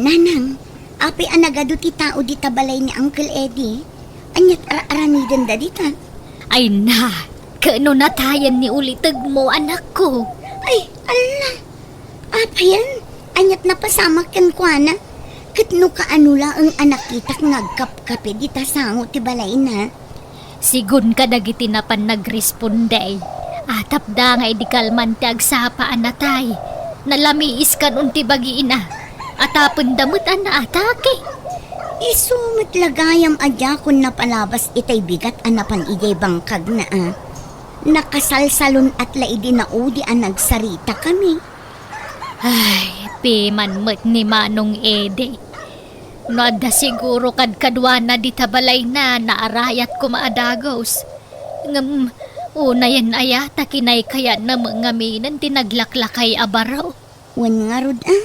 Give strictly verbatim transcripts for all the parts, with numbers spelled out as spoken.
Nanang, apay a nagadu ti tao dita balay ni Uncle Eddie? Ania't ar-aramidenda dita? Ay na, ket no natayen ni ulitegmo, anakko. Ay, ala! Apayen, ania't napasamak kenkuana? Ket no kaano laeng a nakitak nga agkapkapi dita sango ti balayna? Sigun kadagiti napan nagresponde, atapda nga idi kalman ti agsapa a natay, nalamiiskan on ti bagiina, atapenda met a naatake. Isu met la gayam a diakon napalabas itay bigat a napan idiay bangkagna a. Nakasalsalun-at la idi naudi a nagsaritakami. Ay, piman met ni Manong Ede. No adda siguro kadkaduana dita balayna, naarayat koma a dagus. Ngem, unayen aya ta kinaykayatna met ngaminen ti naglaklakay a baro? Wen ngarud a,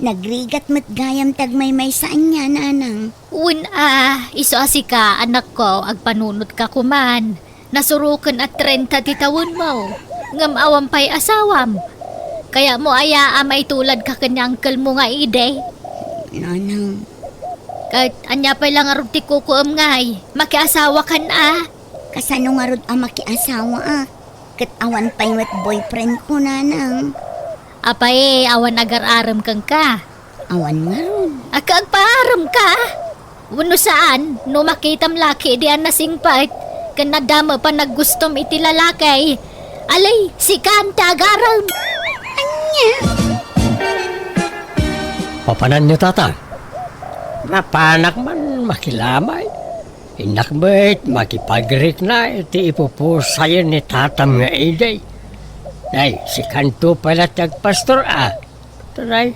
nagrigat met gayam ti agmaymaysa ania, nanang. Wen a, isu a sika, anakko, agpanunotka koman. Nasuroken a trenta ti tawenmo, ngem awan pay asawam. Kayatmo aya a maituladka ken ni angkelmo nga idi? Nanang. Ket ania pay la ngarud ti kukuem ngay? Makiasawakan a? Kasano ngarud a makiasawaak? Ket awan pay met boyfriendko, nanang. Apay, awan agar-arem kenka? Awan ngarud. Agka agpaarem ka? Wenno saan, no makitam laki di a nasingpet, ken nadama panaggustom iti lalaki. Alay, sikan ti agarem. Ania? Papananyo, Tata? Mapanak man makilamay. Innak met makipagrikna iti ipupusayen ni tatam nga idi. Nay, sikanto pay la ti agpastor a. Tanay,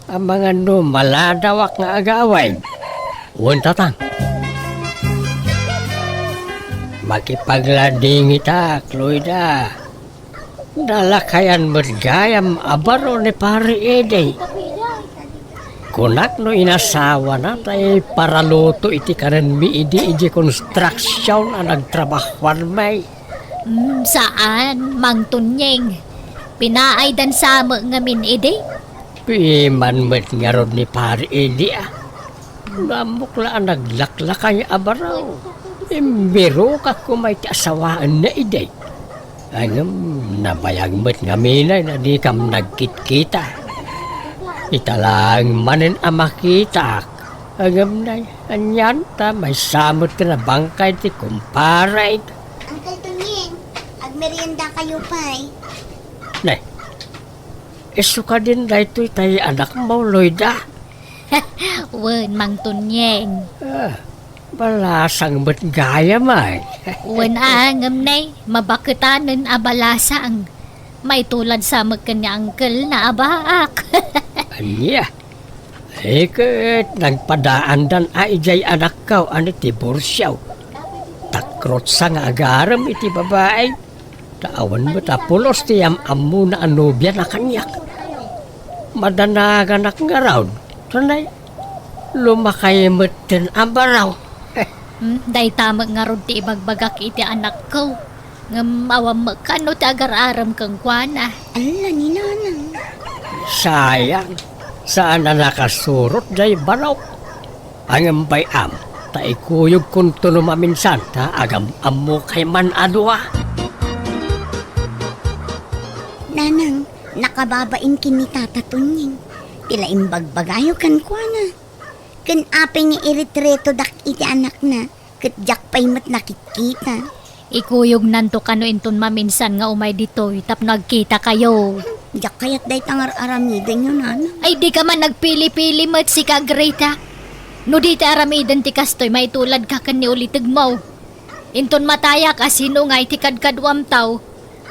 amangan no maladawak nga agawid. Wen, Tatang. Makipagladingitak, Loida. Nalakayan met gayam a baro ni Pari Ede. Kunak no inasawana tay paraluto iti kanenmi idi idiay construction a nagtrabahuanmi. Mm, saan, Mang Tunyeng. Pinaaydan sa met ngamin idi? Piman met ngarud ni Pari Ede a. Nammok la a naglaklakay a baro. Imbirokak koma iti asawaenna idi. Ngem nabayag met ngamin a dikam nagkitkita. Ita laeng manen a makitak. Ngem nay, anian ta maysa met ti nabangkay ti kumparek. Uncle Tunying, agmeriendakayo pay. Nay, isu kadin daytoy tay anakmo, Loida? Wen, Mang Tunyeng. Ah, balasang met gayam ay. Wen a, ngem nay, mabaketanen a balasang. Maitulad sa met ken ni uncle na a baak. Ania? Ay ket nagpadaandan a idiay anakko a nitiborsio. Takrotsa nga agarem iti babai. Ta awan met a pulos ti am-ammona a nobiana kaniak. Madanaganak ngarud, tanay, lumakay metten a baro. Hmm, dayta met ngarud ti ibagbagak iti anakko. Ngem awan met kano ti agar-arem kenkuana. Alla ni nanang. Sayang, saan a nakasurot day barok. Ngem bay-am, ta ikuyogkonto no maminsan ta agam-ammokay man a dua. Nanang, nakababain ken ni Tata Tunying. Ti la imbagbagayo kenkuana. Ken apay nga iretretodak iti anakna, ket diak pay met nakitkita. Ikuyognanto kano inton maminsan nga umay ditoy tapno agkitakayo. Diak kayat dayta nga ar-aramidenyo, nanang. Ay, dika man nagpili-pili met, sika, Greta. No di ti aramiden ti kastoy, maituladka ken ni ulitegmo. Inton matayak a sino nga iti kadkaduamto,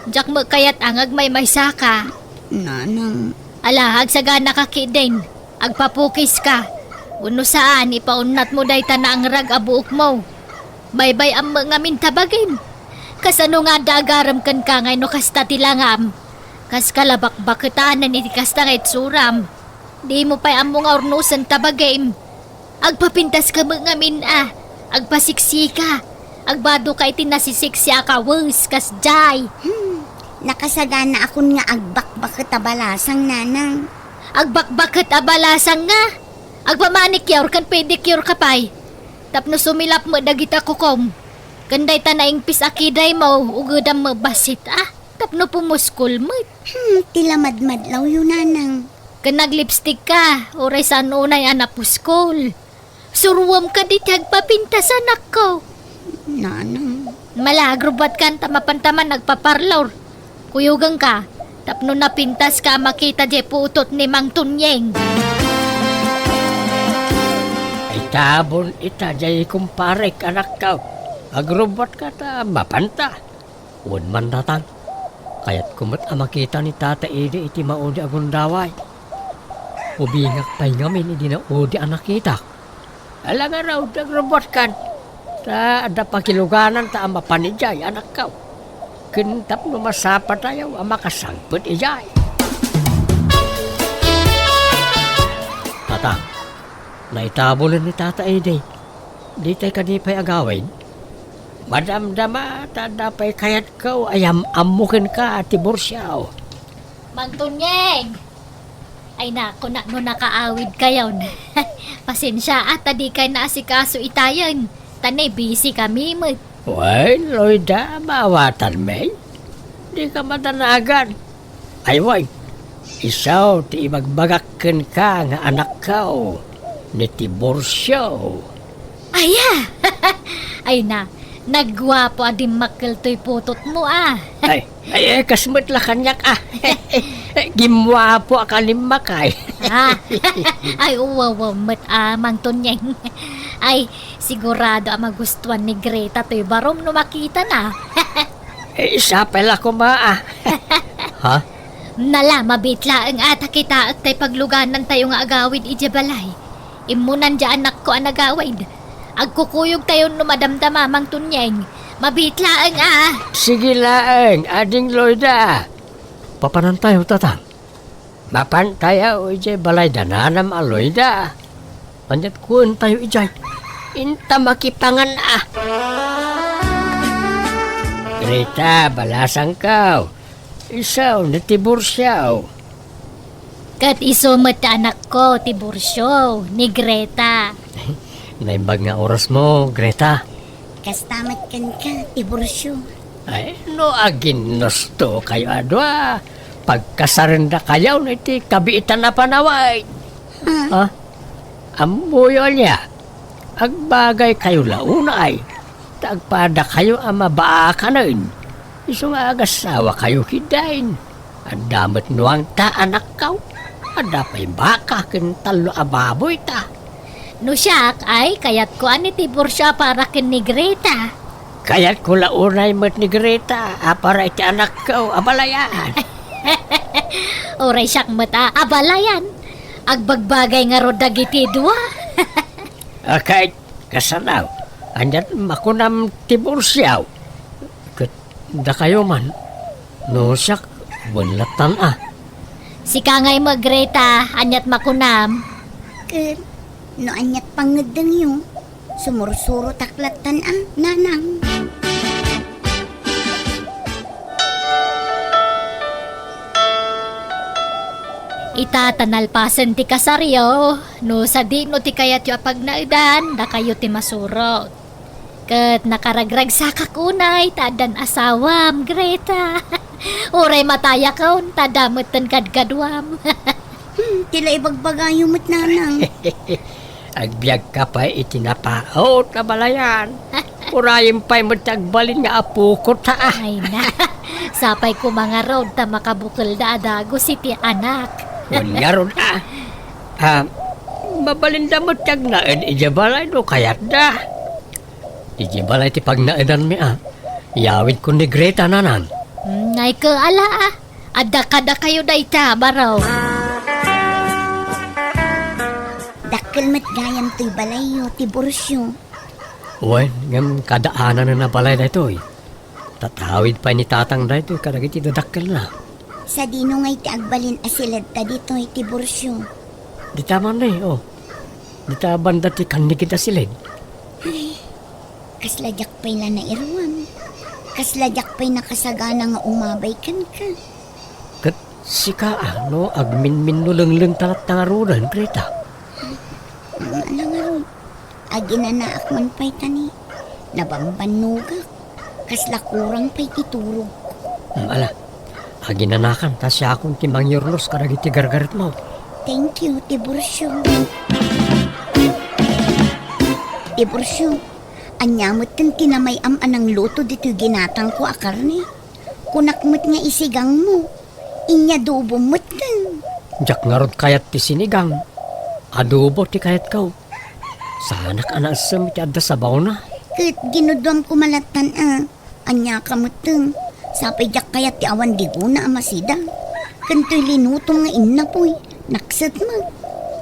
diak met kayat a nga agmaymaysaka. Nanang. Ala, agsaganaka ketdin. Agpapukiska. Wenno saan, ipaunnatmo dayta naangrag a buokmo. Baybay-am met ngamin ta bagim. Kasano nga adda agarem kenka ngay no kasta ti langam? Kaska la bakbaketanen iti kasta nga itsuram. Dimo pay ammo nga urnosen ta bagim. Agpapintaska met ngamin a, agpasiksika, agbadoka iti nasisiksi a kawes, kasdiay. Hmm, nakasaganaakon nga agbakbaket a balasang, nanang. Agbakbaket a balasang nga. Agpamanicure ken pedicure ka pay. Tapno sumilap met dagita kukom. Ken dayta naingpis a kidaymo, ugedam met bassit, a. Tapno pumuskol met. Hmm, ti lamadmadlawyo, nanang. Ken naglipstick ka, uray saan unay a napuskol. Suruam kadi ti agpapintas, anakko. Nanang. Mala, agrubbuatkan ta mapanta man agpaparlor. Kuyogenka, tapno napintaska a makita diay putot ni Mang Tunyeng. Itabon ita diay kumparek, anakko. Agrubbuatka ta mapanta. Wen man, Tatang, kayatko met a makita ni Tata Idi iti maudi a gundaway. Ubingak pay ngamin idi naudi a nakitak. Ala ngarud, agrubbuatkan, ta adda pakilugananta a mapan idiay, anakko. Ken tapno masapatayo a makasangpet idiay. Tatang, naitabonen ni Tata Idi. Ditay kadi pay agawid? Madamdama ta adda pay kayatko a yam-ammo kenka, Tiburcio. Mang Tunyeng! Ay, naku, na, no nakaawidkayon. Pasensia, a, ta dikay naasikaso itayen. Ta ne, busy kami met. Wen, Loida, maawatanmi. Dika madanagan. Ay, wen, isu ti ibagbagak kenka nga anakko, ni Tiburcio. Aya! Ay na, nagguapo a dimmakkel toy putotmo, a. Ay, ay, ay, kas met la kaniak, a. Gimmuapo a kanimmakay. A, ay, uwaw met, a, Mang Tunyeng. Ay, sigurado a magustuan ni Greta toy barom no makitana. Eh, sapay la koma, a. Ha? Nala, mabiit laeng a ta kitaek tay pagluganantayo nga agawid idiay balay. Immunan diay anakko a nagawid. Agkukuyogtayon no madamdama, Mang Tunyeng. Mabiit laeng a. Sige laeng, Ading Loida. Papanantayo, Tatang. Mapantayo idiay balay da nanam a Loida. Aniat kuentayo idiay? Inta makipangan a. Greta, balasangko. Isu ni Tiburcio. Ket isu met ti anakko, Tiburcio, ni Greta. Naimbag nga orasmo, Greta. Kasta met kenka, Tiburcio. Ay, no aginnustokayo a dua, pagkasarendakayon iti kabiitan a panawen. Ah? Ha? Ammoyo ania? Agbagaykayo la unay, ta agpadakayo a mabaakanen. Isu nga agasawakayo ketdin. Adda met nuangta, anakko. Adda pay baka ken tallo a baboyta. No siak, ay, kayatko a ni Tiburcio a para ken ni Greta. Kayatko la unay met ni Greta a para iti anakko a balayan. Uray siak met a, a balayan. Agbagbagay ngarud dagiti dua. A, ket kasano? Aniat makunam, Tiburcio? Ket dakayo man, no siak, wen lattan a. Sika ngay met, Greta, aniat makunam? Ket no aniat pangngeddengyo, sumursurotak lattan a, nanang. Ita ta nalpasen ti kasaryo, no sadino ti kayatyo a pagnaedan, dakayo ti masurot. Ket nakaragragsakak unay ta addan asawam, Greta. Uray matayakon ta adda metten kadkaduam. Hmm, ti la ibagbagayo met, nanang. Agbiagka pay iti napaut a balayan. Urayem pay met ti agbalin nga apokota a. Ay na, sapay koma ngarud ta makabukelda a dagus iti anak. Wen ngarud a. Ah, mabalinda met ti agnaed idiay balay no kayatda. Idiay balay ti pagnaedanmi a. Iyawidko ni Greta, nanang. Hmm, ay ket ala a. Adda kadakayo dayta, baro. Dakkel met gayam toy balayyo, Tiburcio. Wen, ngem kadaananen a balay daytoy. Tatawid pay ni Tatang daytoy kadagiti dadakkelna. Sadino ngay ti agbalin a siledta ditoy, Tiburcio? Dita man ni, o. Dita banda ti kannigid a siled. Ay, kasla diak pay la nairuam. Kasla diak pay nakasagana nga umabay kenka. Ket Sika, ano, agminminno lengleng ta latta ngaruden, Greta? Ang ala ngarud, aginanaak man pay ta ni, nabambannogak. Kasla kurang pay ti turogko. Hmm, ala, aginanakan ta siakon ti mangyurnos kadagiti gargaretmo. Thank you, Tiburcio. Tiburcio, ania metten ti namay-am a nangluto ditoy ginatangko a karne? Kunak met nga isigangmo. Inya adobo metten. Diak ngarud kayat ti sinigang. Adobo ti kayatko. Saanak a naessem iti adda sabawna. Ket ginuduam koma lattan a. Ania ka metten? Sapay diak kayat ti awan digona a masida. Ken toy linutom nga innapoy. Nakset met.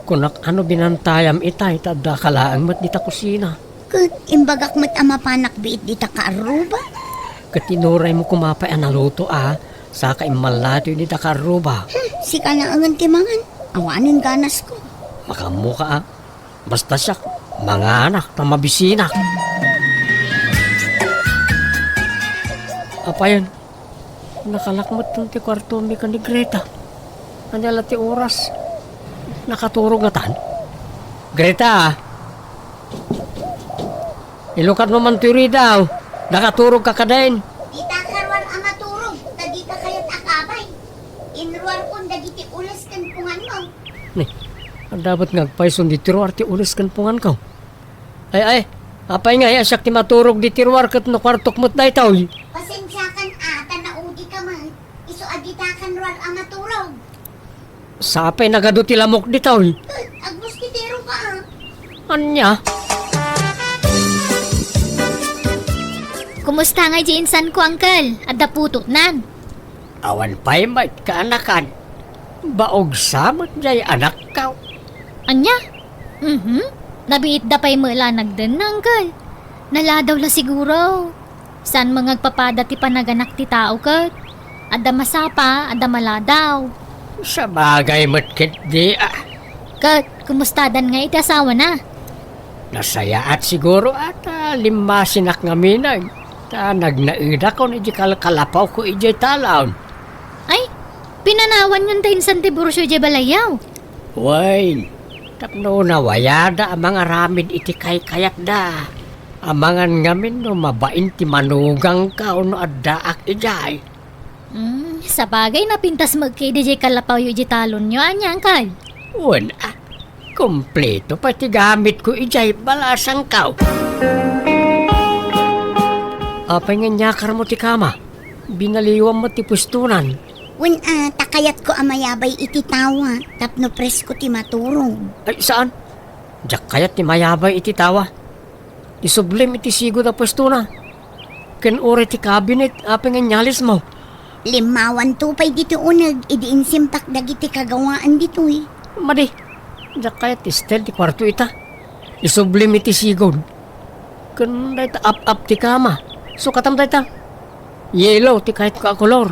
Kunak ano binantayam itay ta adda ka laeng met dita kusina. Ket imbagak met a mapanak biit dita kaarruba. Ket inuraymo koma pay a naluto a, saka immallatoy dita kaarruba. Hmm, sika laengen ti mangan. Awanen ganasko. Makaammoka a. Basta siak, manganak ta mabisinak. Apayen, nakalak metten ti kuartomi ken ni Greta. Ania la ti oras? Nakaturog ngatan? Greta! Ilukatmo man toy ridaw. Nakaturogka kadin. Dita ka ruar a maturog, ta dika kayat a kabay. Inruarkon dagiti ules ken punganmo. Ni, adda met nga agpayson ditoy ruar ti ules ken punganko. Ay, ay, apay ngay a siak ti maturog ditoy ruar ket no kuartok met daytoy? Pasensiakan a, ta naudika met. Isu a dita ka ruar a maturog. Sapay nagadu ti lamok ditoy. Ket, agmusketero ka a. Ania? Kumusta ngay diay insanko, Uncle? Adda putotnan? Awan pay met kaanakan. Baog sa met diay anakko. Ania? Mhm. Nabiitda pay met la nagdenna, Uncle. Naladaw la siguro. Saan met nga agpapada ti panaganak ti tao ket? Adda masapa, adda maladaw. Sabagay met ketdi a. Ket, kumustadan ngay iti asawana? Nasayaat siguro a ta limmasinak ngamin, ta nagnaedakon iti kalkalapawko idiay talon. Ay, pinanawanyon ta insan ti burso idiay balayyo? Wen, tapno nawayada a mangaramid iti kaykayatda. Amangan ngamin no mabain ti manugangka wenno addaak idiay. Hmm, sabagay napintas met ketdi diay kalapawyo idiay talonyo, ania, Uncle? Wen, a, kompleto pay ti gamitko idiay balasangko. Apay nga iniakarmo ti kama? Binaliwam met ti puestonan. Wen, a, ta kayatko a mayabay iti tawa tapno presko ti maturog. Ay, saan? Diak kayat ti mayabay iti tawa. Isublim iti sigud a puestona. Ken uray ti kabinet, apay nga inyalismo? Limmawanto pay ditoy uneg idi insimpak dagiti kagawaan ditoy. Madi, diak kayat ti style ti kuarto ita. Isublim iti sigud. Ken dayta ap-ap ti kama. Sukatam dayta. Yellow ti kayatko a kolor.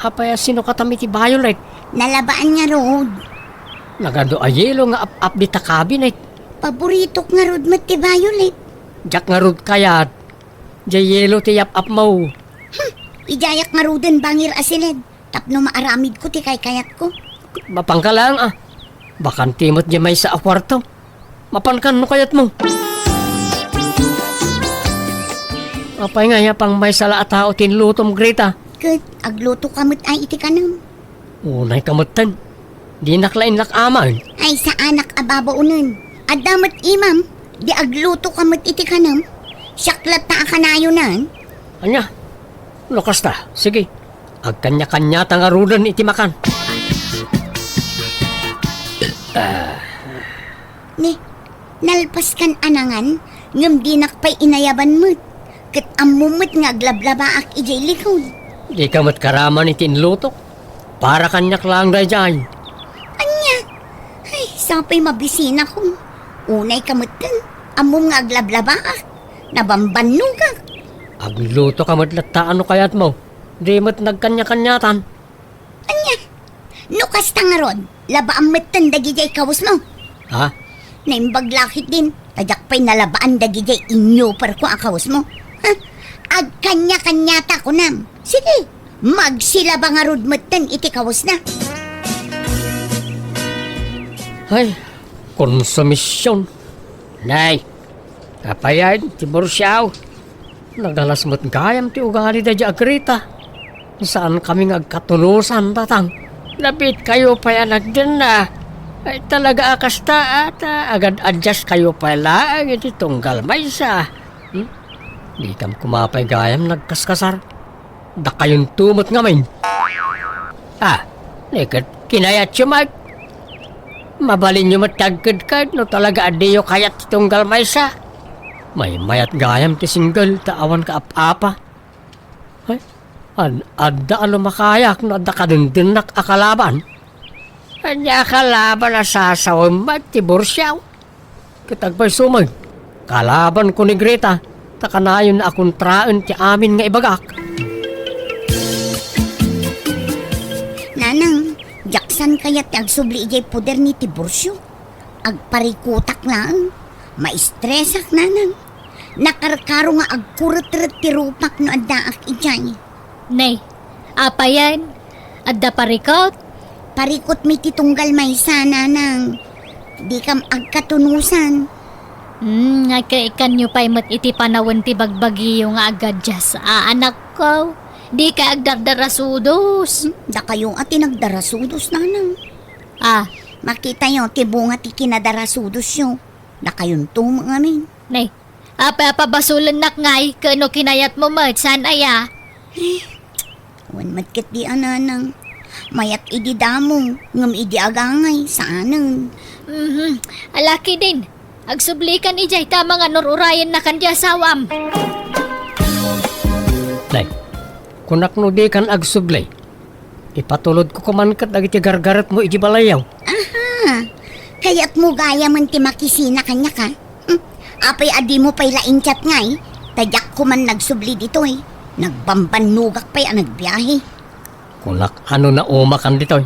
Apay a sinukatam iti violet? Nalabaan ngarud. Nagadu a yellow nga ap-ap dita kabinet. Paboritok ngarud met ti violet. Diak ngarud kayat. Diay yellow ti yap-apmo. Hmm, idiayak ngaruden bangir a siled tapno maaramidko ti kaykayatko. Mapanka laeng a. Bakante met diay maysa a kuarto. Mapankan no kayatmo. Apay nga, apay nga maysa la a tao ti inlutom, Greta? Ket aglutoka met ay iti kanem. Unayka metten. Dinak la innak aman. Ay, saanak a babaonen. Adda met imam, di aglutoka met iti kanem. Siak latta a kanayonan. Ania? No kasta, sige. Agkanya-kanyata ngaruden iti makan. Ah. Ni, nalpaskan a nangan, ngem dinak pay inayaban met. Ket ammom met nga aglablabaak idiay likod. Dika met karaman iti inlutok. Para kaniak laeng daydiay. Ania? Ay, sapay mabisinakon. Unayka metten, ammom nga aglablabaak. Nabambannogak. Aglutoka met latta no kayatmo. Di met nagkanya-kanyatan. Ania? No kasta ngarud, labaam metten dagidiay kawesmo. Ha? Naimbag la ketdin, ta diak pay nalabaan dagidiay inyuperko a kawesmo. Ha? Agkanya-kanyata, kunam. Sige, Magsilaba ngarud metten iti kawesna. Ay, konsumision. Nay, apayen, Tiburcio. Nagalas met gayam ti ugali daydiay a Greta. Saankami nga agkatunosan, tatang. Napitkayo pay a nagdenna. Ay, talaga a kasta, ata agad-adjust kayo pay laeng iti tunggal maysa. Hmm? Dikam koma pay gayam nagkaskasar. Dakayonto met ngamin. Ah, ni ket kinayatyo met. Mabalinyo met ti agkedked no talaga a diyo kayat ti tunggal maysa. Maymayat gayam ti single ta awan kaap-apa. Ay, ad-, adda a lumakayak no adda kadindinak a kalaban. Ania a kalaban a sasawem met, Tiburcio? Ket agpayso met, kalabanko ni Greta, ta kanayon a kontraen ti amin nga ibagak. Nanang, diak saan kayat ti agsubli idiay poder ni Tiburcio. Agparikutak laeng. Maestresak, nanang. Nakarkaro nga agkuretret ti rupak no addaak idiay. Nay, apayen? Adda parikut? Parikutmi ti tunggal maysa, nanang. Dikam agkatunosan. Hmm, nga kaikanyo pay met iti panawen ti bagbagiyo nga agaddias, a, anakko. Dika agdardarasudos. Hmm, dakayo a ti nagdarasudos, nanang. Ah. Makitayo ti bunga ti kinadarasudosyo. Dakayonto met ngamin. Nay, apay a pabasolennak ngay, ket no kinayatmo met, saan aya? Eh, awan met ketdi a, nanang. Mayat idi damo, ngem idi agangay, saanen. Mhm. Ala ketdin, agsublikan idiay ta amangan ur-urayennakan ti asawam. Nay, kunak no dikan agsubli. Ipatulodko koma ket dagiti gargaretmo iti balayyo. Aha! Kayatmo gayamen ti makisina kaniak, a? Hmm. Apay a dimo pay la in-chat ngay? Ta diak koma nagsubli ditoy. Nagbambannogak pay a nagbiahe. Kunak a no naumakan ditoy.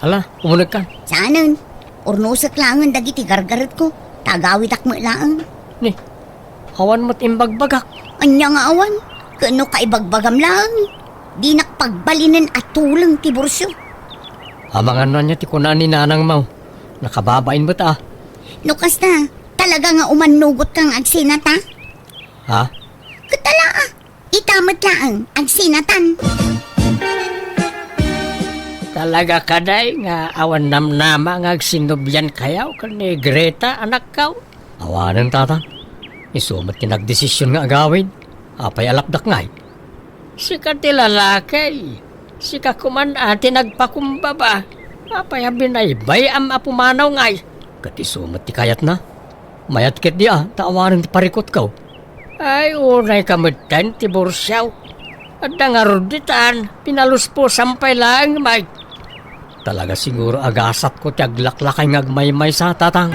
Ala, umunegkan. Saanen? Urnosek laengen dagiti gargaretko. Ta agawidak met laeng. Ni, awan met imbagbagak. Ania nga awan? Ket no kaibagbagam laeng, dinak pagbalinen a tuleng, Tiburcio. Amangan no ania ti kuna ni nanangmo. Nakababain met a. No kasta, talaga nga umannugotka nga agsinata? Ha? Ket ala, a. Ita met laeng, agsinatan. Talaga kadi nga awan namnama nga agsinnobiankayo ken ni Greta, anakko? Awanen, tatang. Isu met ti nagdesision nga agawid. Apay a lapdak ngay? Sika ti lalaki. Sika koma a ti nagpakumbaba. Apay a binaybay-am a pumanaw ngay? Ket isu met ti kayatna. Mayat ketdi a, ta awanen ti parikutko. Ay, unayka metten, Tiburcio. Adda ngarud ditan, pinaluspusam pay laeng met. Talaga siguro a gasatko ti aglaklakay nga agmaymaysa, tatang.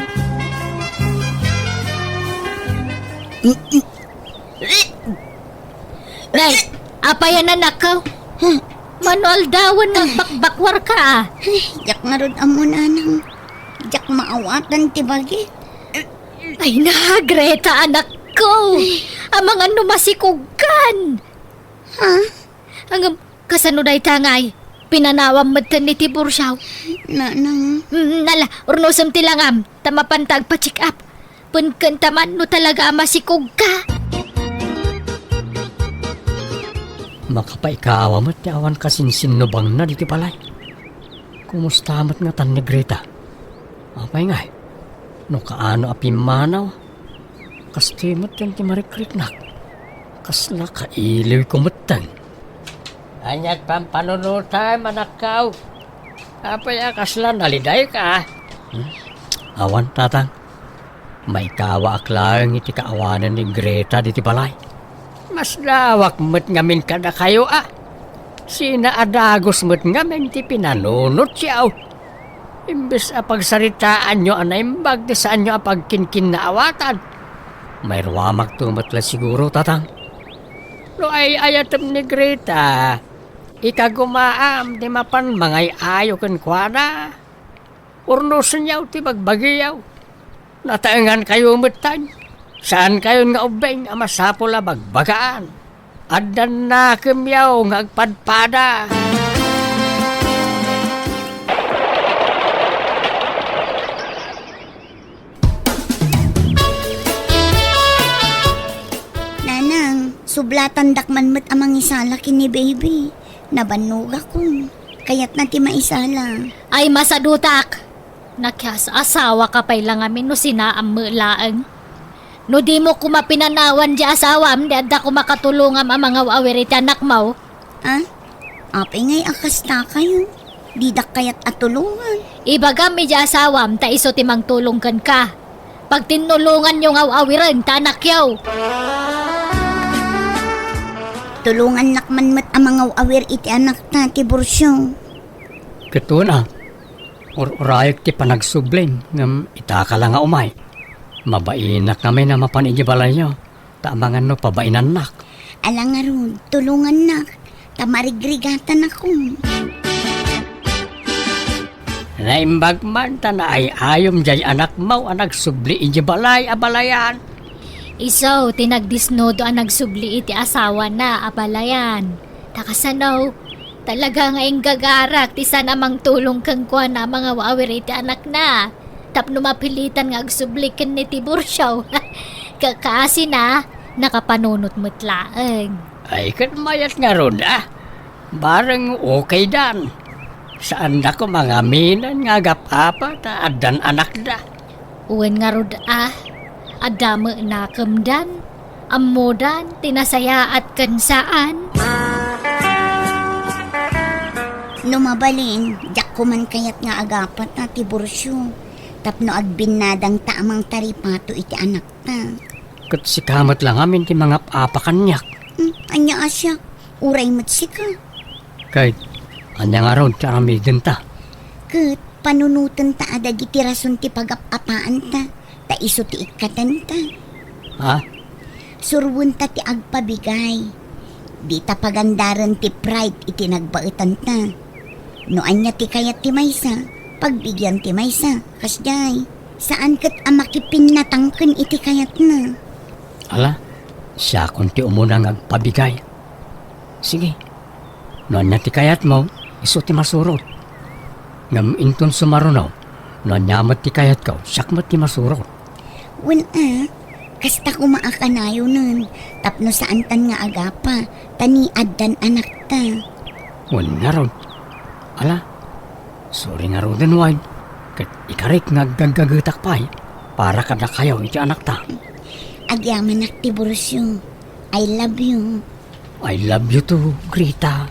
Nay, apayen, anakko? Mano aldawen nga agbakbakwarka, a? Diak ngarud ammo, nanang. Diak maawatan ti bagi. Ay na, Greta, anakko! Amangan no masikogkan! Ha? Ngem, kasano dayta ngay? Pinanawam metten ni Tiburcio? Nanang. Mm, ala, urnosem ti langam, ta mapanta agpa-check up. Penkenta man no talaga a masikogka. Makapaikawa met ti awan kasinsinnubangna ditoy balay. Kumusta met ngatan ni Greta? Apay ngay? No kaano a pimmanaw? Kastoy metten ti marikriknak. Kasla kailiwko metten. Ania ti pampanunotem, anakko? Apay a kasla nalidayka? Hmm? Awan, tatang. Maikawaak laeng iti kaawanan ni Greta ditoy balay. Masdaawak met ngamin kadakayo, a. Sinaadagus met ngamin ti pinanunotyo. Imbes a pagsaritaanyo a naimbag ti saanyo a pagkinkinnaawatan, mairuamakto met la siguro, tatang. No ay-ayatem ni Greta, ikagumaam ti mapan mangay-ayo kenkuana. Urnosenyo ti bagbagiyo. Nataengankayo metten. Saankayon nga ubbing a masapul a bagbagaan. Addan nakemyo nga agpadpada. Nanang, sublatandak man met a mangisala ken ni Baby. Nabannogakon. Kayatna ti maisala. Ay, masadutak! Nakias-asawaka pay la ngamin no sinaam met laeng. No dimo koma pinanawan ti asawam, di adda koma katulongam a mangaw-awir iti anakmo. Ah? Apay ngay a kastakayo? Didak kayat a tulongan. Ibagam iti asawam ta isu ti mangtulong kenka. Pagtinnulonganyo nga aw-awiren ta anakyo. Tulongannak man met a mangaw-awir iti anakta, Tiburcio. Ket una, ur-urayek ti panagsublim, ngem itaka la nga umay. Mabainak ngamin a mapan idiay balayyo, ta amangan no pabainannak. Ala ngarud, tulongannak, ta marigrigatanakon. Naimbag man ta naay-ayom diay anakmo a nagsubli idiay balay a balayan. Isu ti nagdisnudo a nagsubli iti asawana a balayan. Ta kasano, talaga nga inggagarak ti saan a mangtulong kenkuana a mangaw-awir iti anakna. Tapno mapilitan nga agsubli ken ni Tiburcio. Kakasina, nakapanunot met laeng. Ay, ket mayat ngarud, a. Bareng okaydan. Saanda koma nga aminen nga agap-apa ta addan anakda. Wen ngarud, a. Adda met nakemdan. Ammodan ti nasayaat ken saan. No mabalin, diak koman kayat nga agapata, Tiburcio, tapno agbinnadangta a mangtaripato iti anakta. Ket sika met la ngamin ti mangap-apa kaniak. Hmm, ania a siak? Uray met sika. Ket ania ngarud ti aramidenta? Ket panunotenta a dagiti rason ti pagap-apaanta, ta isu ti ikkatenta. Ha? Suroenta ti agpabigay. Dita pagandaren ti pride iti nagbaetanta. No ania ti kayat ti maysa, pagbigian ti maysa. Kasdiay, saan ket a makipinnatangken iti kayatna. Ala, siakon ti umuna nga agpabigay. Sige, no ania ti kayatmo, isu ti masurot. Ngem inton sumaruno, no ania met ti kayatko, siak met ti masurot. Wen a, kasta koma a kanayonen, tapno saantan nga agapa, ta ni addan anakta. Wen ngarud, ala, sorry ngaruden wen, ket ikarik nga aggaggagetak pay, para kadakayo iti anakta. Agyamanak, Tiburcio. I love you. I love you too, Greta.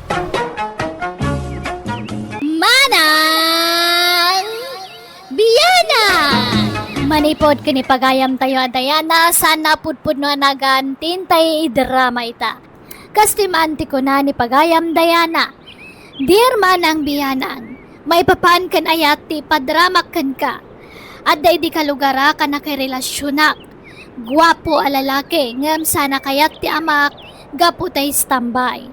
Manang Biana! Manipud ken ni pagayamtayo a Diana, saan a pudpudno a nagan ti intay idrama ita. Kas ti maan ti kuna ni pagayam Diana, Dear Manang Bianang, maipapan ken ayat ti ipadramak kenka. Adda idi kalugara a nakirelasionak. Guapo a lalaki, ngem saan a kayat ti amak gapu ta istambay.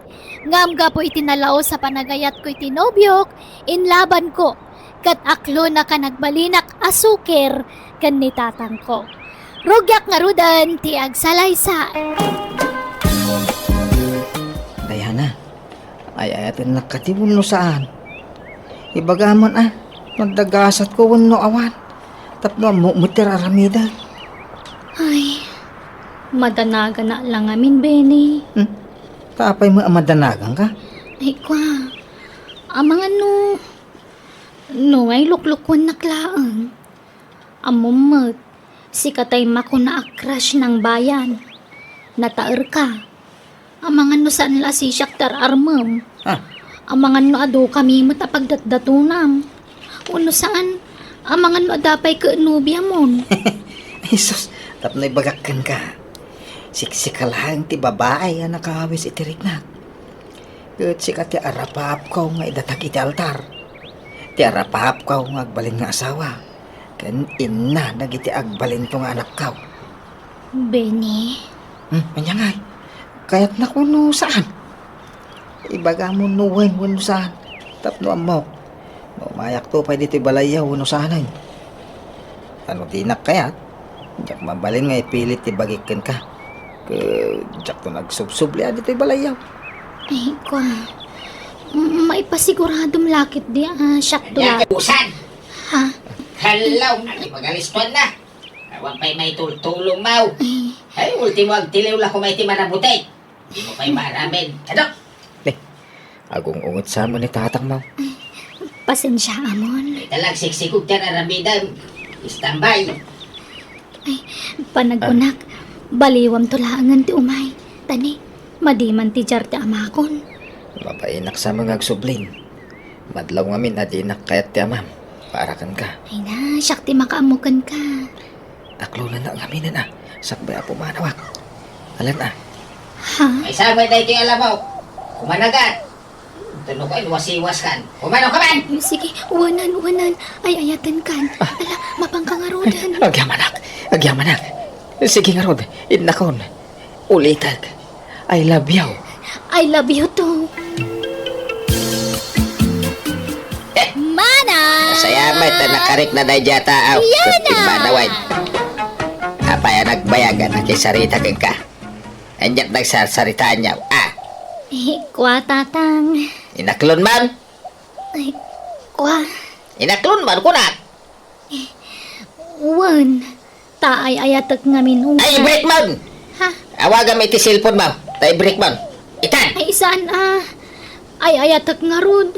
Ngem gapu iti nalaus a panagayatko iti nobiok, inlabanko, ket aklona a nagbalinak a sukir ken ni tatangko. Rugiak ngaruden ti agsalaysay. Diana, ay-ayatennak kadi wenno saan? Ibagam man a, no adda gasatko wenno awan. Tapno ammok met ti ar-aramidek. Ay, madanaganak la ngamin, Benny. Hmm? Ta apay met a madanaganka? Ay, kua. Amangan no, no, ay luklukuennak laeng. Ammom met, sika tay makuna a crush nang bayan. Nataerka. Amangan no saan la a sisiak ti ar-armem. Ah. Amangan no adu kami met a pagdatdatonam. Wenno saan, amangan no adda pay ket nobiamon. Ay sus, tapno ibagak kenka. Siksika laeng ti babai a nakawis iti riknak. Ket sika ti arapaapko nga idatag iti altar. Ti arapaapko nga agbalin nga asawa. Ken inna dagiti agbalinko nga anakko. Benny? Hmm, ania ngay? Kayatnak wenno saan? Ibagam no wen wenno saan. Tapno ammok. No mayakto pay ditoy balayyo wenno saanen. Ta no dinak kayat, diak mabalin nga ipilit ti bagik kenka. Eh, diakto nagsubsubli a ditoy balayyaw. Ay, kua. M-, maipasiguradom lakit di, ah, siakto la-, Ania, usan? Ha? Hello, ania ti magalistuan na? Awan pay maitultulong, maw. Ay. Ay, ultimo agtiliw la koma iti marabuti. Dimo pay maaramen. Kadok! Eh, agung-unget sa met ni tatang, maw. Pasensia, Amon. Ita la agsiksikog ti aramidem. Istambay. Ay, panagkunak, baliwamto laengen ti umay. Tani, madi man ti diar ti amakon. Mabainak sa met nga agsublin. Madlaw ngamin a dinak kayat ti amam. Para kenka. Ay na, siak ti makaammo kenka. Aklonennak ngaminen a, sakbay a pumanawak. Alan a. Ha? Ay, sabay daytoy a lamok. Kumanagan. Tuno ko, inwasiwas kan. Kumano ka man? Sige, wanan, wanan. Ay, ayaten kan. Ah. Ala, mapangka ngaruden. Agyamanak. Agyamanak. Sige ngarud, innakon. Ulitek. I love you. I love you too. Mana! Masaya met ta nakarikna daydiay a tao. Yana! Ket immanawen. Apay a nagbayag a nakisarita kenka? Ania't nagsarsaritaanyo? Ah! Eh, kua, Tatang. Inaklon man? Ay, kua. Inaklon man, kunak? Wen, ta ay-ayatek ngamin ungay. Ay, break man! Ha? Awagam iti cellphone mo. Ta i-break man. Itan! Ay, saan a? Ay-ayatek ngarud.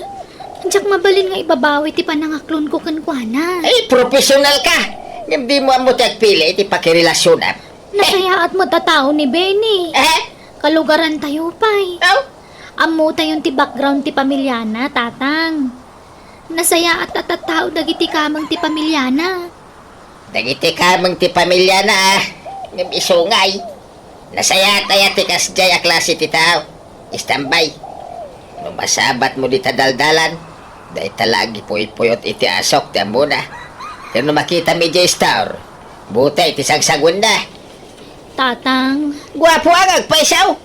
Diak mabalin nga ibabawi ti panangaklonko kenkuana. Ay, professional ka! Ngem dimo ammo ti agpili iti pakirelasionam. Nasayaat met a tao ni Benny. Eh? Kalugarantayo pay. Aw? Ammotayon ti background ti pamiliana, Tatang. Nasayaat a tattao dagiti kameng ti pamiliana. Dagiti kameng ti pamiliana, ah. Ngem isu ngay. Nasayaat aya ti kasdiay a klase ti tao? Istambay. No masabatmo dita daldalan, dayta la agipuypuyot iti asok ti ammona. Ken no makitam idiay store, butay ti sagsaguenna. Tatang. Guapo nga agpaysaw.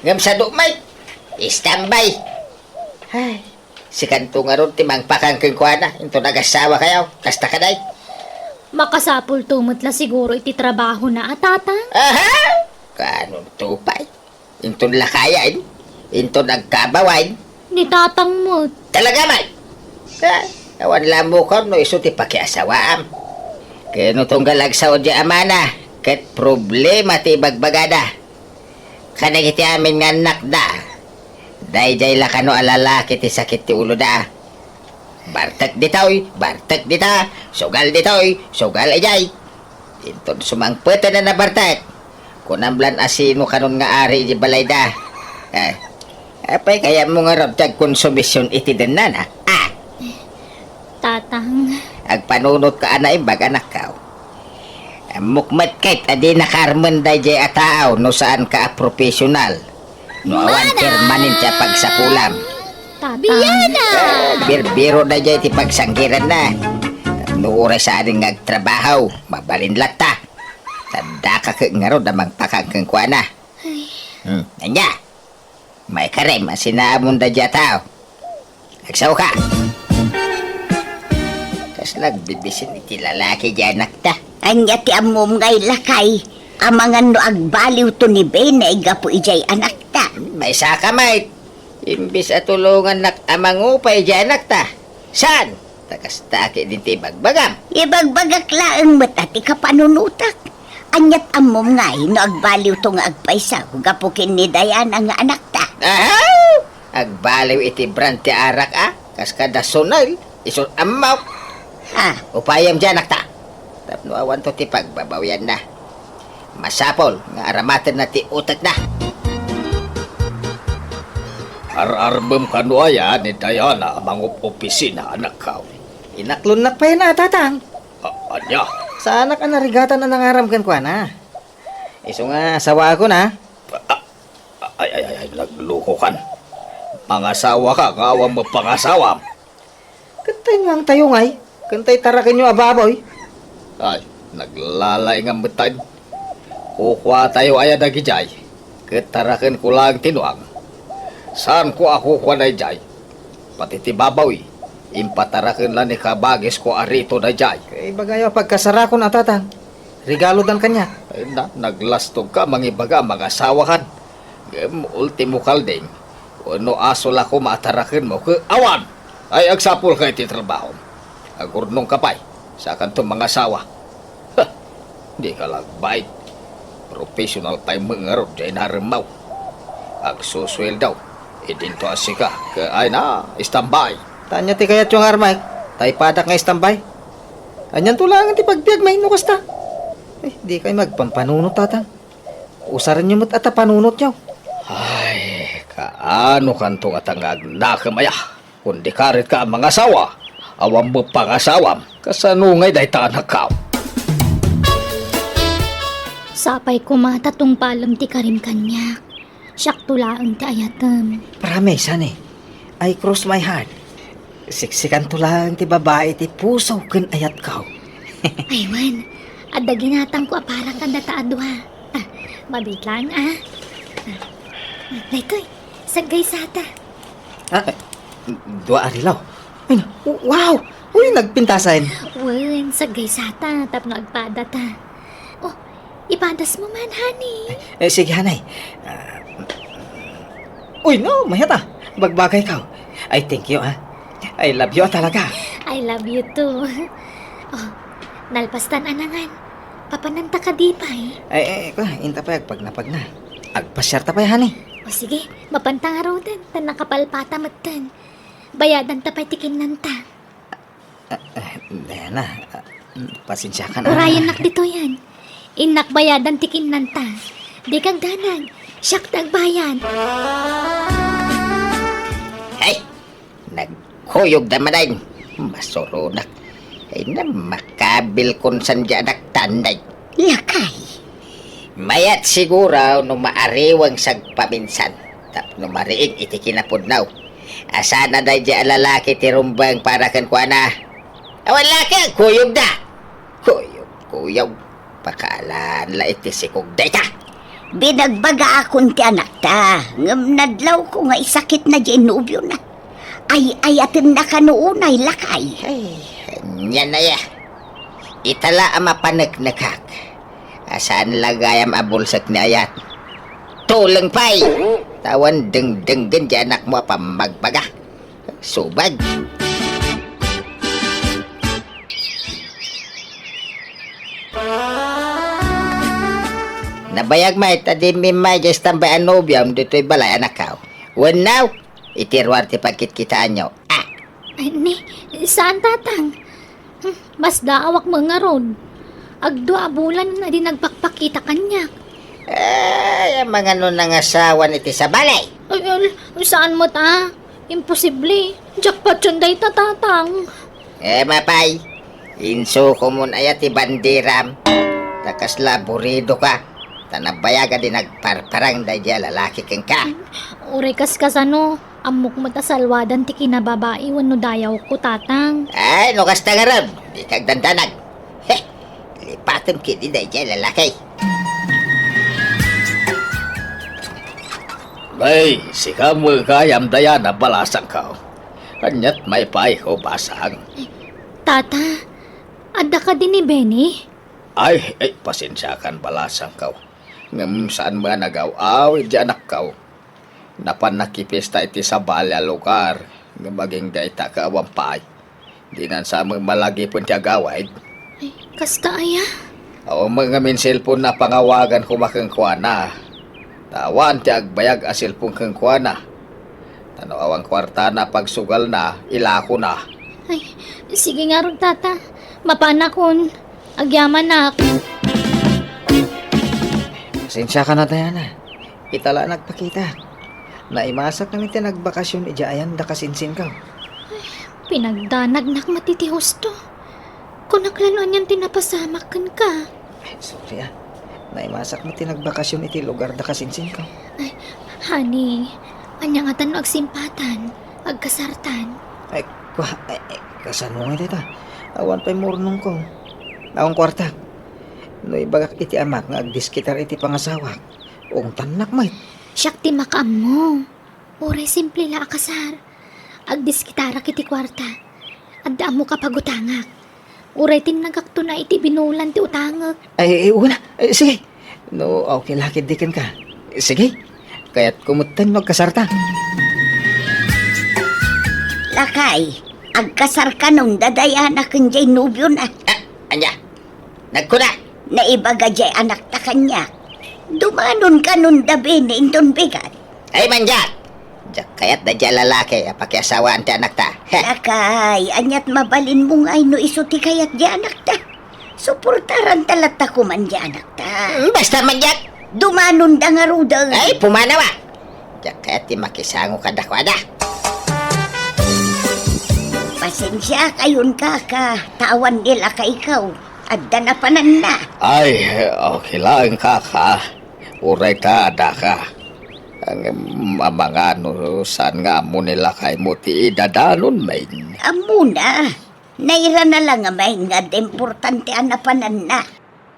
Ngem sadu met. Istambay. Ay, sikanto ngarud ti mangpakan kenkuana, inton agassawa kayo. Kasta kadi? Makasapulto met la siguro iti trabahona a, Tatang? Aha! Kaanonto pay? Inton lakayen? Inton agkabawen? Ni Tatang met. Talaga man? Ah, awan la ammokan no isu ti pakiasawaam. Ken no tunggal agsao diay amana, ket problema ti ibagbagada. Kadagiti amin nga annakda, daydiay la kano a lalaki ti sakit ti uloda. Bartek ditoy, bartek dita, sugal ditoy, sugal idiay. Inton sumangpeten a nabartek, kunam lan a sino kanon nga ari iti balayda. Eh, apay kayatmo ngarud ti agkonsumision iti dennana? Ah! Tatang. Agpanunot ka a naimbag, anakko. Ammok met ket a dinaka armen daydiay a tao no saanka a professional. No awan permanente a pagsapulam. Tatang. Biana! Eh, birbiro daydiay ti pagsanggiranna. Tapno uray saanen nga agtrabaho, mabalin latta. Ta daka ket ngarud a mangpakan kenkuana. Ay. Hmm, ania? Maikarem a sinaamon daydiay a tao. Agsaoka. Kasla agbibisin iti lalaki diay anakta. Ania ti ammom ngay, lakay, amangan no agbaliwto ni Benny gapu idiay anakta? Maysaka met. Imbes a tulongannak a mangupay idiay anakta. Saan? Ta kasta ketdin ti ibagbagam. Ibagbagak laeng met a ti kapanunotak. Ania't ammom ngay no agbaliwto nga agpayso gapu ken ni Diana nga anakta? Aha! Agbaliw iti brand ti arak a, kas kada Sonel, isu ammok. Ah. Upayem diay anakta. Tapno awanto ti pagbabawianna. Masapul nga aramatenna ti utekna. Ar-armem kano aya ni Diana a mangup-opisina, anakko? Inaklonnak pay na, Tatang. A-, ania? Saanak a narigatan a nangaram kenkuana. Isu nga asawaakon, a. A-, a-, ay, ay, ay, ay, naglukokan. Mangasawaka nga awan met pangasawam. Ket tay nuangtayo ngay, ken tay tarakenyo a baboy? Ay, naglalaingam met tay. Kukuatayo aya dagidiay, ket tarakenko laeng ti nuang. Saanko a kukua daydiay. Pati ti baboy, impataraken la ni kabagisko a Rito daydiay. Ibagayo a pagkasarakon a, Tatang. Regalodan kaniak. Ay na, naglastogka mangibaga a mangasawakan. Ngem ultimo kalding, wenno aso la koma a tarakenmo ket awan! Ay, agsapulka iti trabahom. Agurnongka pay, sakanto mangasawa. Ha! Dika lagbait. Professional pay met ngarud diay naremmaw. Agsusueldo. Idinto a sika, ket ay na, istambay. Ta ania ti kayatyo nga armaek? Ta ipadak nga istambay? Anianto laeng ti pagbiag, mainno kasta? Eh, dikay agpampanunot, tatang. Usarenyo met a ta panunotyo. Ay, kaano kanto ngata nga agnakem aya? Kundi karit ka a mangasawa, awan met pangasawam. Kasano ngay dayta anakkaw? Sapay koma ta tungpalem ti karim kaniak. Siakto laeng ti ayatem. Promise, honey. I cross my heart. Siksikanto laeng ti babai ti puso ken ayatko. Ay, wen. Adda ginatangko a para kadata a dua. Ah, mabitlang, ah. Ah, daytoy, saggaysata. Ah, eh, dua a rilaw. Ay, na, wow! Uy, nagpintasan. Wen, saggaysata, tapno agpadata. Oh, ipadasmo man, honey. Eh, sige, honey. Ah, uy, no, mayat a. Bagbagayko. Ay, thank you, ah. I love you, ah, talaga. I love you too. Oh, nalpastan a nangan. Papananta kadi pay? Ay, ay, ay, kwa, inta pay agpagnapagna. Agpasiarta pay, honey. O sige, mapanta ngaruden, ta nakapalpata metten. Bayadanta pay ti kinnanta. Ah, ah, Diana, ah, pasensiakan, ah. Urayennak ditoyen. Innak bayadan ti kinnanta. Dika agdanag. Siak ti agbayad. Ay! Nagkuyogda manen. Masuronak. Ay, na, makabilkon saan diay anaktan, day. Lakay. Mayat siguro no maariweng sagpaminsan tapno mariing iti kinapudno. Asana daydiay a lalaki ti rumbeng para kenkuana. Awan laki, agkuyogda. Kuyog, kuyog. Pakaalan la iti sikog dayta. Binagbagaakon ti anakta, ngem nadlawko nga isakitna diay nobiona. Ay-ayatenna kano unay, lakay. Ay, ania aya. Ita la a mapaneknekak. A saan la gayam a bulsek ni ayat. Tuleng pay! Ta awan dengdenggen diay anakmo a pammagbaga. Subag. Nabayag met a diim immay diay istambay a nobiom ditoy balay, anakko. Wenno, iti ruar ti pagkitkitaanyo. Ah. Ay, ni, saan, tatang? Hmm, masdaawak met ngarud. Agdua a bulan a di nagpakpakita kaniak. Ay, amangan no nangasawan iti sabali. Ay, ay, saan met a? Imposible. Jackpot yon dayta, tatang. Eh, mapay. Insukomon aya ti banderam. Ta kasla aburidoka. Ta nabayag a di nagparparang daydiay a lalaki kenka. Uray kas kasano, ammok met a salwadan ti kinababai wenno dayawko, tatang. Ay, no kasta ngarud, dika agdandanag. He, lipatem ketdi daydiay a lalaki. Ay, sika met gayam, Diana, balasangko. Aniat maipay ko, basang? Tata, adda kadi ni Benny? Ay, ay, pasensiakan, balasangko. Ngem saan met a nagaw-awid diay anakko. Napan nakipista iti sabali a lugar, ngem agingga ita ket awan pay. Dinan sa met malagipen ti agawid. Ay, kasta aya? Awan met ngamin cellphone-na a pangawagan koma kenkuana. Ta awan ti agbayag a cellphone kenkuana. Ta no awan kuartana a pagsugalna, ilakona. Ay, sige ngarud, tata. Mapanakon. Agyamanak. Pasensiakan a, Diana. Ita la a nagpakita. Naimasak ngamin ti nagbakasyon idiay ayan da kasinsinko. Pinagdanagnak met iti husto. Kunak la no anian ti napasamak kenka. Ay, sorry, ah. Naimasak met ti nagbakasyon iti lugar da kasinsinko. Ay, honey, ania ngata no agsimpatan, agkasartan? Ay, kwa, ay, ay, kasano ngay dayta? Awan pay murnongko. Awan kuartak. No ibagak iti amak nga agdiskitar iti pangasawak, ungtannak met. Siak ti makaammo. Uray simple la a kasar. Agdiskitarak iti kuarta. Adda ammok a pagutangak. Uray tinnagakto na iti binulan ti utangek. Ay, ay, una. Eh, sige. No, okay la ketdi kenka. Sige. Kayatko metten no agkasarta. Lakay, agkasarka no, Diana, ken jay nobiona. Ah, ania? Nagkuna? Naibaga jay anakta kaniak. Dumanonka no, Beni, inton bigat. Ay, mandiak! Diak kayat daydiay a lalaki a pakiasawaan ti anakta. Heh. Lakay, aniat mabalinmo ngay no isu ti kayat jay anakta? Suportaranta latta koma jay anakta. Hmm, basta mandiak! Dumanonda ngaruden. Ay, pumanaw a! Diak kayat ti makisango kadakuada. Pasensiakayon, kaka, ta awan ni lakayko. Adda napananna. Ay, okay laeng, kaka. Uray ta adda ka. Ngem amangan no saan nga ammo ni lakaymo ti idadanonmin. Ammona. Nairana la ngamin nga adda importante a napananna.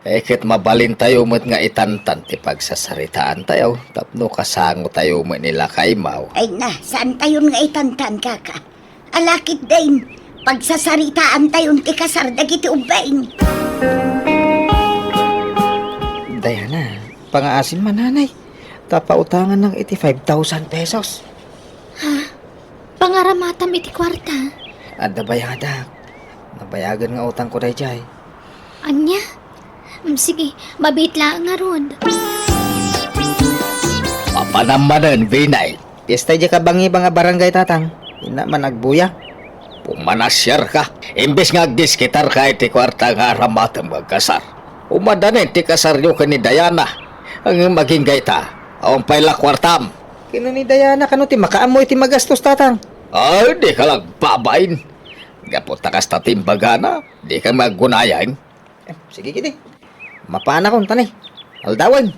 Eh, ket mabalintayo met nga itantan ti pagsasaritaantayo tapno kasangotayo met ni lakaymo. Ay na, saantayon nga itantan, kaka. Ala ketdin, pagsasaritaantayon ti kasar dagiti ubbing. Diana, pangaasim man, nanay. Ta pautangannak iti five thousand pesos. Ha? Pangaramatam iti kuarta? Adda bayadak. Nabayagen nga utangko daydiay. Ania? Mm, sige, mabiit laeng ngarud. Mapanam manen, Binay. Piesta idiay kabangiban a barangay, tatang. Inna man agbuya. Pumanasiarka. Imbes nga agdiskitarka iti kuarta nga aramatem nga agkasar. Umadanin ti kasaryo ken ni Diana. Ngem agingga ita, awan pay la kuartam. Ken ni Diana kano ti makaammo iti magastos, tatang? Ay, dika la agbabain. Gapu ta kasta ti imbagana, dika met aggunayan. Eh, sige ketdi. Mapanakon, tani. Aldawen.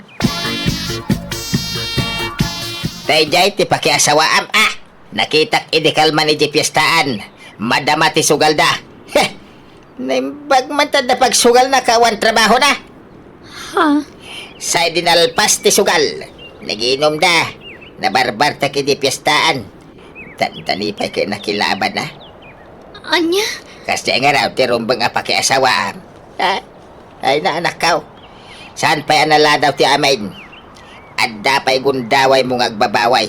Daydiay ti pakiasawaam, a. Nakitak idi kalman idiay piestaan. Madama ti sugalda. Heh! Naimbag man ta adda pagsugalna ket awan trabahona. Ha? Say di nalpas ti sugal. Nagiinumda. Nabarbartek idiay piestaan. Dandani pay ket nakilaban, a. Ania? Kasdiay ngarud ti rumbeng a pakiasawaam. Ha? Ay, naanakko. Saan pay a naladaw ti amin? Adda pay gundawaymo nga agbabaway.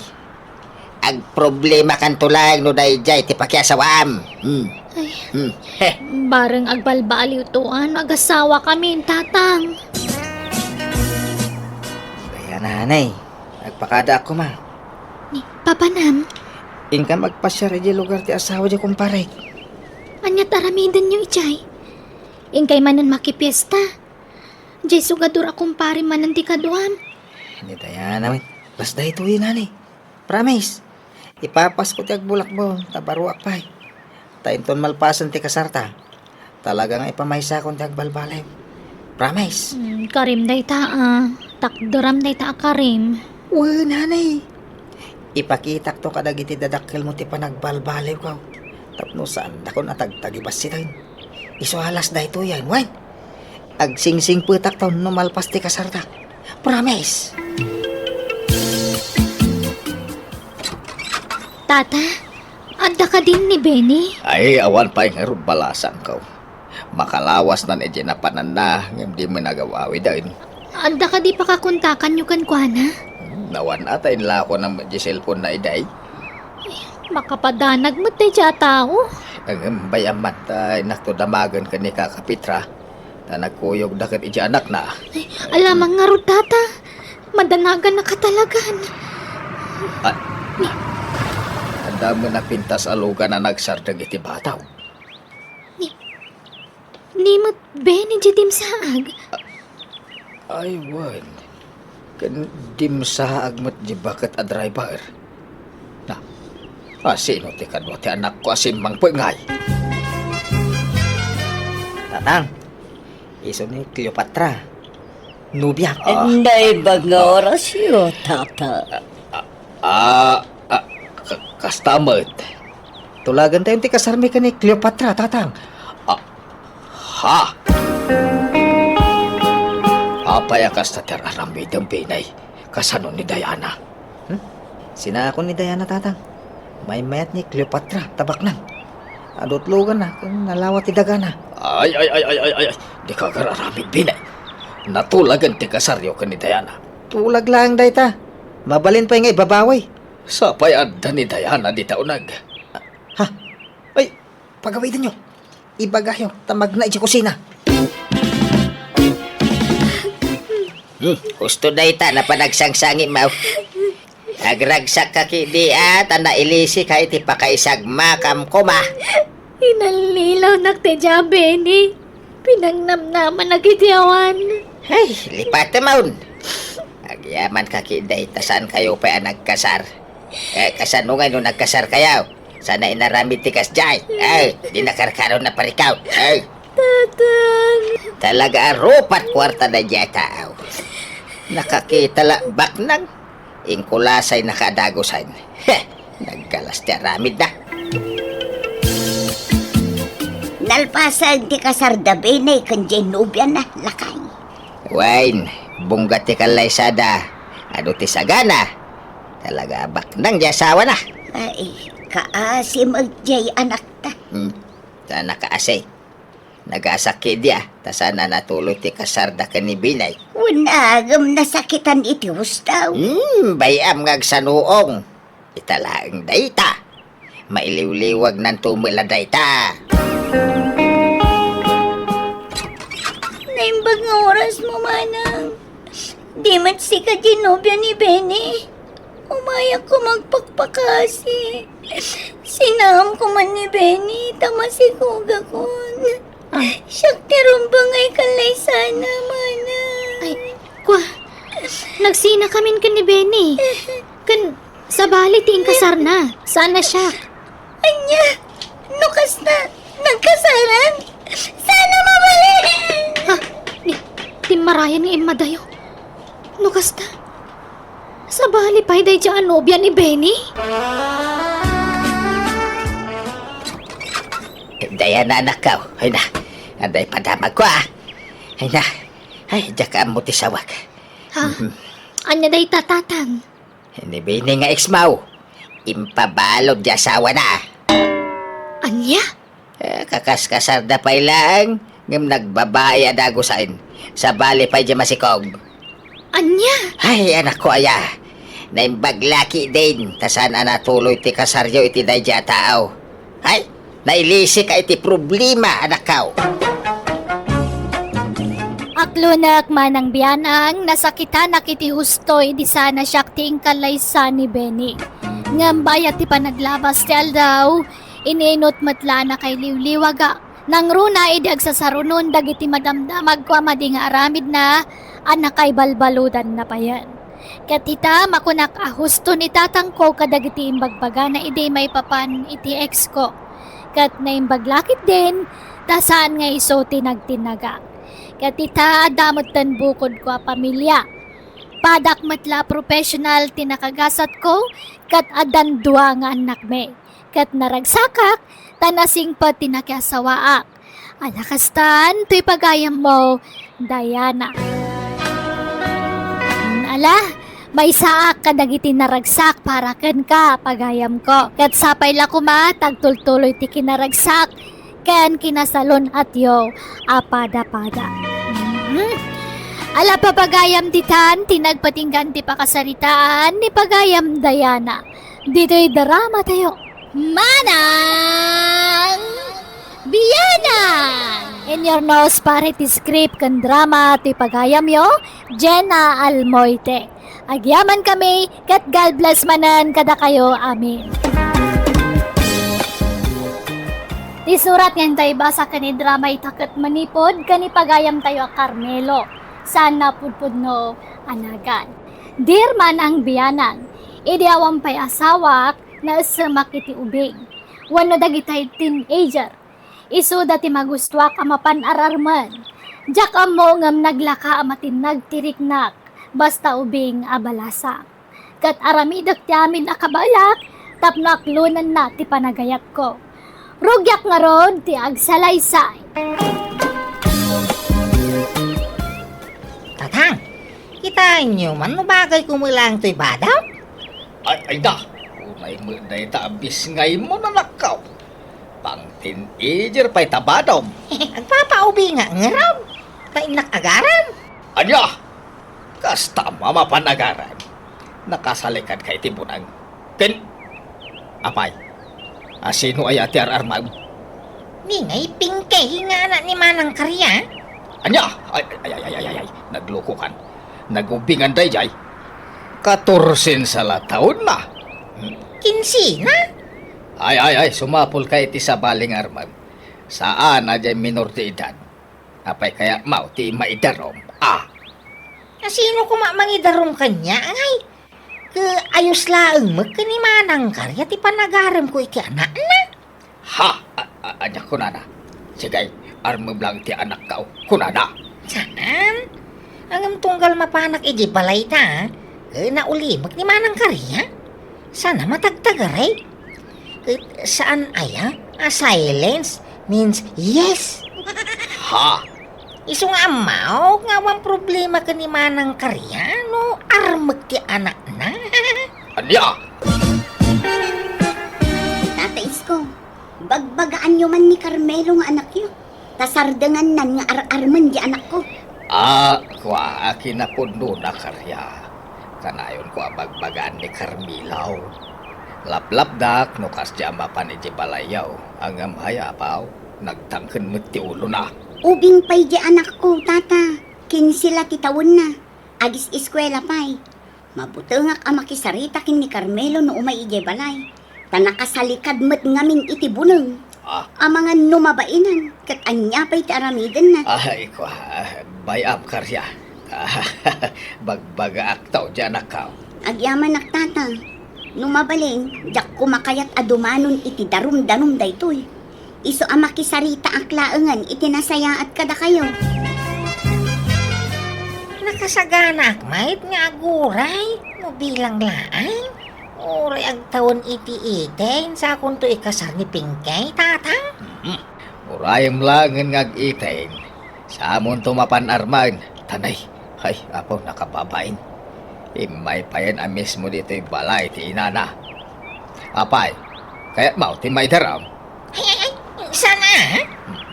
Agproblemakanto laeng no daydiay ti pakiasawaam. Hmm. Ay, hmm. Heh. Bareng agbalbaliwto, a, no agasawakamin, tatang. Kaya, nanay, agpakadaak koma. Ni, papanam? Inkam agpasiar idiay lugar ti asawa diay kumparek. Ania ti aramidenyo idiay? Inkay manen makipiesta. Diay sugadur a kumpare manen ti kaduam. Ni Diana met. Basta daytoy, nanay. Promise. Ipapasko ti agbulakbon, ta baruak pay. Ta inton malpasen ti kasarta, talaga nga ipamaysakon ti agbalbaliw. Promise. Hmm, karim dayta, a. Takderam dayta a karim. Wen, nanay. Ipakitakto kadagiti dadakkelmo ti panagbalbaliwko. Tapno saandakon a tagtagibassit. Isu a las daytoyen, wen. Agsingsingpetakto no malpas ti kasarta. Promise! Tata, adda kadin ni Benny? Ay, awan pay ngarud balasangko. Makalawasnan idiay napananna, ngem di met nagawawiden. Adda kadi pakakontakanyo kenkuana? Hmm, awan a, ta inlako na met di cellphone na idiay. Makapadanag met daydiay a tao. Ngem bay-am man ta innakto damagen ken ni Kaka Petra. Ta nagkuyogda ket idiay anakna. Ay, alamang ngarud, tata. Madanagannaka talagan. Ah, adda met napintas a lugan a nagsardeng iti bataw. Ni, ni met Benny diay dimsaag. Ay, wen. Ken dimsaag met diay baket a driver. Na, a, sino ti kadua ti anakko a simmangpet ngay? Tatang, isu ni Cleopatra. Nobiak. Ah. Naimbag nga orasyo, tata. Ah, ah, ka-, kasta met. Tulagentayon ti kasarmi ken ni Cleopatra, tatang. Ah, ha? Apay a kasta ti ar-aramidem, Benny? Kasano ni Diana? Hmm? Sinaakon ni Diana, tatang. Maymayat ni Cleopatra, ta baknang. Adu ti luganna, ken nalawa ti dagana. Ay, ay, ay, ay, ay, ay, ay. Dika agar-aramid, Bini. Natulagen ti kasaryo ken ni Diana. Tulag laeng dayta. Mabalin pay nga ibabawi. Sapay adda ni Diana dita uneg. Ha? Ay, pagawidenyo. Ibagayo, ta magna idiay kusina. Hmm, husto dayta, napanagsangsangi, maw. Agragsak ka kidi a, ta nailisika iti pakaisagmakam koma. Inallilawnak ti dia, Bini. Pinangnamnamanak iti awan. Ay, lipatem, maun. Agyaman ka kidi, ta saan kayo pay a nagkasar. Eh, kasano ngay no nagkasar kayo? Sana inaramid ti kasdiay. Ay, di nakarkaro na parikaw. Ay. Tatang. Talaga a rupat kuarta na diay tao. Nakakita la baknang. Inkulasay nakadagusan. Heh, naggalas ti aramid na. Nalpasen ti kasar da Bini ken diay nobiana, lakay. Wen, bungga ti kallaysada. Adu ti sagana. Talaga a baknang diay asawana. Ay, kaasi met diay anakta. Hmm, ta nakaasi. Nagasakit dia, ta saan a natuloy ti kasarda ken ni Bini. Wen, agem nasakitan iti husto. Hmm, bay-am nga agsanuong. Ita laeng dayta. Mailiwliwagnanto met la dayta. Naimbag nga orasmo, manang. Di met sika diay nobia ni Bini. Umayak koma agpakpakasi. Sinaamko man ni Bini, ta masikogakon. Ah. Siak ti rumbeng a kallaysana, manang. Ay, kua, nagsinakamin ken ni Bini. Ken sabali ti inkasarna, saan a siak. Ania? No kasta, nagkasaran? Saan a mabalin? Ha? Ni, timmarayan nga immadayo. No kasta, sabali pay daydiay a nobia ni Bini? Diana, anakko. Ay na, adda padamagko, ah. Ay na, ay, diak ammo ti sawag. Ha? Mhm. Ania dayta, tatang? Ni Bini nga ex-mo, impabalud diay asawana. Ania? Eh, kakaskasarda pay laeng, ngem nagbabai a dagusen. Sabali pay diay masikog. Ania? Ay, anakko aya. Naimbag la ketdin, ta saan a natuloy ti kasaryo iti daydiay a tao. Ay, nailisika iti problema, anakko. Aklonek, manang Bianang, nasakitanak iti husto idi saan a siak ti inkallaysa ni Bini. Ngem bayat ti panaglabas ti aldaw, ininut met la a nakailiwliwagak. Nangruna idi agsasarunon dagiti madamdamagko a madi nga aramidna a nakaibalbaludanna payen. Ket ita, makunak a husto ni tatangko kadagiti imbagbagana idi maipapan iti ex-ko. Ket naimbag la ketdin, ta saan nga isu ti nagtinnagak. Ket ita, adda metten bukodko a pamilia. Padak met la a professional ti nakagasatko, ket addan dua nga annakmi. Ket naragsakak, ta nasingpet ti nakiasawaak. Ala kastan, toy pagayammo, Diana. Mm, ala, maysaak kadagiti naragsak para kenka, pagayamko. Ket sapay la koma, ta agtultuloy ti kinaragsak ken kinasalun-atyo a pada-pada. Mm. Ala, papagayam, ditan ti nagpatinggan ti pakasaritaan ni pagayam Diana. Ditoy drama tayo. Manang Bianang! In your nose, pare ti script ken drama ti pagayamyo, Jenna Almoite. Agyaman kami, ket God bless manen kadakayo. Amen. Ti surat nga intay basa ken idrama ita ket manipud ken ipagayam tayo a Carmelo, saan a pudpudno a nagan. Dear Manang Bianang, idi awan pay asawak, naessemak iti ubing wenno dagitay teenager. Isuda ti magustoak a mapan ararmen. Diak ammo ngem naglaka a matinnag ti riknak, basta ubing a balasang. Ket aramidek ti amin a kabaelak tapno aklonenna ti panagayatko. Rugiak ngarud ti agsalaysay. Tatang, kitaenyo man no bagay ko met laeng toy badaw? Ay, ayda, unay met dayta a bisngaymo, anakko. Pang- Teenager pay ta badom. Agpapaubingak ngarud. Ta innak agaram. Ania? Kasta a mapan agaram. Nakasalikadka iti buneng. Ken, apay, a sino aya ti ar-armem? Ni ngay Pingkay nga anak ni Manang Karya. Ania? Ay, ay, ay, ay, ay, ay, naglukokan. Nagubingan daydiay. Katorsen sa la taonna. Hmm. Kinsena? Ay, ay, ay, sumapulka iti sabali nga armem. Saan a diay minor de edad. Apay kayatmo ti maidarum? Ah. A sino koma mangidarum kaniak, ngay? Ket ayos laeng met ken ni Manang Karya ti panagaremko iti anakna. Ha? A-, a-, ania kunana? Sige, armem lang ti anakko, kunana. Saan? Ngem tunggal mapanak idiay balayda, ket naulimek ni Manang Karya. Saan a matagtagaray? Ket saan aya a silence means yes? Ha? Isu nga ammok nga awan problema ken ni Manang Karya no armek ti anakna. Ania? Tata Isko, bagbagaanyo man ni Carmelo nga anakyo, ta sardengannan nga ar-armen ti anakko. Ah, kua, a kinapudnona, Karya. Kanayonko a bagbagaan ni Carmelo. Laplapdak no kasdiay a mapan idiay balayyo, ngem hay apaw, nagtangken met ti ulona. Ubing pay diay anakko, tata. Kinse la ti tawenna. Agis-eskuela pay. Mabutengak a makisarita ken ni Carmelo no umay idiay balay. Ta nakasalikad met ngamin iti buneng. Ah. Amangan no mabainan, ket ania pay ti aramidenna? Ay, kua, bay-am, Karya. Bagbagaakto diay anakko. Agyamanak, tata. No mabalin, diak koma kayat a dumanon iti darum-darum daytoy. Isu a makisaritaak laengen iti nasayaat kadakayo. Nakasaganaak met nga aguray no bilang laeng. Uray agtawen iti eighteen, sakonto ikasar ni Pingkay, tata? Hmm. Urayem laengen nga ag-eighteen. Samonto mapan armen, tanay. Ay, apo, nakababain. Immay payen a mismo ditoy balay ti inana. Apay, kayatmo ti maidarum? Ay, ay, ay, sana?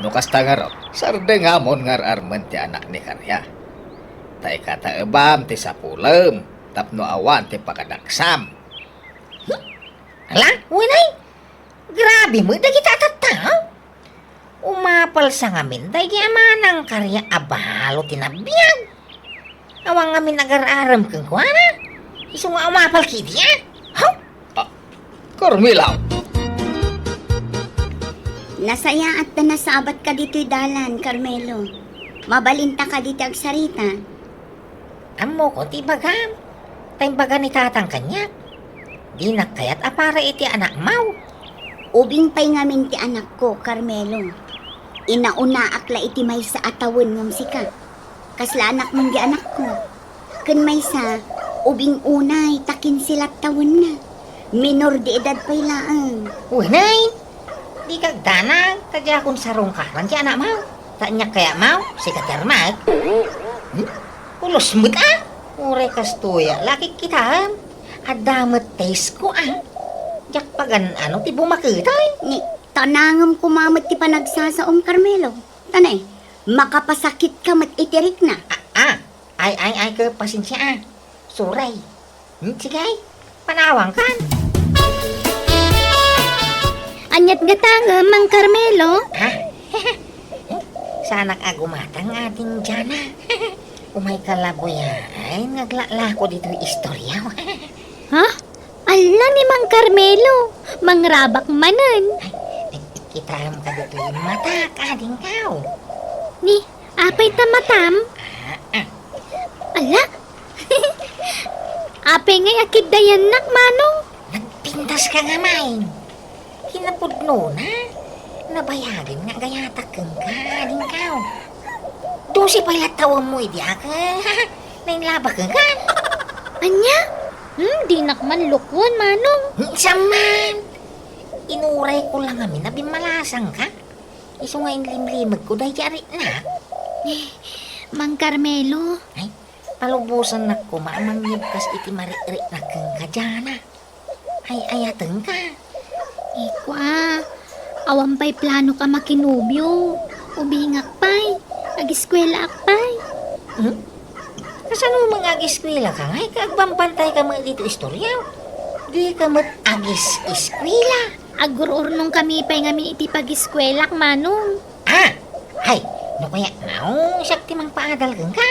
No kasta ngarud, sardengamon nga ar-armen ti anak ni Karya. Ta ikataebam ti sapulem tapno awan ti pakadaksam. Hmm? Ala, uy, nay! Grabe met dagiti a tattao! Umapalsa ngamin daydi a Manang Karya a balo ti nabiag. Awan ngamin agar-arem kenkuana. Isu nga umapal ketdi, a? Huh? Ah, Carmelo! Nasayaat ta nasabatka ditoy dalan, Carmelo. Mabalinta kadi ti agsarita. Ammokon ti ibagam. Ta imbaga ni tatang kaniak, dinak kayat a para iti anakmaw. Ubing pay ngamin ti anakko, Carmelo. Inaunaak la iti maysa a tawen ngem sika. Kasla anakmon di anakko. Ken maysa, ubing unay ta kinse la tawenna. Minor de edad pay laeng. Unay? Dika agdanag, ta diakon sarungkaran ti anakmaw. Ta aniak kayatmaw, sika ti armek. Hmm? Pulos met a! Uray kastoy a, lakik kitaem. Adda met test ko a. Diak pagan-ano ti bumaketay. Ni, tanangem koma met ti panagsasaom, Carmelo. Tanay, makapasakitka met iti rikna. Ah, ah. Ay, ay, ay, ke, pasensia a. Suray. Hmm, sige, panawangkan. Aniat gata ngem, Mang Carmelo? Ha? Saanak a gumatang, Ading Jana. Umayka la buyaen nga aglaklako ditoy istorya. Ha? Alla ni Mang Carmelo, mangrabak manen. Ay, kitaem kaditoy matak, Ading Kao. Ni, apay ta matam? Ah, ah. Alla, apay ngay a kiddayannak, Manong? Nagpintas ka nga, May. Kinapudnona, nabayagen nga agayatak kenka, Ading Kao. Dose pay la tawenmo idi ak nainlabak kenka. Ania? Hmm, dinak man lukon, Manong. Saan man? Inuray ko la ngamin a bimmalasangka. Isu nga inlimlimegko daydi a riknak. Mang Carmelo. Ay, palubosannak koma a mangyebkas iti marikriknak kenka, Jana. Ay-ayatenka. Ikua, Awan pay planok a makinobio. Ubingak pay. Agiskuelaak pay. Hmm? Kasano nga agiskuelaka ngay ket agbambantayka met ditoy istorya? Dika met agis-iskuela. Agur-urnongkami pay ngamin iti pagiskuelak, Manong. Ah! Ay, no kayat, Manong, siak ti mangpaadal kenka.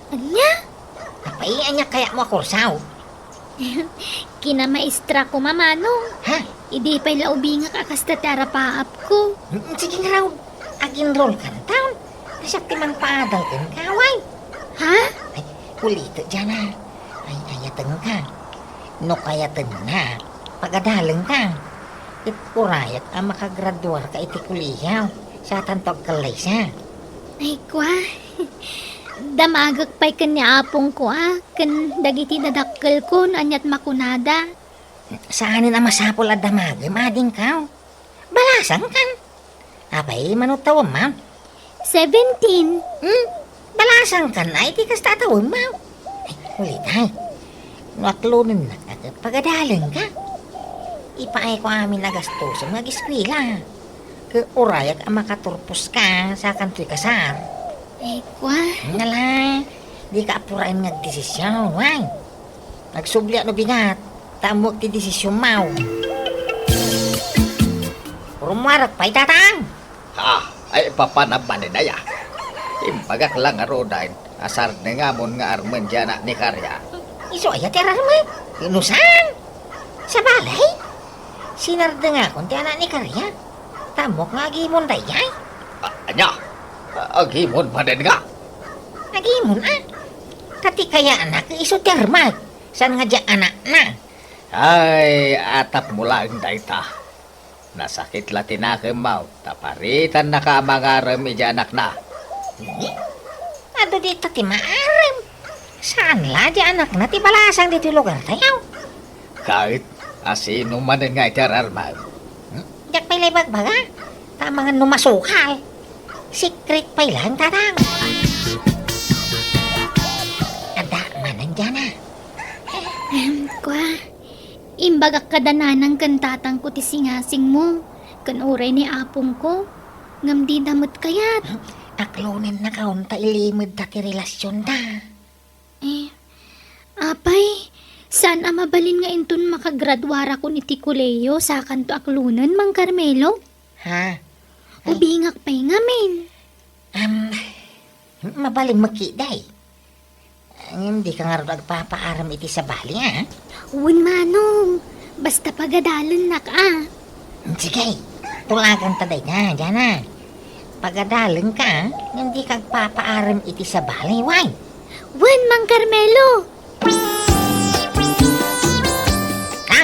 Ania? Apay, ania kayatmo a kursaw? Kinamaestra koma, Manong. Ha? Idi pay la ubingak a kasta ti arapaapko. Mm, sige ngarud. Ag-enroll kanton. Ta siak ti mangpaadal kenka, way. Ha? Ay, ulitek, Jana. Ay, ayatenka. No kayatennak, pagadalenka. Ket urayak a makagraduarka iti kolehiyo, sakanto agkallaysa. Ay, kua. Damagek pay ken ni apongko a, ken dagiti dadakkelko no aniat makunada. Saanen a masapul a damagem, adingko. Balasangkan. Apay, mano tawemmo? Seventeen. Hmm? Balasangkan a iti kasta a tawemmo. Ay, ulitek. No aklonennak a ket pagadalenka. Ipaayko amin a gastosem nga agiskuela. Ket urayak a makaturposka, sakanto ikasar. Ay, kua. Nala, dika apuraen nga agdesision, way. Agsubliak no bigat, ta ammoek ti desisionmo. Rummuarek pay, Tatang! Ha? Ay, papanam manen aya? Imbagak la ngaruden a sardengam nga armen diay anak ni Karia. Isu aya ti ararmek? No saan? Sabali? Sinardengakon ti anak ni Karia. Ta ammok nga agimon daydiay. A-, ania? A-, agimon manen nga? Agimon, a? Ta ti kayatna ket isu ti armek. Saan nga diay anakna? Ay, atapmo laeng dayta. Nasakit la ti nakemmo, ta paritannaka a mangarem idiay anakna. Eh? Adu dita ti maarem. Saan la diay anakna ti balasang ditoy lugartayo? Ket, asino manen nga iti ararmek? Hmm? Diak pay la ibagbaga. Ta amangan no masukal. Secret pay laeng, Tatang. Adda manen diay a. Em, kua. Imbagak kada nanang ken tatangko ti singasingmo, ken uray ni apongko, ngem dida met kayat. Aklonennaka unta ilimedda ti relasionda. Eh, apay, saan a mabalin nga inton makagraduarakon iti kolehiyo, sakanto aklonen, Mang Carmelo? Ha? Ay. Ubingak pay ngamin. Am, mabalin met ketdi. Ngem dika ngarud agpapaarem iti sabali, a? Wen, Manong. Basta pagadalennak, a. Sige, tulaganta dayta, Jana. Pagadalenka, a? Ngem dika agpapaarem iti sabali, way. Wen, Mang Carmelo. A?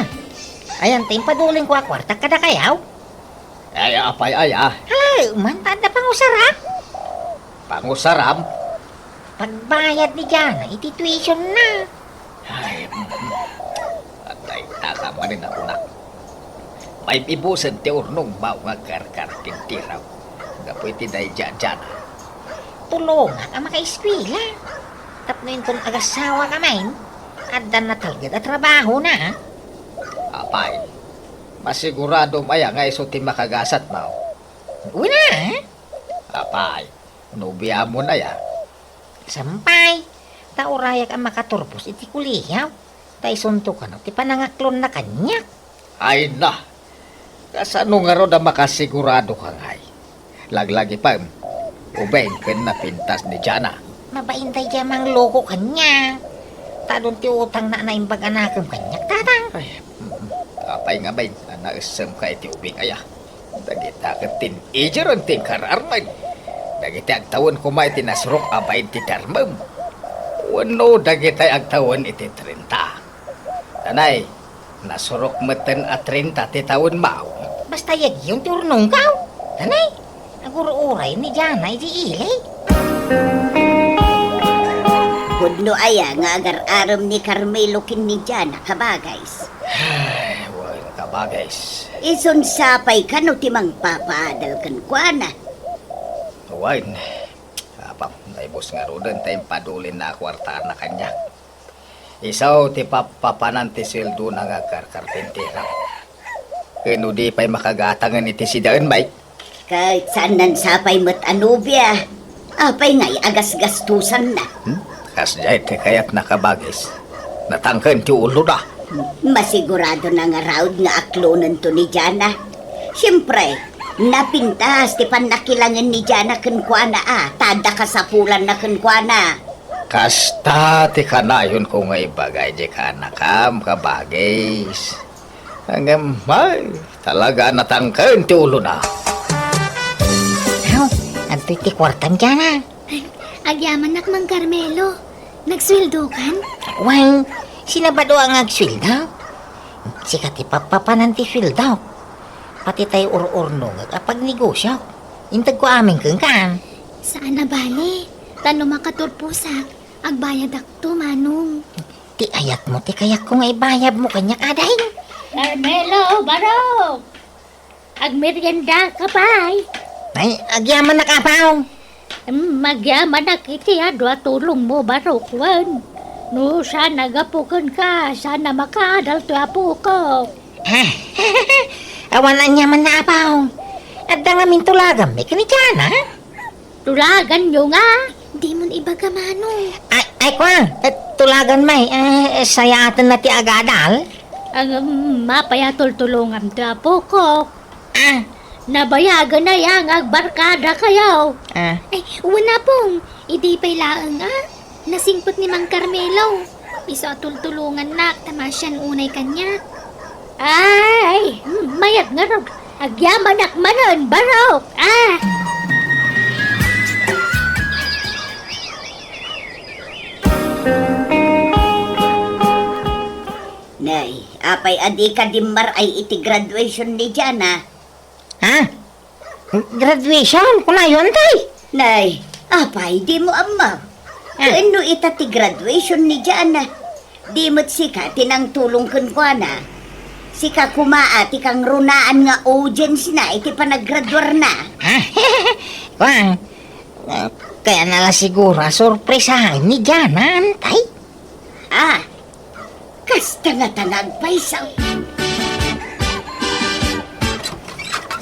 Ayan ti impadulinko a kuarta kadakayo? Ay, apay aya? Hala, man, ta adda pangusarak. Pangusaram? Pagbayad ni Jana iti tuition na. Ay, mm, mm. Adda itaka manen a kunak. Maibibusen ti urnongmo nga agkarkarpintero gapu iti daydi a Jana. Tulongak a makaeskuela. Tapno inton agasawaka manen, adda natalged a trabahona. Apay, masiguradom aya nga isu ti makagasatmo? Wen a. Apay, nobiamon aya? Saan pay, ta urayak a makaturpos iti kolehiyo, ta isunto kano ti panangaklonna kaniak. Ay na! Kasano ngarud a makasiguradoka ngay? Laglagipem, ubing ken napintas ni Jana. Mabain daydi a mangloko kaniak. Ta adun ti utangna a naimbag a nakem kaniak, Tatang. Ay, mm, apay ngamin a naessemka iti ubing aya? Dagita ket teenager ti inkararmed. Dagiti agtawen koma iti nasurok a bain ti termem. Wenno dagitay agtawen iti trenta. Tanay, nasurok metten a trenta ti tawenmo. Basta yagyon ti urnongko. Tanay, agur-uray ni Jana iti ili. Pudno aya nga agar-arem ni Carmelo ken ni Jana, kabagay. Ay, wen, kabagay. Isun sapay kano ti mangpapaadal kenkuana? Wen, apang, naibus ngaruden ta impadulinna a kuartana kaniak. Isu ti pappapanan ti sueldona nga agkarkarpintero. Ken no di pay makagatangen iti sidaen, Mike? Ket saan sapay met a nobia. Apay ngay a gasgastosanna? Hmm? Kasdiay ti kayatna, kabagis. Natangken ti ulona. Masigurado na ngarud nga aklonento ni Jana. Siempre, napintas ti pannakilangen ni Jana kenkuana a, ta adda kasapulanna kenkuana. Kasta ti kanayonko nga ibaga iti kaanakam, kabagis. Ngem, ay, talaga a natangken ti ulona. Aw, adtoy ti kuartam, Jana. Ay, agyamanak, Mang Carmelo. Nagsueldokan? Wen, sino bado nga agsueldo? Sika ti papapanan ti sueldo. Pati tay ur-urnongek a pagnegosio. Integko amin kenka. Saan a bale, ta no makaturposak, agbayadakto, Manong. Ti ayatmo ti kayatko nga ibayadmo kaniak, ading. Carmelo, barok! Agmeriendaka pay? Ay, agyamanak, Apo. Hmm, agyamanak iti adu a tulongmo, barok, wen. No saan a gapu kenka, saan a makaadal toy apokok. Awan aniamanna, Apo. Adda ngamin tulaganmi ken ni Jana. Tulaganyo nga? Dimon ibaga, Manong. Ay, ay, kua, eh, tulagan may, eh, sayaatenna ti agadal? Ang, um, mapay a tultulongam ti apokok. Ah. Nabayagan aya nga agbarkadakayo. Ah. Ay, wen, Apong, idi pay laeng, ah. Nasingpet ni Mang Carmelo. Isu a tultulongannak, ta maasian unay kaniak. Ay, hmm, mayat ngarud. Agyamanak manen, barok! Ah! Nay, apay a dika dimmaray iti graduation ni Jana? Ha? Graduation? Kunayon, tay? Nay, apay, dimo ammo? Ah. Ken no ita ti graduation ni Jana? Di met sika ti nangtulong kenkuana. Sika koma a ti kangrunaan nga audience na iti panagraduarna. Ha? Kuan, ah, kayatna la siguro a sorpresaen ni Jana, tay? Ah, kasta nga ta nagpayso.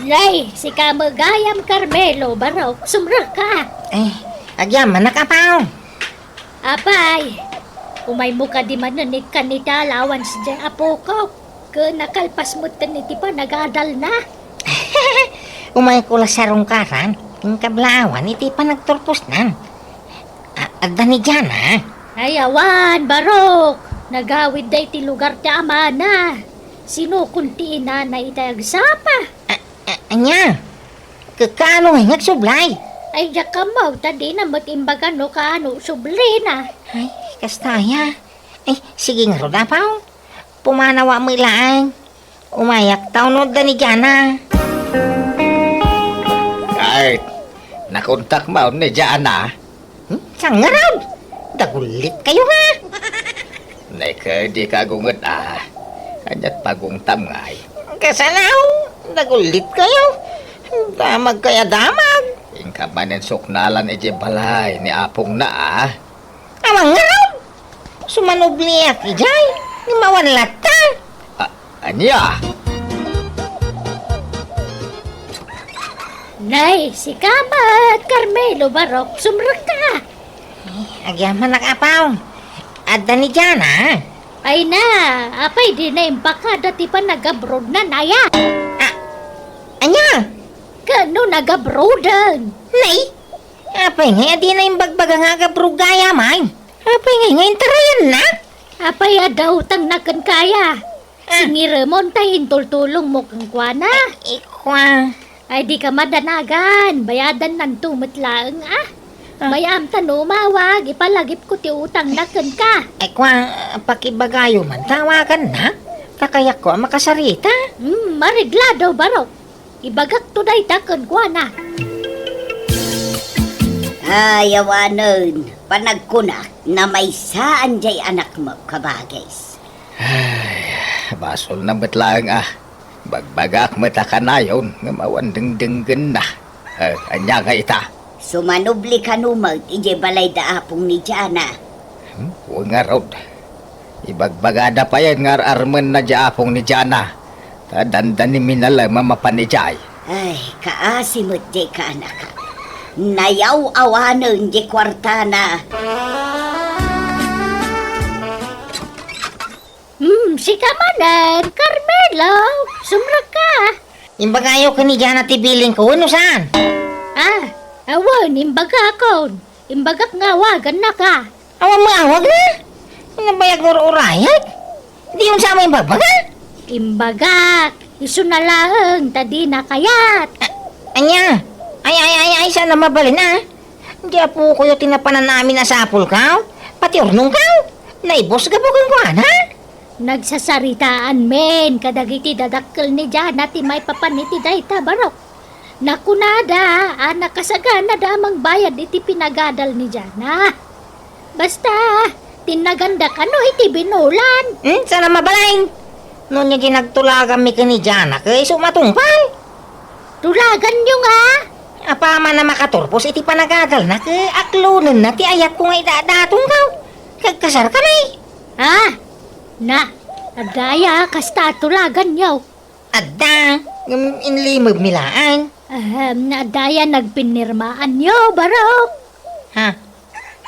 Nay, sika met gayam, Carmelo, barok, sumrekka. Eh, agyamanak, Apo. Apay, umaymo kadi manen ikkan iti allowance diay apokok, ken nakalpas metten iti panagadalna. Umayko la sarungkaran, ken kablaawan iti panagturposnan. A-, adda ni Jana? Ay, awan, barok. Nagawidda iti lugar ti amana. Sinukon ti inana itay agsapa. A-, a-, ania? Ka-, kaano ngay nga agsublay? Ay, diak ammo, ta dina met imbaga no kaano sublina. Ay, kasta aya. Ay, sige ngarud, Apo. Pumanawa met laeng. Umayak ta unay adda ni Jana. Ay, nakontak man ni Jana. Hmm? Saan ngarud? Dagullit kayo nga. Nay, kadi ka agunget a. Aniat pagungtam ngay? Kasano? Dagullit kayo. Damag kaya damag. Inka manen suknalan iti balay ni apongna a. Awan ngarud. Sumanubliak idiay. Ni mawan latta. A-, ania? Nay, sika met, Carmelo, barok, sumrekka. Eh, agyamanak, Apo. Adda ni Jana? Ay na, apay dina impakada ti panagabroadna, aya? Ah, ania? Ken no nagabroaden? Nay, apay ngay a dina imbagbaga nga agabroad gayam? Apay ngay nga intarayanna? Apay a dautangna kenka aya? Ah. Singiremon ta intultulongmo kenkuana. Ay, ikua. Ay, dika madanagan. Bayadannanto met laeng, ah. Ah. Bay-am ta no umawag, ipalagipko ti utangna kenka. Ay, kua, pakibagayo man, tawagannak. Ta kayatko a makasarita. Hmm, mareglado, barok. Ibagakto dayta kenkuana. Ay, awanen, panagkunak, namaysaan diay anakmo, kabagis. Ay, basolna met laeng a. Bagbagak met a kanayon nga awan dengdenggenna. Eh, ania ngay ita? Sumanubli kano met idiay balay da apong ni Jana. Hmm, wen ngarud. Ibagbagada payen nga ar-armenna diay apong ni Jana. Dandani minalem a mapan idiay. Ay, kaasi met diay kaanaka. Nayaw-awanen diay kuartana. Hmm, sika manen, Carmelo, sumrekka. Imbagayo ken ni Jana ti bilingko, wenno saan? Ah, awan, imbagakon. Imbagak nga awagannaka. Awan maawagna? Nabayag nga ur-urayek? Di unsa a maimbabaga? Imbagak, isuna laeng ta dina kayat. A-, ania? Ay, ay, ay, ay, saan a mabalin, a? Di apokoyo ti napanan amin a sapulkaw? Pati urnongkaw? Naibus gapu kenkuana? Nagsasaritaan men kadagiti dadakkel ni Jana ti maipapan iti dayta, barok. Nakunada a nakasaganada a mangbayad iti pinagadal ni Jana. Basta, tinnaganda kano iti binulan. Hmm, saan a mabalin? No nia diay nagtulaganmi ken ni Jana, ket isu matungpal. Tulaganyo nga? Apaman a makaturpos iti panagadalna, ket aklonenna ti ayatko nga idadatongkaw. Kagkasarkami. Ah, na, adda aya kasta a tulaganyo? Adda, ngem inlimebmi laeng. Ahem, adda aya nagpinirmaanyo, barok? Ha?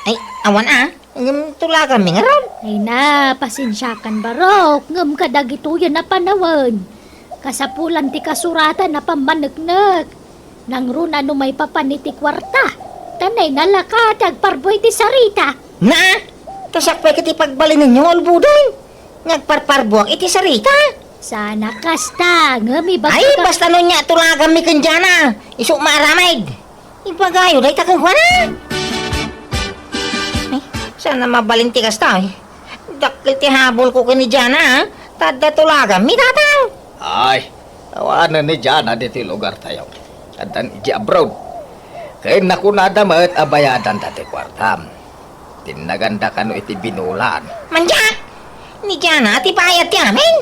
Ay, awan a. Ngem tulaganmi ngarud. Ay na, pasensiakan, barok. Ngem kadagitoyen a panawen, kasapulan ti kasuratan a pammaneknek. Nangruna no maipapan iti kuarta, ta nainalaka ti agparbo iti sarita. Na! Ta siak pay ket ti pagbalinenyo nga ulboden nga agparparbuak iti sarita. Saan a kasta, ngem ibagak. Ay, basta no nia tulaganmi ken Jana, isu maaramid. Ibagayo dayta kenkuana. Ay, saan a mabalin ti kasta, ay. Dakkel ti habulko ken ni Jana, a. Ta adda tulaganmi, tatang. Ay, awanen ni Jana ditoy lugartayo. Addan idiay abroad. Ken nakunada met a bayadanda ti kuartam. Tinnaganda kano iti binulan. Mandiak! Ni Jana ti bayad ti amin?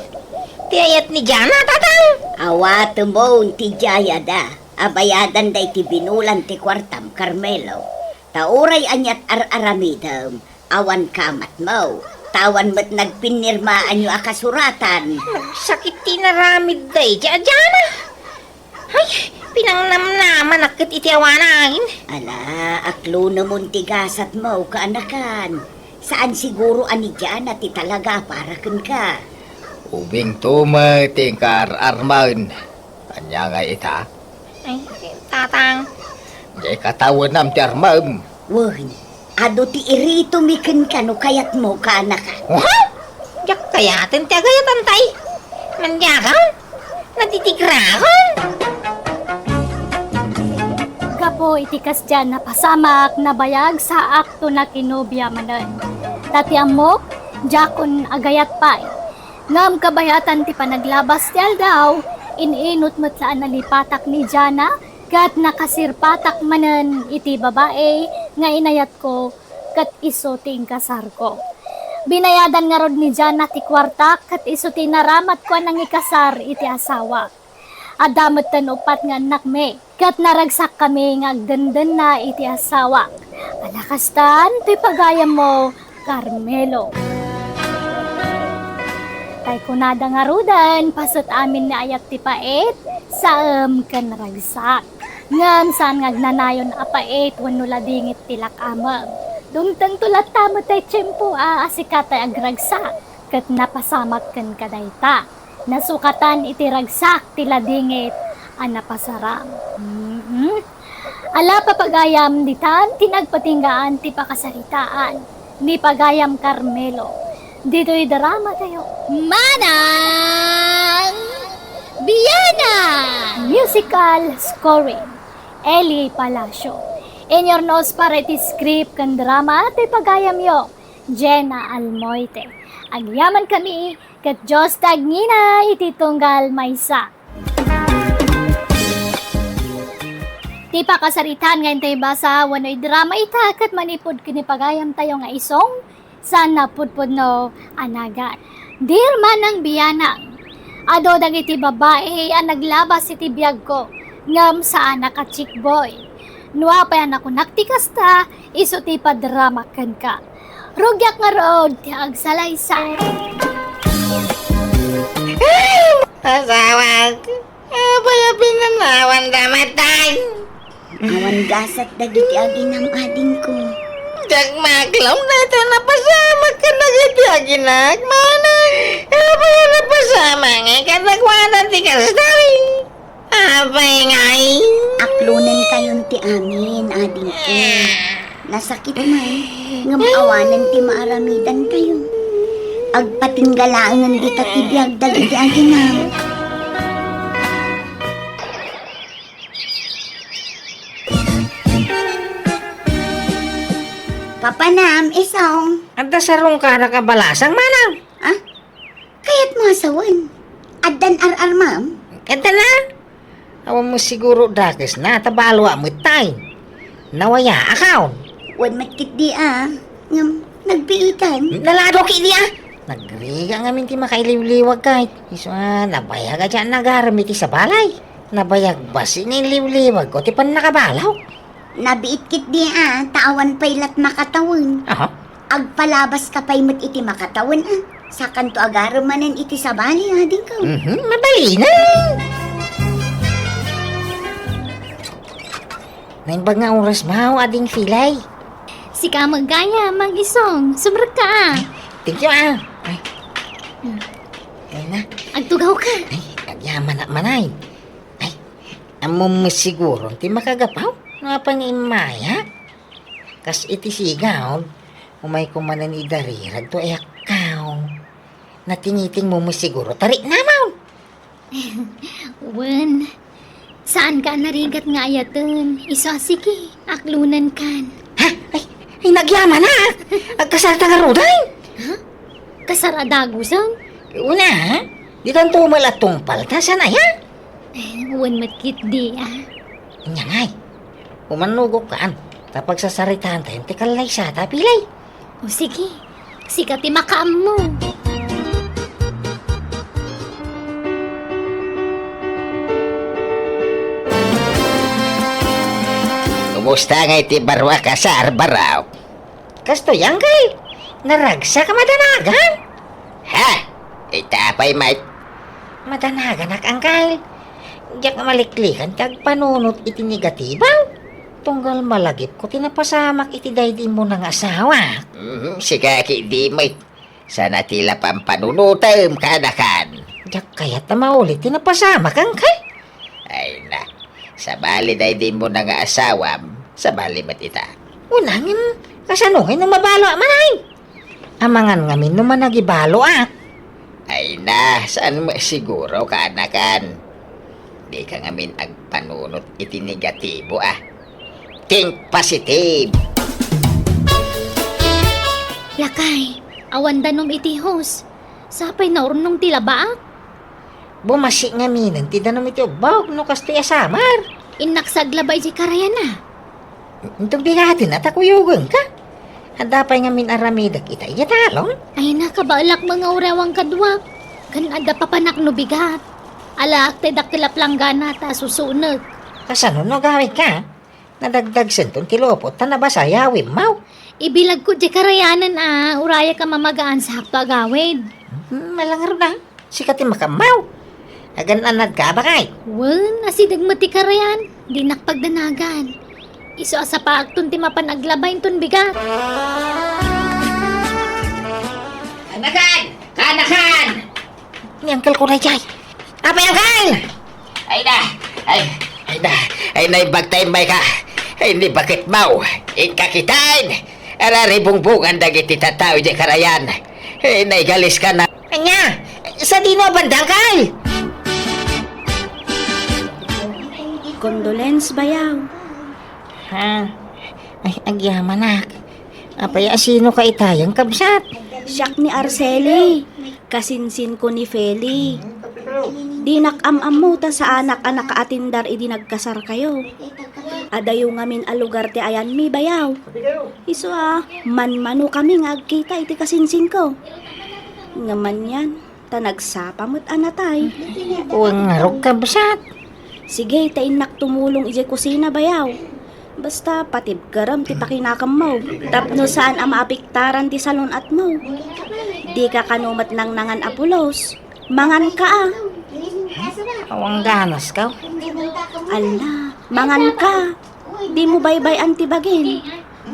Ti ayat ni Jana, tatang? Awatemon ti diay ada a bayadanda iti binulan ti kuartam, Carmelo. Ta uray aniat ar-aramidem, awan kamatmo, ta awan met nagpinirmaanyo a kasuratan. Nagsakit ti inaramid daydi a Jana. Ay, pinangnamnamanak ket iti awanen. Ala, aklonemon ti gasatmo, kaanakan. Saan siguro a ni Jana ti talaga a para kenka. Ubingto met ti inkaar-armen. Ania ngay ita? Ay, tatang. Diay katawenam ti armem. Wen, adu ti iritomi kenka no kayatmo, kaanaka. Oha? Diak kayaten ti agayatan tay. Nandiakon? Natitigrakon? Gapu iti kasdiay a napasamak, nabayag saakto nakinobia manen. Ta ti ammok, diakon agayat pay. Ngem kabayatan ti panaglabas ti aldaw, in-inut met la a nalipatak ni Jana, ket nakasirpatak manen iti babai nga inayatko, ket isu ti inkasarko. Binayadan ngarud ni Jana ti kuartak, ket isu ti inaramatko a nangikasar iti asawak. Adda metten uppat nga annakmi, ket naragsakkami nga agdendenna iti asawak. Ala kastan toy pagayammo, Carmelo. Tay kunada ngaruden, paset amin ni ayat ti pait, saem ken ragsak. Ngem saan nga agnanayon a pait wenno ladingit ti lak-amem. Dumtengto latta met tay tiempo a asika tay agragsak, ket napasamak kenka dayta. Nasukatan iti ragsak ti ladingit a napasaram. Mhm. Ala, papagayam, ditan ti nagpatinggaan ti pakasaritaan ni pagayam Carmelo. Ditoy drama tayo. Manang Biana! Musical scoring, Eli Palacio. Inurnos para iti script ken drama ti pagayamyo, Jenna Almoite. Agyaman kami ket Dios ti agngina iti tunggal maysa. Ti pakasaritaan nga intay basa wenno idrama ita ket manipud ken ni pagayamtayo nga isong saan napudpudno a nagan. Dear Manang Bianang, adu dagiti babai a naglabas iti biagko, ngem saanak a chickboy. No apay a nakunak ti kasta, isu ti padrama kenka. Rugiak ngarud ti agsalaysay. Asawak, apay a pinanawan da matay? Awan gasat dagiti aginam, adingko. Diak maklong dayta napasamak kadagiti aginak, manang apay a napasamak nga kadakuada ti kasta? Apay ngay? Aklonenkayon ti amin, adingko. Nasakit man, ngem awanen ti maaramidantayo. Agpatinggalaengen dita ti biag dagiti aginam. Papanam, isong. Adda sarungkarak a balasang, manang? Ah? Kayatmo a sawen? Addan ar-armam? Adda na. Awan mo siguro dakes na, ta balo a met tay. Nawaya, akaw? Wen met ketdi a. Ngem, nagbiitan. Nalado ketdi a. Nagrigat ngamin ti makailiwliwag kay. Isu a, nabayag a diak nagarem iti sabali. Nabayag basi ni liwliwag ko ti pannakabalo. Nabiit ketdi a, ta awan pay lat makatawen. Aha. Agpalabas ka pay met iti makatawen a. Sakanto agarem manen iti sabali, adingko. Mhm, mabalinen. Naimbag nga oras mo, ading Filay. Sika met gayam, Mang Isong. Sumrekka a. Thank you a. Ay. Hmm. Ay na. Agtugawka. Ay, agyamanak manay. Ay, ammom met siguro ti makagapu no apay nga immaya. Kas iti sigaw, umayko manen idarirag to, ay akkaw. Natingitingmo met siguro, ta riknamon. Wen, saanka a narigat nga ayaten. Isu a sige, aklonenkan. Ha? Ay, ay, nagyamanak. Agkasarta ngaruden. Ha? Kasar a dagusen? Una, ha? Ditanto met la tungpalta, saan aya? Eh, wen met ketdi a. Ania ngay? Umannogokkan, ta pagsasaritaantayon ti kallaysata, Filay. O sige, sika ti makaammo. Kumusta ngay ti baro a kasar, baro? Kastoy, Angkel. Naragsak a madanagan. Ha? Ita pay met? Madanaganak, Angkel. Diak maliklikan ti agpanunot iti negatibo. Tunggal malagipko ti napasamak iti daydi immuna nga asawa. Mhm, sika ketdi met. Saan a ti la pampanunotem, kanakan. Diak kayat a maulit ti napasamak, Angkel. Ay na, sabali daydi immuna nga asawam, sabali met ita. Unangin, kasano ngay no mabalo a manay? Amangan ngamin no managibalo a. Ay na, saan mo siguro, kanakan? Dika ngamin agpanunot iti negatibo a. Think positive. Lakay, awan danom iti hose. Sapay naurnong ti labaak. Bumasi ngaminen ti danom iti ubbog no kastoy a summer. Innak sa aglaba idiay karayan a. Inton bigaten a ta kuyogenka. Adda pay ngamin aramidek ita idiay talon. Ay na, kabaelak nga uray awan kaduak. Ken adda papanak no bigat. Alaak ti dakkel a planggana ta susunek. Kasano no agawidka? Nadagdagsenton ti lupot ta nabasa yawimmo. Ibilagko diay karayanen a, urayak a mamagaan sa hakto agawid. Hmm, malangruna. Sika ti makaammo. Agan-anadka a bakay. Wen, asideg met ti karayan. Dinak pagdanagan. Isu a sapaakton ti mapan aglaba inton bigat. Kanakan! Kanakan! Ni Uncle ko daydiay. Apay, Uncle! Ay na! Ay, ay na! Ay, naimbag ta immayka! Ay, ni baketmo! Inka kitaen! Araribungbongan dagiti tattao idiay karayan! Ay, naigaliska na! Ania? Sadino a banda, Uncle? Condolence, bayaw. Ha? Ay, agyamanak. Apay, asino ka itayan, kabsat? Siak ni Arceli. Kasinsinko ni Feli. Dinak am-ammo ta saanak a nakaatindar idi nagkasarkayo. Adayo ngamin a lugar ti ayanmi, bayaw. Isu a, manmanokami nga agkita iti kasinsinko. Ngem anian, ta nagsapa met a natay. Wen ngarud, kabsat. Sige, ta innak tumulong idiay kusina, bayaw. Basta, patibkerem ti pakinakemmo. Tapno saan a maapektaran ti salun-atmo. Dika kano met nangnangan a pulos. Manganka a. Awan ganas ka. Ala, mangan ka. Di mo baybay-an ti bagim.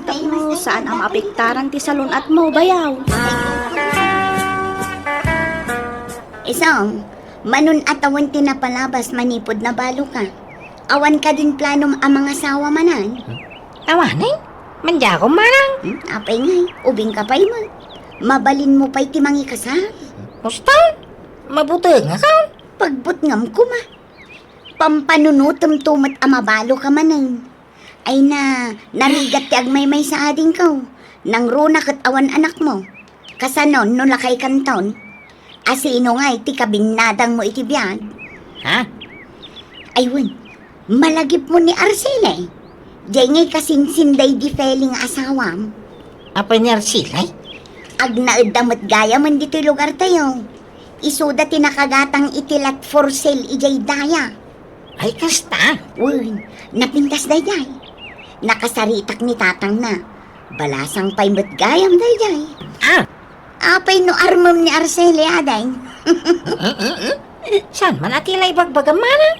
Tapno saan a maapektaran ti salun-at mo, bayaw. Isong, manun-at awan ti napalabas manipud nabalo ka. Awan kadin planom a mangasawa manen? Hmm? Awanen? Mandiakom manang? Hmm? Apay ngay, ubing ka pay met. Mabalin mo pay ti mangikasar. Uston? Mabuteng a kan? Pagbutngam koma. Pampanunutem to met a mabalo ka manen. Ay na, narigat ti agmaymaysa adingko. Nangruna ket awan anakmo. Kasanon no lakay kanton? Asino ngay ti kabinnadangmo iti biag? Ha? Ay wen, malagipmo ni Arcele. Jay ngay kasinsinday di Feli nga asawam. Apay ni Arcele? Agnaedda met gayamen ditoy lugartayo. Isuda ti nakagatang iti lot for sale idiay daya. Ay, kasta? Wen, napintas daydiay. Nakasaritak ni tatangna. Balasang pay met gayam daydiay. Ah! Apay no armem ni Arcele, ading? Saan man a ti la ibagbagam, manang?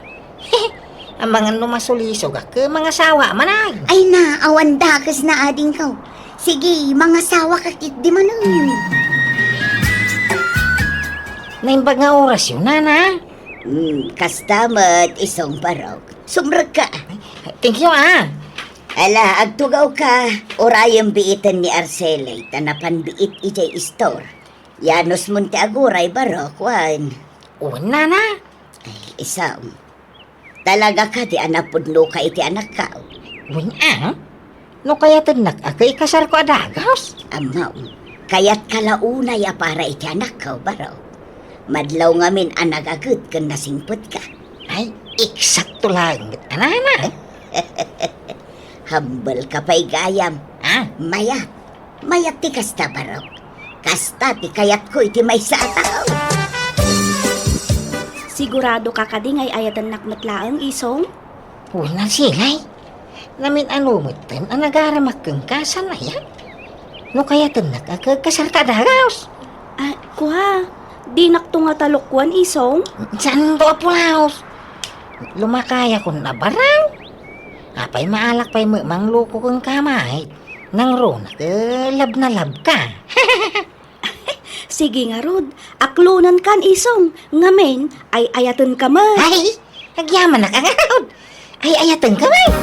Amangan no masulisog a ket mangasawa manang. Ay na, awan dakes na adingko. Sige, mangasawa ka ketdi manen. Naimbag nga orasyo, nana. Hmm, kasta met, isong barok. Sumrekka. Thank you, ah. Ala, agtugaw ka. Urayem biiten ni Arcele, ta napan biit idiay istor. Yanusmon ti aguray, barok, wen. Wen, nana. Ay, isong. Talaga kadi a napudno ka iti anakko? Wen, ah. No kayatennak a ket ikasarko a dagus? Ammom, kayatka la unay a para iti anakko, barok. Madlaw ngamin a nagaged ken nasingpetka. Ay, eksakto laeng met a nana. Hambelka pay gayam. Ah? Mayat. Mayat ti kasta, barok. Kasta ti kayatko iti maysa a tao. Sigurado ka kadi nga ay-ayatennak met laeng, isong? Wen, Arcele. Namin-ano metten a nagaramak kenka, saan aya? No kayatennak a ket kasarka a dagus. Ah, kua, dinakto nga talukwan, isong? Saanto a pulaos? Lumakayakon a baraw. Apay, maalak pay met mangluko kenka, may. Nangruna ket love na love ka. Sige ngarud, aklonenkan, isong, ngamin, ay-ayatenka met. Ay, agyamanak ngarud. Ay-ayatenka met.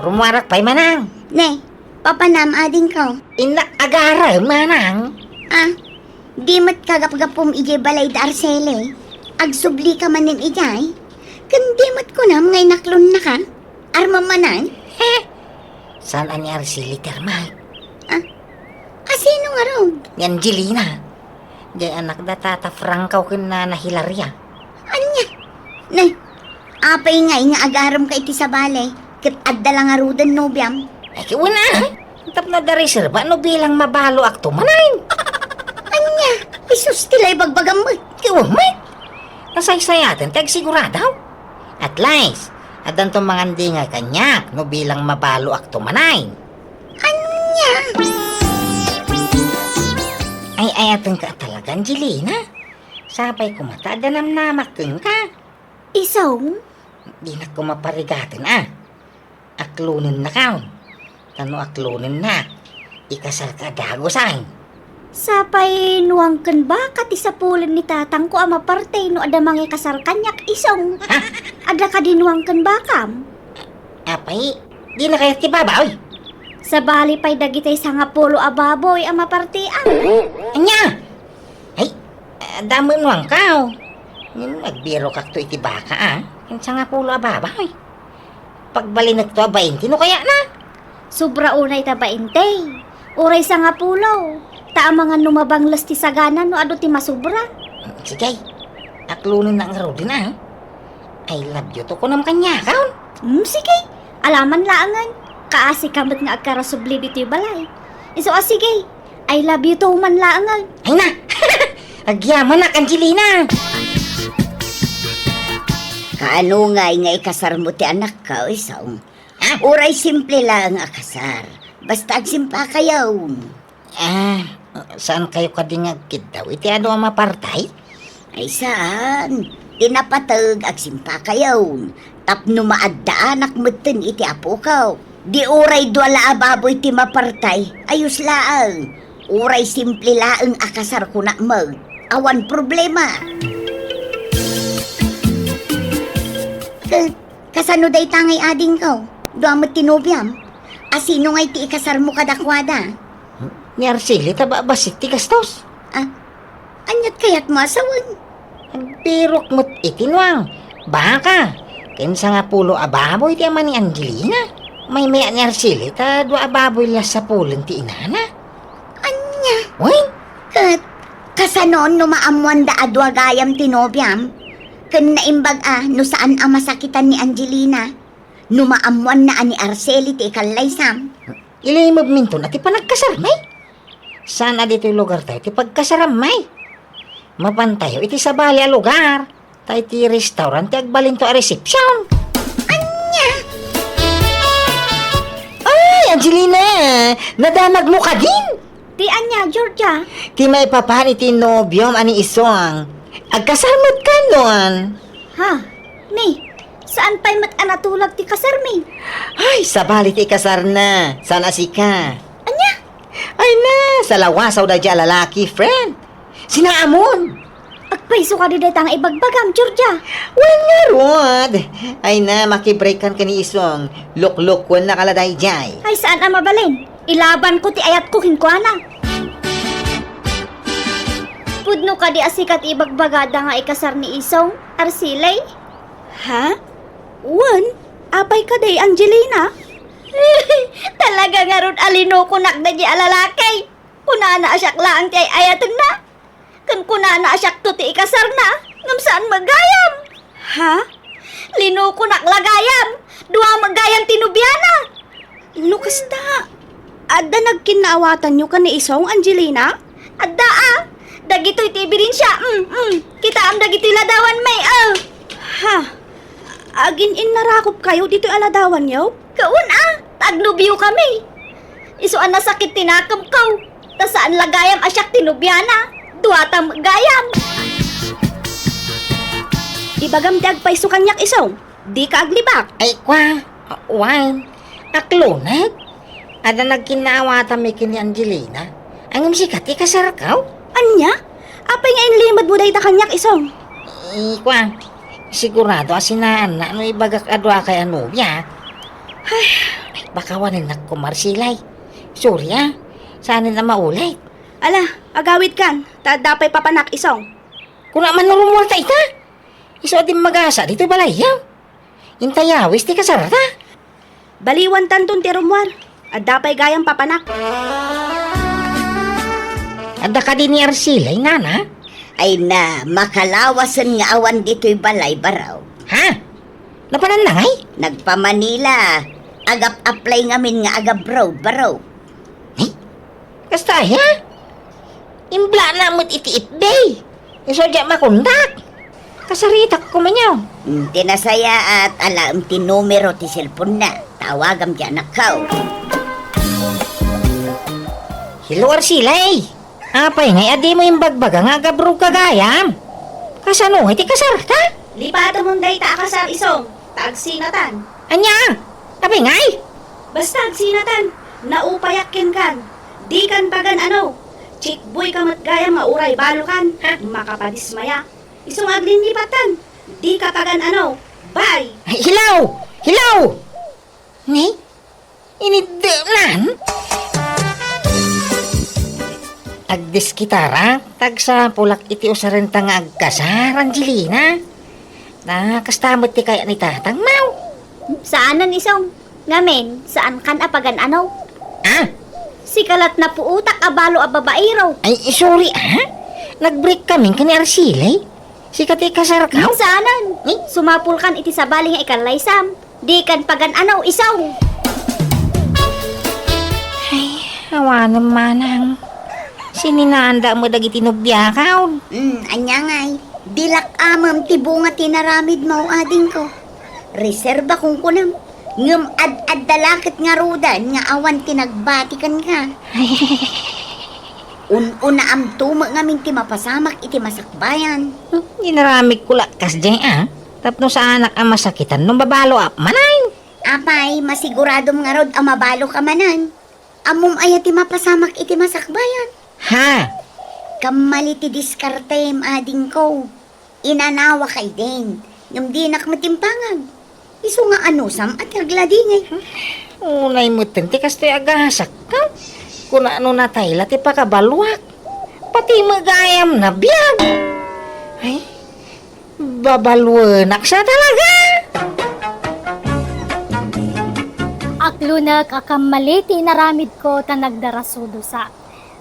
Rummuarak pay manang. Ne, papanam, adingko. Innak agarem, manang. Ah, di met kagapgapum idiay balay da Arcele. Agsubli ka manen idiay. Ken di met kunam nga inaklonnaka. Armam manen? He! Saan a ni Arcele ti armak? Ah? Asino ngarud? Ni Angelina. Jay anak da Tata Franco ken Nana Hilaria. Ania? Nay, apay ngay nga agaremka iti sabali, ket adda la ngaruden nobiam? Ay, ket wen, ah. Tapno adda reserba no bilang mabaloakto manen. Ania? Jesus, ti la ibagbagam met. Ket wen met. Nasaysayaten ti agsigurado. At least, addanto mangandingay kaniak no bilang mabaloakto manen. Ania? Ay-ayatenka talaga, Angelina. Sapay koma ta adda namnamak kenka. Isong? Dinak koma parigaten, ah. Aklonennakon. Ta no aklonennak, ikasarka a dagus, ay. Sapay nuang ken baka ti sapulen ni tatangko a maparte no adda mangikasar kaniak, isong. Ha? Adda kadi nuang ken bakam? Apay, dina kayat ti baboy? Sabali pay dagiti sangapulo a baboy a mapartean. Ania? Ay, adda met nuangko. Ngem agbirokakto iti baka, ah. Ken sangapulo a baboy. Pagbalinekto a bainte no kayatna. Sobra unay ta bainte. Uray sangapulo. Ta amangan no mabangles ti sagana no adu ti masubra. Sige. Aklonennak ngaruden, ah. I love you to kunam kaniakon. Hmm, sige. Alaman laengen. Kaasika met nga agkarasubli ditoy balay. Isu a sige. I love you too man laengen. Ay na! Agyamanak, Angelina! Kaano ngay nga ikasarmo ti anakko, isong? Ha? Uray simple laeng a kasar. Basta agsimpakayo. Ah, saan kayo kadi nga agkiddaw iti adu a mapartay? Ay saan, ti napateg agsimpakayon, tapno maaddaanak metten iti apokaw. Di uray dua la a baboy ti mapartay, ayos laeng. Uray simple laeng a kasar kunak met, awan problema. Ket kasano dayta ngay adingko? Dua met ti nobiam? A sino ngay ti ikasarmo kadakuada? Ni Arceli ta ba-, bassit ti gastos. Ah, aniat kayatmo a sawen? Agbirok met iti nuang. Baka, ken sangapulo a baboy ti ama ni Angelina. Maymayat ni Arceli ta dua a baboy la sapulen ti inana. Ania? Wen? Ket kasano no maammoanda a dua gayam ti nobiam? Ken naimbag a no saan a masakitan ni Angelina? No maammoanna a ni Arceli ti ikallaysam? Ilimebminton a ti panagkasarmi. Saan a ditoy lugartayo ti pagkasarammi. Mapantayo iti sabali a lugar. Ta iti restaurant ti agbalinto a resepsiyon. Ania? Ay, Angelina! Nadamagmo kadin? Ti ania, Georgia? Ti maipapan iti nobiom a ni Isong. Agkasar met kanon. Ha? Ni, saan pay met a natulag ti kasarmi? Ay, sabali ti ikasarna. Saan a sika? Ania? Ay na, salawasaw daydiay a lalaki, friend. Sinaamon. Agpayso kadi dayta nga ibagbagam, Georgia. Wen ngarud. Ay na, makibreakkan ken ni Isong. Luklukuennaka la daydiay. Ay, saan a mabalin? Ilabanko ti ayatko kenkuana. Pudno kadi a sika ti ibagbagada nga ikasar ni Isong, Arceli? Ha? Wen, apay kadi, Angelina? Talaga ngarud a linukonak daydiay a lalaki. Kunana a siak laeng ti ay-ayatenna. Ken kunana a siakto ti ikasarna, ngem saan met gayam. Ha? Linukonak la gayam. Dua met gayam ti nobiana. No kasta, adda nagkinnaawatanyo ken ni Isong, Angelina? Adda a. Dagitoy ti ebidensia. Mm, mm. Kitaem dagitoy ladawanmi, a. Ha? Agin-innarakopkayo ditoy a ladawanyo? Kaun a, ta agnobiokami. Isu a nasakit ti nakemko. Ta saan la gayam a siak ti nobiana. Duata met gayam. Ibagam ti agpayso kaniak, Isong. Dika aglibak. Ay, kua, wen, akloneg. Adda nagkinnaawatanmi ken ni Angelina. Ngem sika ti ikasarko? Ania? Apay nga inlimedmo dayta kaniak, Isong? Ay, kua, sigurado a sinaanna no ibagak a duakay a nobia. Ay, baka wanennak koma, Arceli. Sorry, a. Saanen a maulit. Ala, agawidkan, ta adda pay papanak, Isong. Kuna man no rummuarta ita? Isu a dimmagasa ditoy balayyo. Inta yawis ti kasarta. Baliwantanton ti rummuar. Adda pay gayam papanak. Adda kadi ni Arceli, nana? Ay na, makalawasen nga awan ditoy balay, baro. Ha? Napananna ngay? Nagpa-Manila. Agap-apply ngamin nga agabroad, baro. Ni? Kasta aya? Imblana met iti F B. Isu diak makontak. Kasaritak kumanyo. Hmm, ti nasayaat, alaem ti numero ti cellphone-na. Tawagam ti anakko. Hello, Arceli. Apay ngay a dimo imbagbaga nga agabroad ka gayam? Kasano ngay ti kasarta? Lipatemon dayta a kasar, Isong, ta agsinatan. Ania? Apay ngay? Basta agsinatan, naupayak kenkan. Dikan pagan-ano. Chickboy ka met gayam nga uray balokan. Ha? Makapadismaya. Isu nga aglillipatan. Dika pagan-ano. Bye! Ay, hello! Hello! Ni? Iniddenan? Agdiskitara, tagsapulak iti usarenta nga agkasar, Angelina. Na, kasta met ti kayat ni tatang, maw? Saanen, Isong. Ngamin, saankan a pagan-ano. Ah? Sika la't napuotak a balo a babaero. Ay, sorry, ah. Nag-break kami ken ni Arceli. Sika ti ikasarko? Saanen. Eh? Sumapulkan iti sabali nga ikallaysam. Dikan pagan-ano, Isong. Ay, awanem manang. Sininaanda met dagiti nobiakaw. Hmm, ania ngay? Dilak amem ti bunga ti naramidmo, adingko. Reserba kunkunam. Ngem ad-adda la ket ngaruden nga awan ti nagbati kenka. Un-unaamto met ngamin ti mapasamak iti masakbayan. Hmm, inaramidko la kasdiay a. Tapno saanak a masakitan no mabalo up manen. Apay, masiguradom ngarud a mabaloka manen. Ammom aya ti mapasamak iti masakbayan? Ha? Kammali ti diskartem, adingko. Inanawak ay din, ngem dinak met impangag. Isu nga anusam a ti agladingit. Unay metten ti kastoy a gasak, ha? Kuna no natay la ti pakabaluak. Pati met gayam nabiag. Ay, babaluenak sa talaga. Aklonek a kammali ti inaramidko ta nagdarasudosak.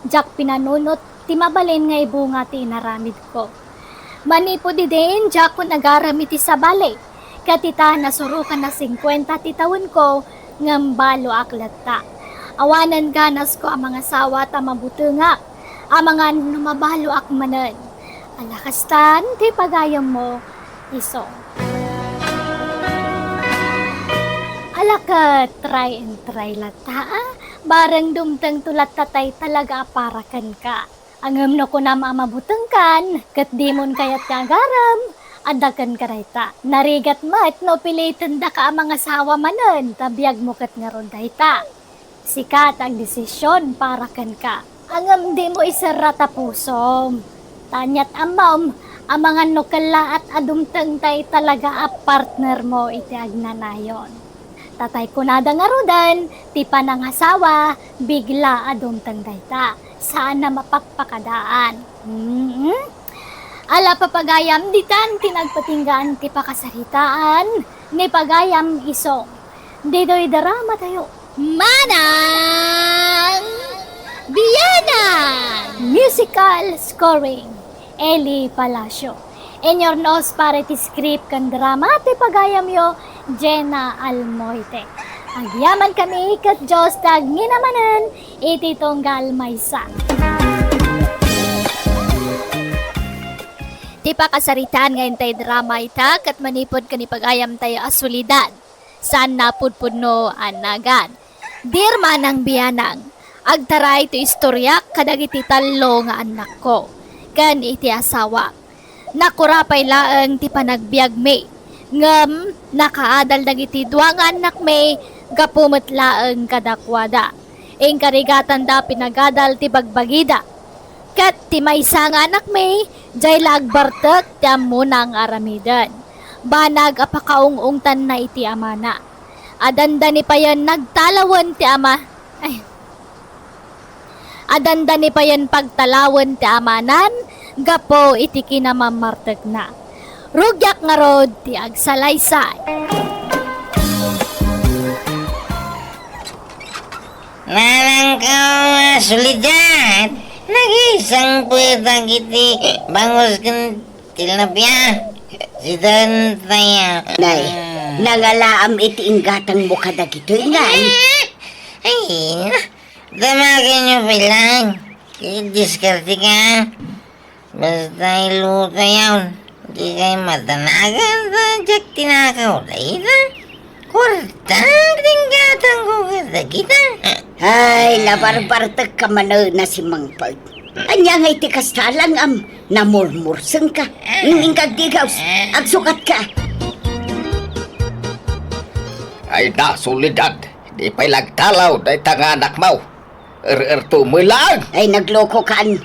Diak pinanunot ti mabalin nga ibunga ti inaramidko. Manipud idin, diakon agaram iti sabali. Ket ita, nasurokan a singkuenta ti tawenko, ngem baloak latta. Awanen ganasko a mangasawa ta mabutengak. Amangan no mabaloak manen. Ala kastan ti pagayammo, isu. Ala ket, try and try latta, a. Bareng dumtengto latta tay talaga a para kenka. Ngem no kunam a mabutengkan, ket dimon kayat ti agaram, adda kenka dayta. Narigat met no pilitendaka a mangasawa manen, ta biagmo ket ngarud dayta. Sika ti agdesision para kenka. Ngem dimo iserra ta pusom. Ta aniat ammom, amangan no kellaat a dumteng tay talaga a partnermo iti agnanayon. Ta tay kunada ngaruden, ti panangasawa, bigla a dumteng dayta. Saan a mapakpakadaan. Mm-mm. Ala, papagayam, ditan ti nagpatinggaan ti pakasaritaan ni pagayam isu. Ditoy drama tayo. Manang Bianang! Musical scoring, Eli Palacio. Inurnos para iti script ken drama ti pagayamyo, Jenna Almoite. Agyamankami ket Dios ti agngina manen iti tunggal maysa. Ti pakasaritaan nga intay drama ita ket manipud ken ni pagayamtayo a Soledad. Saan a pudpudno a nagan. Dear Manang Bianang, agtaray ti istoriak kadagiti tallo nga annakko ken iti asawak. Nakura pay laeng ti panagbiagmi, ngem nakaadal dagiti dua nga annakmi gapu met laeng kadakuada. Inkarigatanda pinagadal ti bagbagida. Ket ti maysa nga anakmi, diay la agbartek ti ammona nga aramiden. Banag a pakaung-ungtanna iti amana. Adanda ni payen nagtalawen ti ama, ay. Adanda ni payen pagtalawen ti amanan gapu iti kinamammartekna. Rugiak ngarud ti agsalaysay. Nanangko a Soledad, nagisangpetak iti bangus ken tilapia. Siden tayo. Nay, nangalaam iti inggatangmo kadagitoy, ngay. Ay, damagenyo pay laeng. Diskarte ka. Basta iluto yaon, di kay matanagan ta diak tinakaw dayta. Kuarta ti inggatangko kadagita. Ay, nabarbartek ka manen a simangpet. Ania ngay ti kasta lang am namurmurseng ka? Ngem inka agdigaws, agsukat ka. Ay na, Soledad, di pay la agtalaw dayta nga anakmo. Er-erto met laeng. Ay, naglokokan.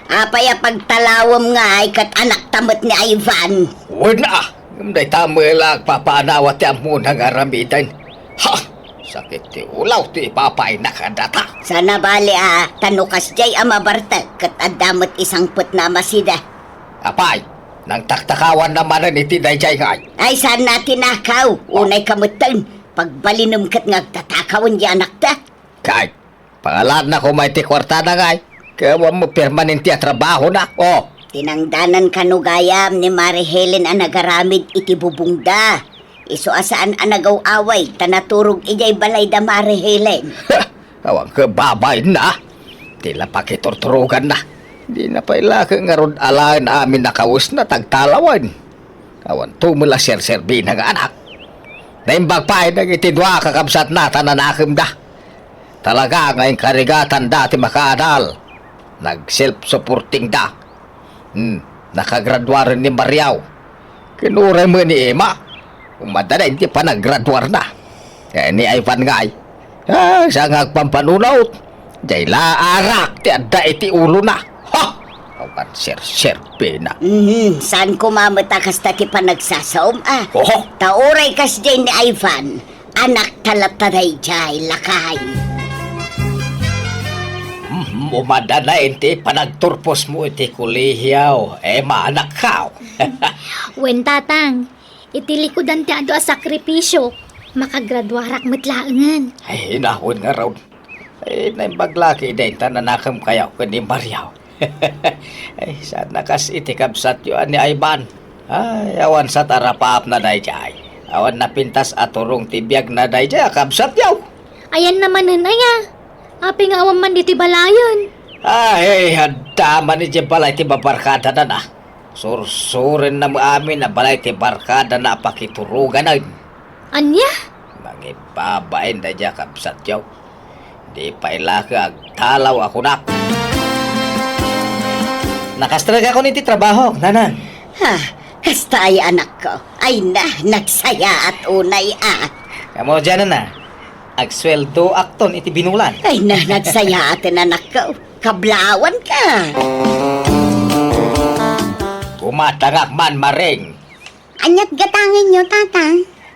Apay a pagtalawem ngay ket anakta met ni Ivan? Wen a, ngem dayta met la agpapaanawa ti ammona nga aramiden. Ha! Sakit ti ulaw ti ipapainak a data. Saan a bali a, ta no kasdiay a mabartek ket adda met isangpetna a masida. Apay, nangtaktakawanna manen iti daydiay ngay. Ay, saan a tinakaw. Unay ka metten, pagbalinem ket nga agtatakawen ti anakta. Kay, pangalaanna koma iti kuartada ngay, ket awan met permanente a trabahona. Oh. Tinangdanan kano gayam ni Mari Helen a nagaramid iti bubongda. Isu a saan a nagaw-away ta naturog idiay balayda Mari Helen. Awan ket babainna. Ti la pakiturturoganna. Dina pay la ket ngarud alaen amin a kawesna ti agtalawen. Awan to met la serserbina nga anak. Naimbag pay dagiti dua a kakabsatna ta nanakemda. Talaga nga inkarigatanda ti makaadal. Nag-self-supporting da. Hmm, nakagraduaren ni Mariaw. Ken uray met ni Emma, umadana iti panagraduarna. Eh, ni Ivan ngay, ah, saan nga agpampanunot? Diay la arak ti adda iti ulona. Ha! Awan serserbina. Mhm, saan koma met a kasta ti panagsasaom, ah. Oho. Ta uray kasdiay ni Ivan, anakta latta daydiay, lakay. Mhm, umadana iti panagturposmo iti kolehio, Emma, anakko. Wen, Tatang, iti likudan ti adu a sakripisio, makagraduarak met laengen. Ay, inawen ngarud. Ay, naimbag la ketdin ta nanakem kayo ken ni Mariaw. Ay, saan a kas iti kabsatyo a ni Ivan. Ay, awan sa tarapapna daydiay. Awan napintas a turong ti biagna daydiay a kabsatyo. Ayanna manen aya? Apay nga awan man ditoy balayen? Ay, adda man idiay balay ti babarkadana. Sursurenna met amin a balay ti barkadana a pakituroganen. Ania? Mangibabain daydiay a kabsatyo. Di pay la ket agtalaw a kunak. Nakastrek ako iti trabaho, nanang. Ha, kasta ay anakko. Ay na, nagsayaat unay a. Kamo diay, nanang. Agsueldoakton iti binulan. Ay na, nagsayaaten anakko. Kablawanka. Gumatangak man, Maring. Aniat gatangenyo, Tata?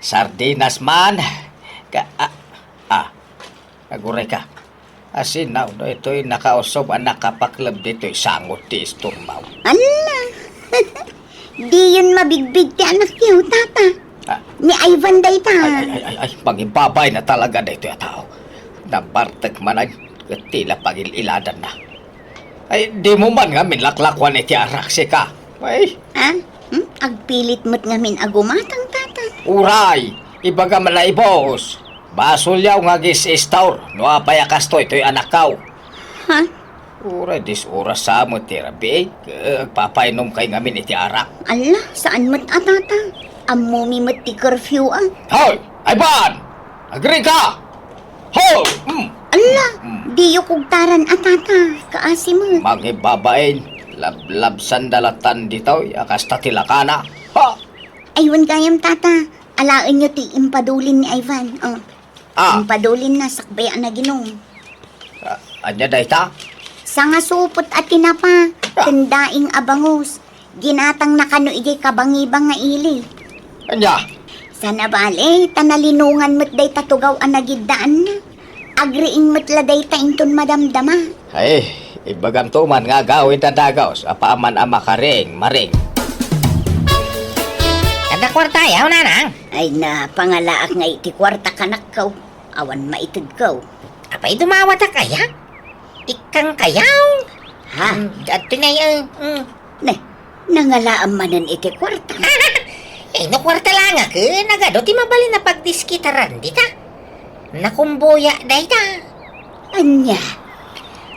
Sardinas man. Ka, ah, ah, agurayka. Asin, no, daytoy nakausog a nakapakleb ditoy sangot ti istorbaw. Ala! Diyon mabigbig ti anakyo, Tata. Ah. Ni Ivan dayta. Ay, ay, ay, ay, ay, pangibabain na talaga daytoy a tao. Nabartek manen, ket ti la pagil-iladanna. Ay, dimo man ngamin laklakuan iti arak, sika. Ay. Ah? Hmm? Agpilit met ngamin a gumatang, Tata. Uray, ibagam a naibus. Basolyo nga agis-istor no apay a kastoy toy anakko. Ha? Uray, dis oras sa met ti rabii, eh, agpapainomkay ngamin iti arak. Ala, saan met a, Tata? Ammomi met ti curfew, ah. Hoy! Ivan! Agrika! Hoy! Mm. Ala, Mm. diyo kugtaran a, Tata. Kaasi met. Mangibabain, lablabsanda latan ditoy, a kasta ti lakana. Ha? Ay, wen gayam, Tata. Alaenyo ti impadulin ni Ivan, oh. Ah. Impadulin na sakbay a naginom. Ah, ania dayta? Sangasupot a tinapa, Ah. ken daing a bangus. Ginatangna kano idiay kabangibang nga ili. Ania? Sana bale, ta nalinongan met dayta tugaw a nagiddaanna. Agriing met la dayta inton madamdama. Ay, ibaganto man nga agawid a dagus, apaman a makaring, Maring. Adda kuarta ayaw, nanang? Ay na, pangalaak nga iti kuarta, kanakko. Awan maitedko. Apay dumawatak aya? Ikkang kayaw? Ha? Mm, adto na, eh, mm. Ne, nangalaam manen iti kuarta. Eh, no kuarta la nga ken, nagadu ti mabalin a pagdiskitaran dita. Nakumboya dayta. Ania?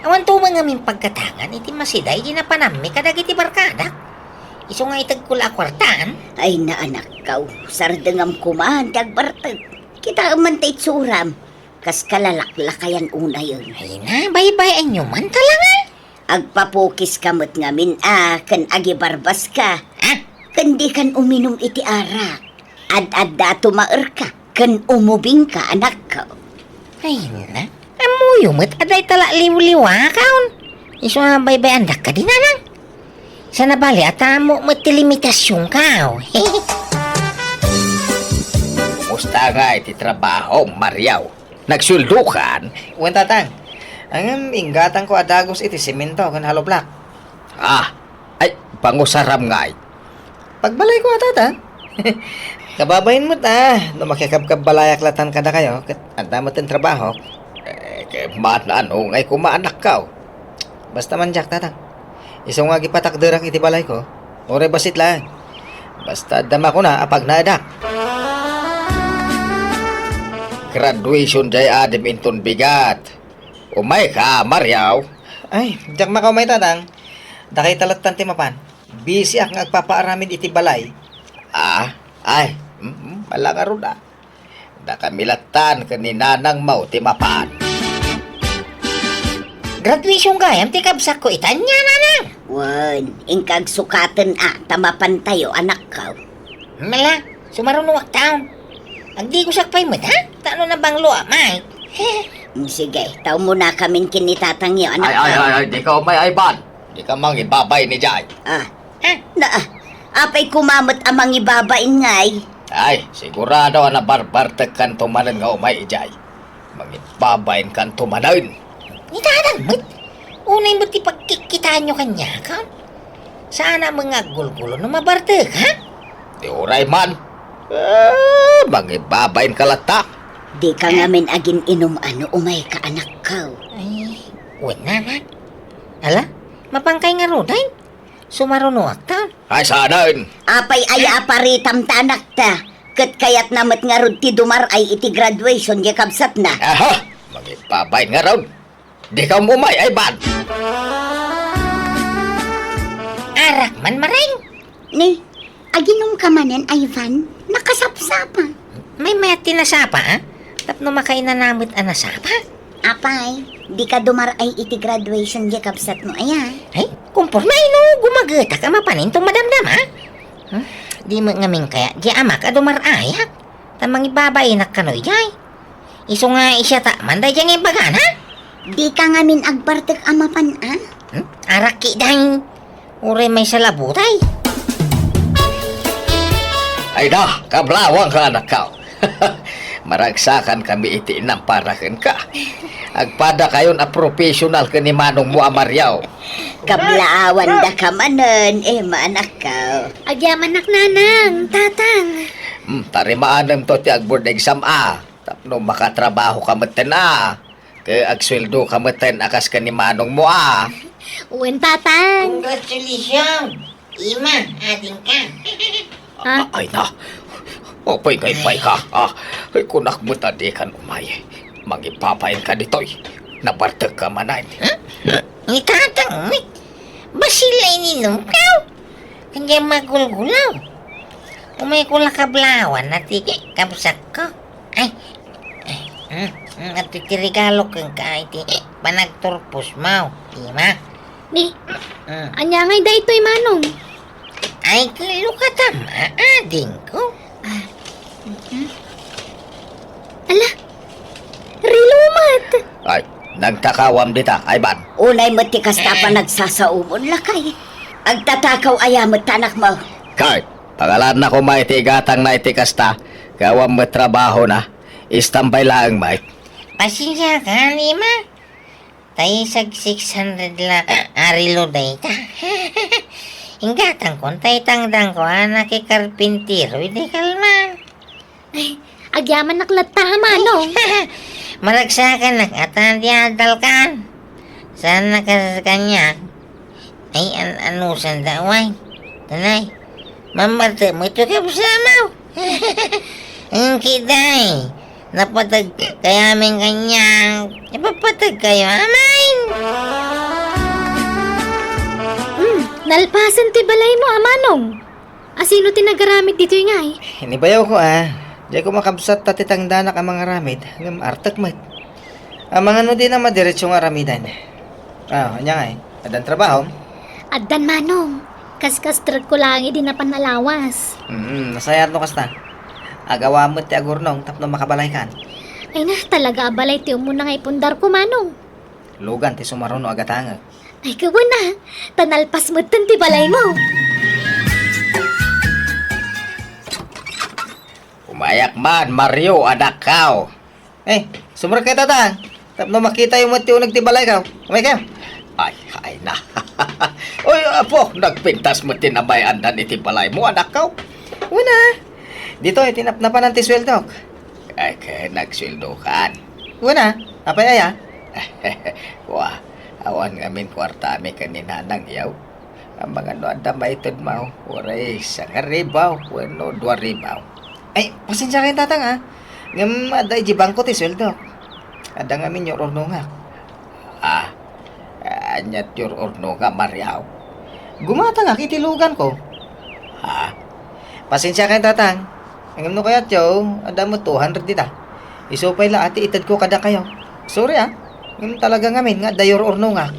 Awan to man ngamin pagkatangan iti masiday di napanammi kadagiti barkadak. Isu nga itedko la a kuartaan. Ay, naanakkaw, sardengam koma ti agbartek. Kitaem man ta itsuram, kas kalalaklakayan unayen. Ay na, baybay-anyo man talaga. Agpapukiska met ngamin a ken agibarbaska. Ah? Ken dikan uminum iti arak. Ad-adda a tumaerka ken umubingka, anakko. Ay na, ammoyo met a dayta la liwliwakaon. Isu a baybay-andak kadi, nanang. Sana bale a tamo met ti limitasionkaw. Kumusta ngay ti trabaho, Mariaw? Nagsueldokan? Wen, Tatang. Ngem inggatangko a dagus iti semento ken hollow block. Ah, ay, pangusaram ngay. Pagbalayko a, Tatang. Kababain met a, no makikabkabbalayak latan kadakayo, ket adda met ti trabahok. Eh, ket maan-ano ngay koma, anakko. Basta man diak, Tatang. Isu nga agipatakderak iti balayko, uray bassit laeng. Basta adda makuna a pagnaedak. Graduation diay adim inton bigat. Umayka, Mariaw. Ay, diak makaumay, Tatang. Dakayta lattan ti mapan. Busyak nga agpapaaramid iti balay. Ah, ay, mm, mm, bala ngarud a. Dakami lattan ken ni nanangmo ti mapan. Graduation gayam ti kabsatko ita, ania, nanang? Wen, inka agsukaten a, ta mapantayo, anakko. Mala, sumarunoak taon. Agdigosak pay met, ha? Ta no nabanglo a, Mike. Mm, sige, ta umunakamin ken ni tatangyo, anakko. Ay, ay, ay, ay, dika umay, Ivan. Dika mangibabain idiay. Ah. Ha? Na, ah, apay koma met a mangibabain ngay? Ay, sigurado a nabarbartekkanto manen nga umay idiay. Mangibabainkanto manen. Ni tatang met? Unay met ti pagkikkitaanyo kaniak, ha? Saan a mangagulgulo no mabartek, ha? Di uray man. Ah, mangibabainka latta. Dika ngamin agin-inum a no umayka, anakko. Ay, wen, anak. Ala, mapankay ngaruden? Sumarunoak taon. Ay, saanen? Apay aya a paritam ta anakta? Ket kayatna met ngarud ti dumar-ay iti graduation diay kabsatna. Aha! Mangibabain ngarud. Dika umay, Ivan. Arak man, Maring. Ni, aginumka manen, Ivan? Nakasapsapa. Maymayat ti nasapa, a? Tapno makainana met a nasapa? Apay, dika dumar-ay iti graduation diay kabsatmo aya? Ay, kumporme no gumagetak a mapaninto madamdama. Hmm? Di met ngamin kayat diay amak a dumar-ayak. Ta mangibabainak kano idiay. Isu nga isiatak man daydiay nga imbagana. Dika ngamin agbartek a mapan a? Hmm? Arak ketdin. Uray maysa la butay. Ay da, kablawangka, anakko. Maragsakankami iti inampara kenka. Agpadakayon a professional ken ni manongmo a Mario. Kablaawandaka manen, Emma, anakko. Agyamannak, nanang, tatang. Hmm, tarimaanemto ti agboard exam a. Tapno makatrabahoka metten a. Ket agsueldoka metten a kas ken ni manongmo a. Wen, tatang. Congratulations, Emma, adingka. Ha? A-, ay na. Apay nga impaayka, a? Ay, kunak met a dikan umay. Mangibabainka ditoy. Nabartekka manen. Hmm? Ni tatang met. Bassit la ininumko. Kanya magulgulaw. Umayko la kablawan a ti kabsatko. Ay, ay, mm, mm, adtoy ti regalo kenka iti panagturposmo, Emma. Ni, mm. Ania ngay daytoy, manong? Ay, ket lukatam, adingko. Ah, mm. Ala, relo met. Ay, nagtakawam dita, Ivan. Unay met ti kasta a panagsasaomon, lakay. Agtatakaw aya met ta anakmo? Kay, pangalaanna koma iti igatangna iti kasta, ket awan met trabahona. Istambay laeng met. Pasensiakan, Emma. Ta isag six hundred la a relo dayta. Inggatangkon ta itangdanko a nakikarpintero idi kalman. Ay, agyamannak latta a manong. Maragsakanak a ta di adalkan. Saan na kas kaniak? Ay, an-, anusanda, uway. Tanay, mamartek met ti kabsatmo. Engki, day. Napateg kayamin kaniak. Ipapateg kayo, amin. Hmm, nalpasen ti balaymo a manong. A sino ti nagaramid ditoy ngay? Ni bayawko a, diay ko makabsat ta ti tangdanak a mangaramid, ngem artek met. Amangan no dina madiretso nga aramiden. Ah, ania ngay? Addan trabahom? Addan, manong. Kaskastrekko laeng idi napan a lawas. Mm, nasayaat no kasta. Agawa met ti agurnong tapno makabalaykan. Ay na, talaga a balay ti umuna nga ipundarko, manong. Lugan ti sumaruno a gatangek. Ay, kawen a, ta nalpas metten ti balaymo. Umayak man, Mario, anakko. Eh, sumrek kayo, tatang. Tapno makitayo met ti uneg ti balayko. Umaykayo. Ay, ay na. Oy, apo, nagpintas met ti namay-andan iti balaymo, anakko. Wen a. Ditoy, ti napnapanan ti sueldok. Ay, ket nagsueldokan. Wen a, apay aya? Wa, awan ngamin kuartami ken ni nanangyo. Amangan no adda maitedmo, uray sangaribu wenno duaribu. Ay, pasensiakayo, tatang, a. Ngem adda idiay bangko ti sueldok. Adda ngamin ur-urnongak. Ah, ania ti ur-urnongam, Mario? Gumatangak iti luganko. Ha? Pasensiakayo, tatang. Ngem no kayatyo, adda met two hundred dita. Isu pay la a ti itedko kadakayo. Sorry, a. Ngem talaga ngamin nga adda yur-urnongak.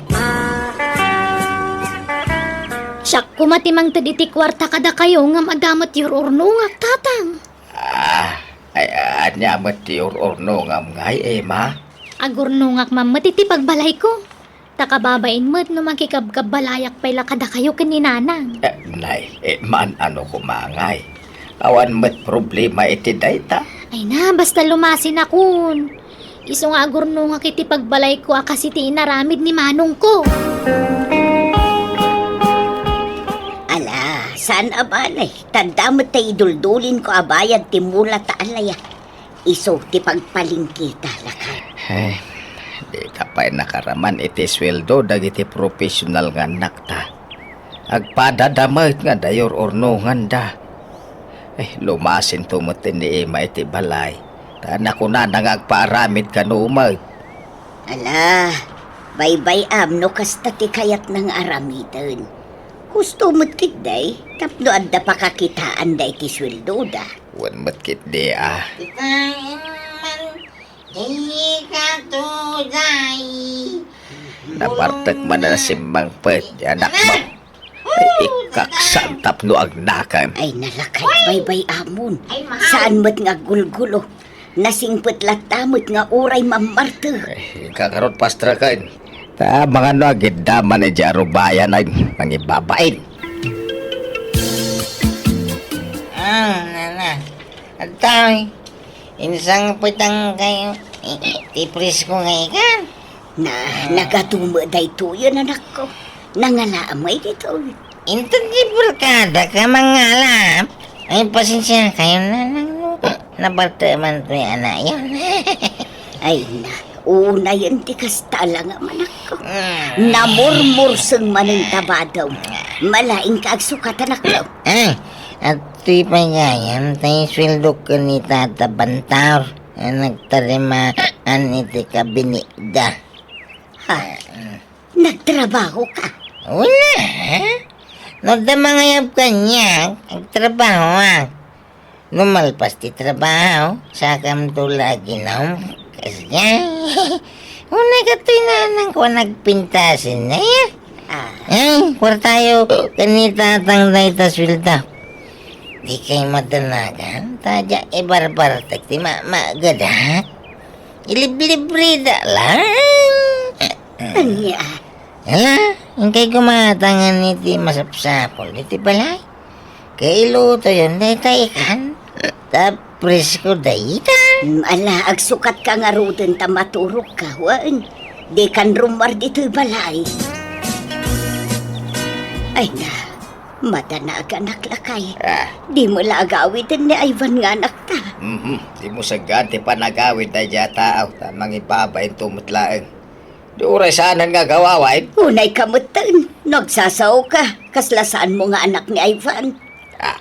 Siak koma ti mangted iti kuarta kadakayo ngem adda met yur-urnongak, Tatang. Ah, ay, ania met ti ur-urnongam ngay, Emma? Agurnongak man met iti pagbalayko. Ta kababain met no makikabkabbalayak pay la kadakayo ken ni Nanang. Eh, nay, eh, maan-ano koma ngay. Awan met problema iti dayta. Ay na, basta lumasinakon. Isu nga agurnongak iti pagbalayko a kas iti inaramid ni manongko. Ala, saan a bale. Ta adda met tay iduldulinko a bayad ti mula ta alaya. Isu ti pagpalingkita, lakay. Eh, dita pay nakaraman iti sueldo dagiti professional nga annakta. Agpadada met nga adda yur-urnonganda. Eh, lumasinto met ni Emma iti balay. Ta nakunana nga agpaaramid kano met. Ala, baybay-am no kasta ti kayatna nga aramiden. Husto met ketdi, tapno adda pakakitaanda iti sueldoda. Wen met ketdi a. Dikayen man, dika tuday. Nabartek man a nasimmangpet ti anakmo. Ay, ikaksan tapno agnakan. Ay, nalakay, baybay-amon. Ay, mahal. Saan met nga aggulgulo? Nasingpet latta met nga uray mammartek. Ay, inka ngarud pastreken. Ta, mangano agidda man idiay arubayan ay nangibabain. Ah, nana. Adtoy, insangpetankayo ti presko nga ikan. Na, nagadu met daytoyen, anakko. Nangalaam ngay ditoy. Inted ti barkada ka mangalaam. Ay, pasensiakayo, nanang, no. Nabartek man toy anayon. Ay na, unayen ti kasta la nga manakko. Mm. Namurmurseng manen ta badom. Malaing ka agsukat, anakko. Ay, adtoy pay gayam, tay sueldok ken ni Tata Bantaur a nagtarimaan iti kabinetda. Ha? Mm. Nagtrabaho ka? Wen a, ha? No adda mangayab kaniak, agtrabahoak. No malpas ti trabaho, sakamto la aginom. Kasdiay. Unay katoy nanangko a nagpintasen, aya? Ah. Eh, kuartayo ken ni Tatang dayta sueldo. Dikay madanagan, ta diak ibarbartek ti ma-, maagadak. Iliblibreda lang. Ania? Hala, inkay gumatangan iti masapsapul iti balay. Kailutoyon dayta ikan. Ta presko dayta. Mm, ala, agsukatka ngaruden ta maturogka, wen. Dikan rummuar ditoy balay. Ay na, madanaganak, lakay. Ah. Dimo la agawiden ni Ivan nga anakta. Mhm. Dimo saggaan ti panagawid daydiay a tao, ta mangibabain to met laeng. Di uray saanen nga agawawaen. Unayka metten, no agsasaoka, kasla saanmo nga anak ni Ivan. Ah.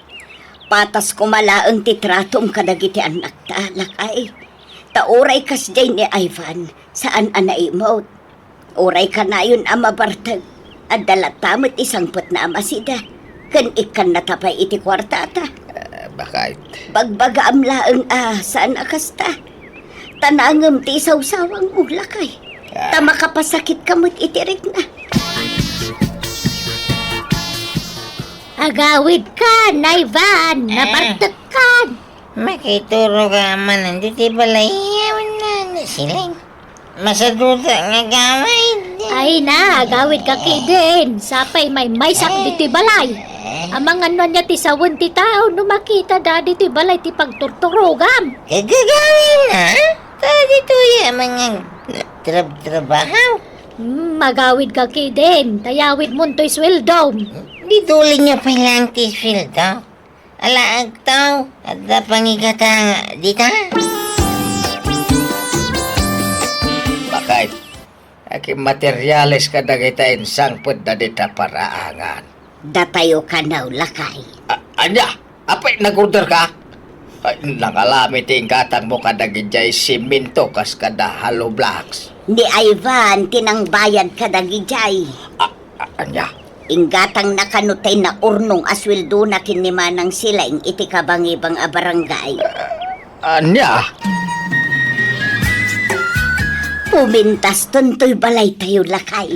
Patas koma laeng ti tratom kadagiti annakta, lakay. Ta uray kasdiay ni Ivan, saan a naimut. Uray kanayon a mabartek, adda latta met isangpetna a masida. Ken ikkannata pay iti kuartata. Ah, bakit? Bagbagaam laeng a saan a kasta. Ta naangem ti isawsawangmo, lakay. Ah. Ta makapasakitka met iti rikna. Agawidkan, Ivan, ah, nabartekkan. Makituroka manen ditoy balay, awan na, na siling. Masaduta nga agawid. Ay na, agawidka ketdin. Sapay maymaysak ditoy balay. Amangan no ania ti sawen ti tao no makitada ditoy balay ti pagturturogam. Kagagawin na? Ta ditoy a mga trab-trabaho. Hmm, magawidka ketdin. Ta yawidmon toy sueldom. Ditoy la nga pay laeng ti sueldo. Ala, agtaw, adda pangigatang dita? Bakit? Akin materyales kadagita insangpetda dita paraangan. Datayo kano, lakay. A-, ania? Apay, nag-order ka? Ay, nangalami ti inggatangmo kadagijay siminto kas kada hollow blocks. Ni Ivan ti nangbayad kadagijay. A-, a-, ania? Inggatangna kano tay naurnong a sueldona ken ni Manang Silaing iti kabangibang a barangay. Ah, ania? Pumintaston toy balaytayo, lakay.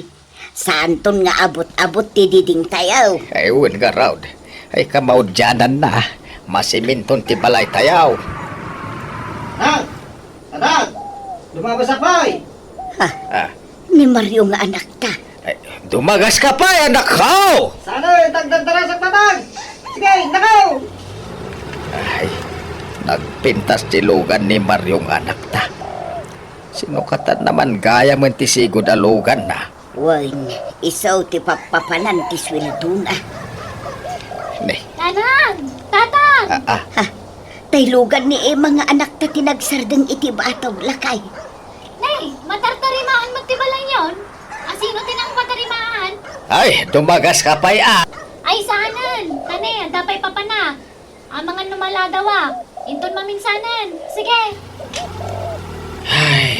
Saanton nga abut-abut ti didingtayo. Ay, wen ngarud. Ay, kamaudiananna. Masiminton ti balaytayo. Anak! Anak! Dumagaska pay! Ha? Ah. Ni Mario nga anakta. Ay, dumagaska pay, anakko! Saan, eh, tagdagdarasak, Tatang! Sige, nakaw! Ay, nagpintas ti lugan ni Mario nga anakta. Sinukatan naman gayam ti sigud a luganna. Wen, isu ti pappapanan ti sueldona. Ne. Tatang! Tatang! Ah, ah. Ha? Tay lugan ni Emma nga anakta ti nagsardeng iti bataw, lakay. Ne, matartarimaan met ti balayyon? Asino ti nangpatarimaan? Ay, dumagaska pay a. Ay, saanen. Tane, adda pay papana. Amangan no maladawa. Inton maminsanen. Sige. Ay,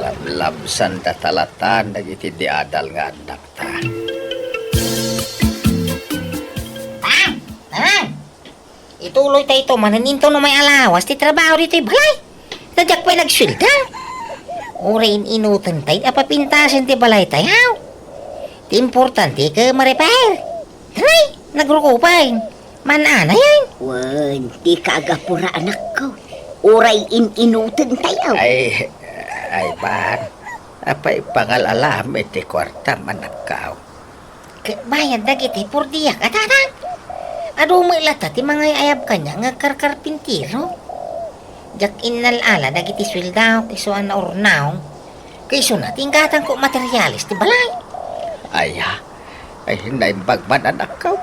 lablabsanda talatan dagiti diadal nga annakta. Tang! Tang! Ituloy ta ito, manen inton umay alawas ti trabaho ditoy balay. Ta diak pay nagsuelda. Uray in-inuten tay a papintasen ti balaytayo. Ti importante ket ma-repair. Taray, nagruko pay. Maan-anayen. Wen, dika agapura, anakko. Uray in-inuten tayo. Ay, ay, ban. Apay pangal-alam iti kuartam, anakko. Ket bayad dagiti purdiak a Tatang. Adu met latta ti mangay-ayab kaniak nga agkarkarpintero. Diak innal-ala dagiti sueldok isu a naurnaw. Ket isuna ti inggatangko materiales ti balay. Aya, ay, naimbag man, anakko.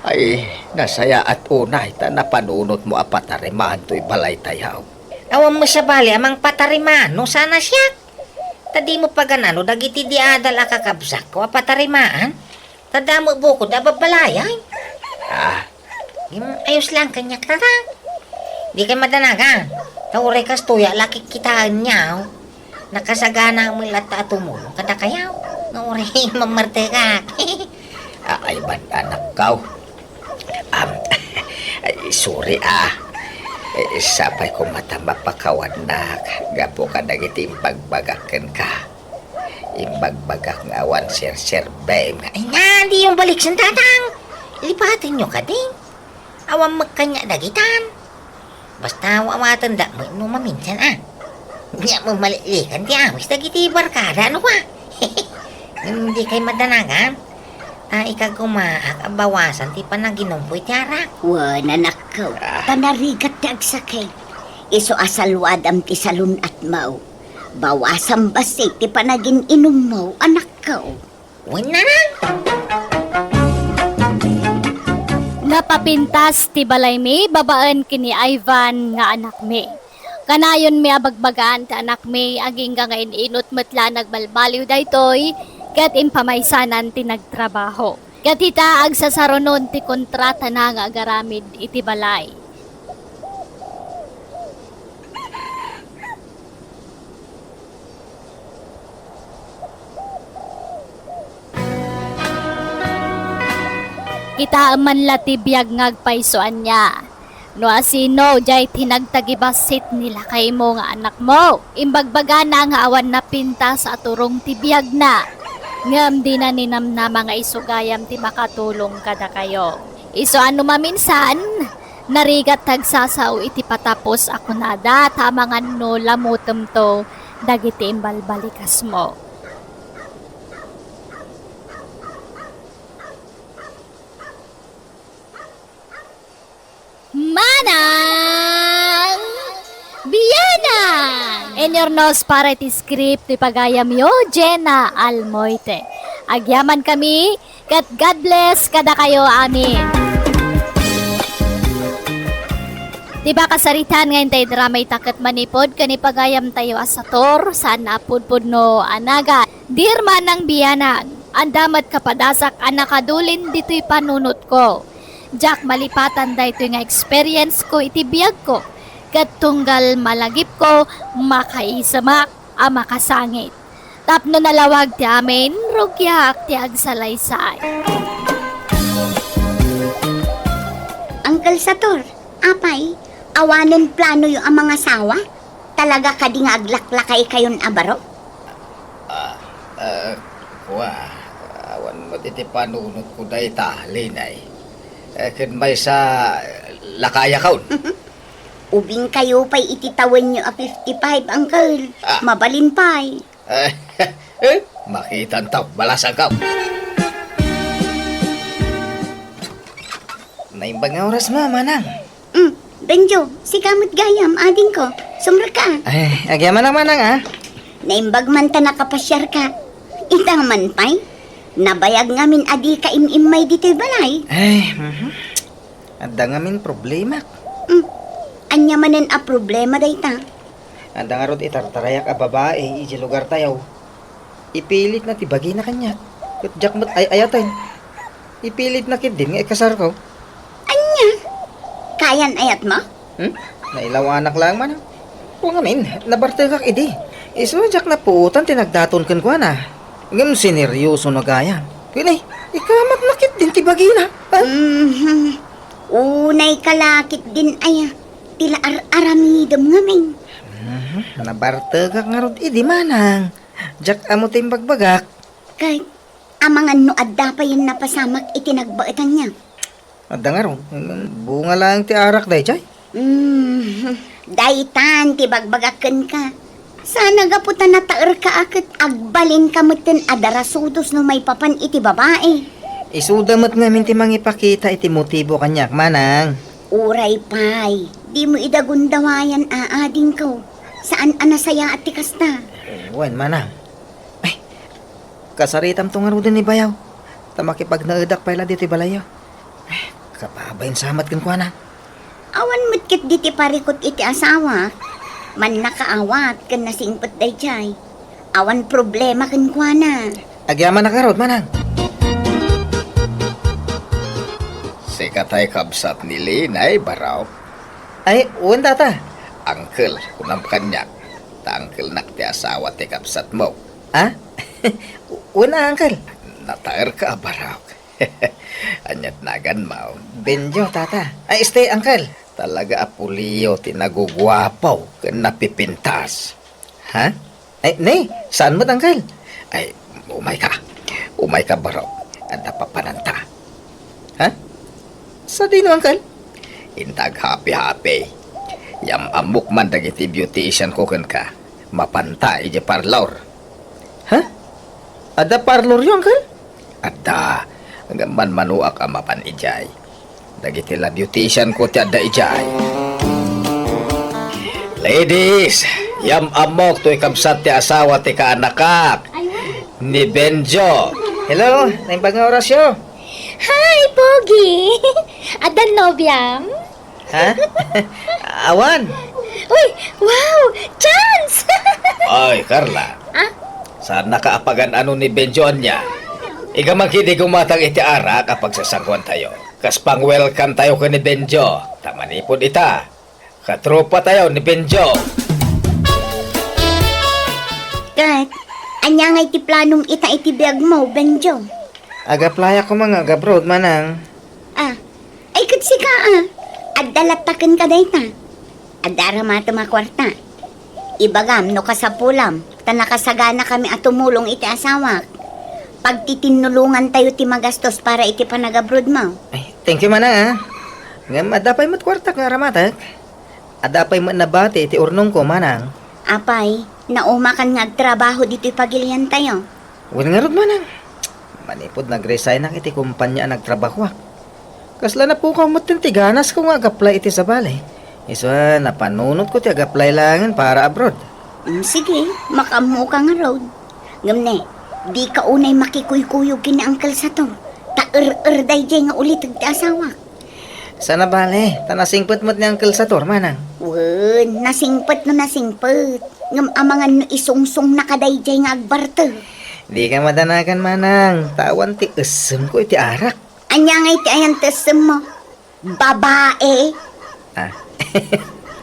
Ay, nasayaat unay ta napanunotmo a patarimaan toy balaytayo. Awan met sabali a mangpatarimaan no saan a siak. Ta dimo pagan-ano dagiti diadal a kakabsatko a patarimaan? Ta adda met bukod a babbalayay. Ah. Ngem ayos laeng kaniak, Tatang. Dikay madanagan. Ta uray kastoy a la kikkitaenyo. Nakasagana met latta a tumulong kadakayo. Nga uray mamartekak. Ay, ban, anakko. Am, ay, sorry, ah. Eh, sapay koma ta mapakawannak gapu kadagiti imbagbagak kenka. Imbagbagak nga awan serserbem nga, ay, nga, diyo baliksen, Tatang. Lipatenyo kadi. Awan met kaniak dagitan. Basta awaten da met no maminsan, ah. Nia met maliklikan ti awis dagiti barkada, no, kwa? Ngem dikay madanagan. Ta ikagumaak a bawasan ti panaginumko iti arak. Wen, anakko, ah, ta narigat ti agsakit. Isu a saluadam ti salun-atmo. Bawasam bassit ti panagin-inummo, anakko. Wen, Tatang. Napapintas ti balaymi babaen ken ni Ivan nga anakmi. Kanayonmi a bagbagaan ti anakmi, agingga nga in-inut met la nagbalbaliw daytoy, ket impamaysanan ti nagtrabaho. Ket ita, agsasarunon ti kontratana nga agaramid iti balay. Kitaem man la ti biag nga agpayso ania. No asino, diay ti nagtagibassit ni lakaymo nga anakmo. Imbagbagana nga awan napintas a turong ti biagna. Ngem dina ninamnama nga isu gayam ti makatulong kadakayo. Isu a no maminsan, narigat ti agsasao iti patapos a kunada, ta amangan no lamutemto dagiti imbalbalikasmo. Manang Bianang! Inurnos para iti script ti pagayamyo, Jenna Almoite. Agyamankami, ket God bless kadakayo amin. Ti pakasaritaan nga intay drama ita ket manipud ken ipagayamtayo a sator, saan a pudpudno a nagan. Dear Manang Bianang, adda met kapadasak a nakadulin ditoy panunotko. Diak malipatan daytoy nga experience ko iti biagko, ket tunggal malagipko, makaisemak a makasangit. Tapno nalawag ti amin, rugiak ti agsalaysay. Uncle Sator, apay, awanen planoyo a mangasawa? Talaga kadi nga aglaklakaykayon a baro? Ah, kua, awan met iti panunotko dayta, Linay. Eh, ken maysa, lakayakon. Ubingkayo pay iti tawenyo a fifty-five, Uncle. Ah. Mabalin pay. Eh, eh, makitanto, balasangko. Naimbag nga oras, ma, manang. Mm, Benjo, sika met gayam, adingko. Sumrekka. Ay, agyamanak, manang, ah. Naimbag man ta nakapasiarka. Ita man pay, nabayag ngamin a dika im-immay ditoy balay. Ay, mhm. Adda ngamin problemak. Mm, ania manen a problema dayta? Adda ngarud itartarayak a babai idiay lugartayo. Ipilitna ti bagina kaniak. Ket diak met ay-ayaten. Ipilitna ketdin nga ikasarko. Ania? Kayan-ayatmo? Hmm? Nailawanak laeng man. Kua ngamin, nabartekak idi. Isu diak napuotan ti nagdaton kenkuana. Ngem sineryoso na gayam. Ken ay, ikamatna ketdin ti bagina. Ah? Mhm. Unayka la ketdin aya, ti la ar-aramidem ngamin. Mhm. Nabartekak ngarud idi, manang. Diak ammo ti imbagbagak. Ket amangan no adda payen napasamak iti nagbaetanna. Adda ngarud, bunga laeng ti arak daydiay. Mm, daytan ti bagbagak kenka. Saan a gapu ta nataerka a ket agbalinka metten a darasudos no maipapan iti babai. Isuda met ngamin ti mangipakita iti motibo kaniak, manang. Uray pay, dimo ida gundawayan a adingko. Saan a nasayaat ti kasta. Wen, manang. Ay, kasaritamto ngaruden ni bayaw. Ta makipagnaedak pay la ditoy balayyo. Ay, kababain sa met kenkuana. Awan met ketdi ti parikut iti asawak. Mannakaawat ken nasingpet daydiay. Awan problema kenkuana. Agyamanak ngarud, manang. Sika tay kabsat ni Linay, Barok? Ay, wen, tata. Uncle, kunam kaniak. Ta unclenak ti asawa ti kabsatmo. Ah? Wen a, uncle. Nataerka a Barok. Ania't naganmo? Benjo, tata. Ay, este, uncle. Talaga a pulio ti naguguapo ken napipintas. Ha? Ay, ne, saan met, uncle? Ay, umayka. Umayka, Barok. Adda papananta. Ha? Sadino, uncle? Inta aghapi-hapi. Yam-ammok man dagiti beautician ko kenka. Mapanta idiay parlor. Ha? Adda parloryo, uncle? Adda. Ngem manmanoak a mapan idiay. Dagiti la beautician ko ti adda idiay. Ladies, yam-ammok toy kabsat ti asawa ti kaanakak, ni Benjo. Hello, naimbag nga orasyo. Hi, Pogi! Addan nobiam? Ha? Awan. Uy, wow! Chance! Ay, Carla. Ah? Saannaka a pagan-ano ni Benjo ania? Iga man ketdi gumatang iti arak a pagsasangkuantayo. Kas pang-welcome tayo ken ni Benjo. Ta manipud ita, katropatayo ni Benjo. Ket, ania ngay ti planom ita iti biagmo, Benjo? Ag-applyak koma nga ag-abroad, manang. Ah, ay ket sika, ah. Adda latta kenka dayta. Adda aramatem a kuarta. Ibagam no kasapulam, ta nakasaganakami a tumulong iti asawak. Pagtitinnulongantayo ti magastos para iti panagabrodmo. Ay, thank you, manang, ah. Ngem adda pay met kuartak nga aramatek. Adda pay met nabati iti urnongko, manang. Apay, naumakan nga agtrabaho ditoy pagiliantayo? Wen ngarud, manang. Manipud nag-resignak iti kompania a nagtrabahoak. Kasla napukaw metten ti ganasko nga ag-apply iti sabali. Isu a, napanunotko ti ag-apply laengen para abroad. Mm, sige, makaammoka ngarud. Ngem ne, dika unay makikuykuyog ken ni Uncle Sator. Ta er-er daydiay nga uliteg ti asawak. Saan a bale, ta nasingpet met ni Uncle Sator, manang. Wen, nasingpet no nasingpet. Ngem amangan no isungsong na kadaydiay nga agbartek. Dika madanagan, manang, ta awan ti essemko iti arak. Ania nga iti ayan ti essemmo? Babae? Ah,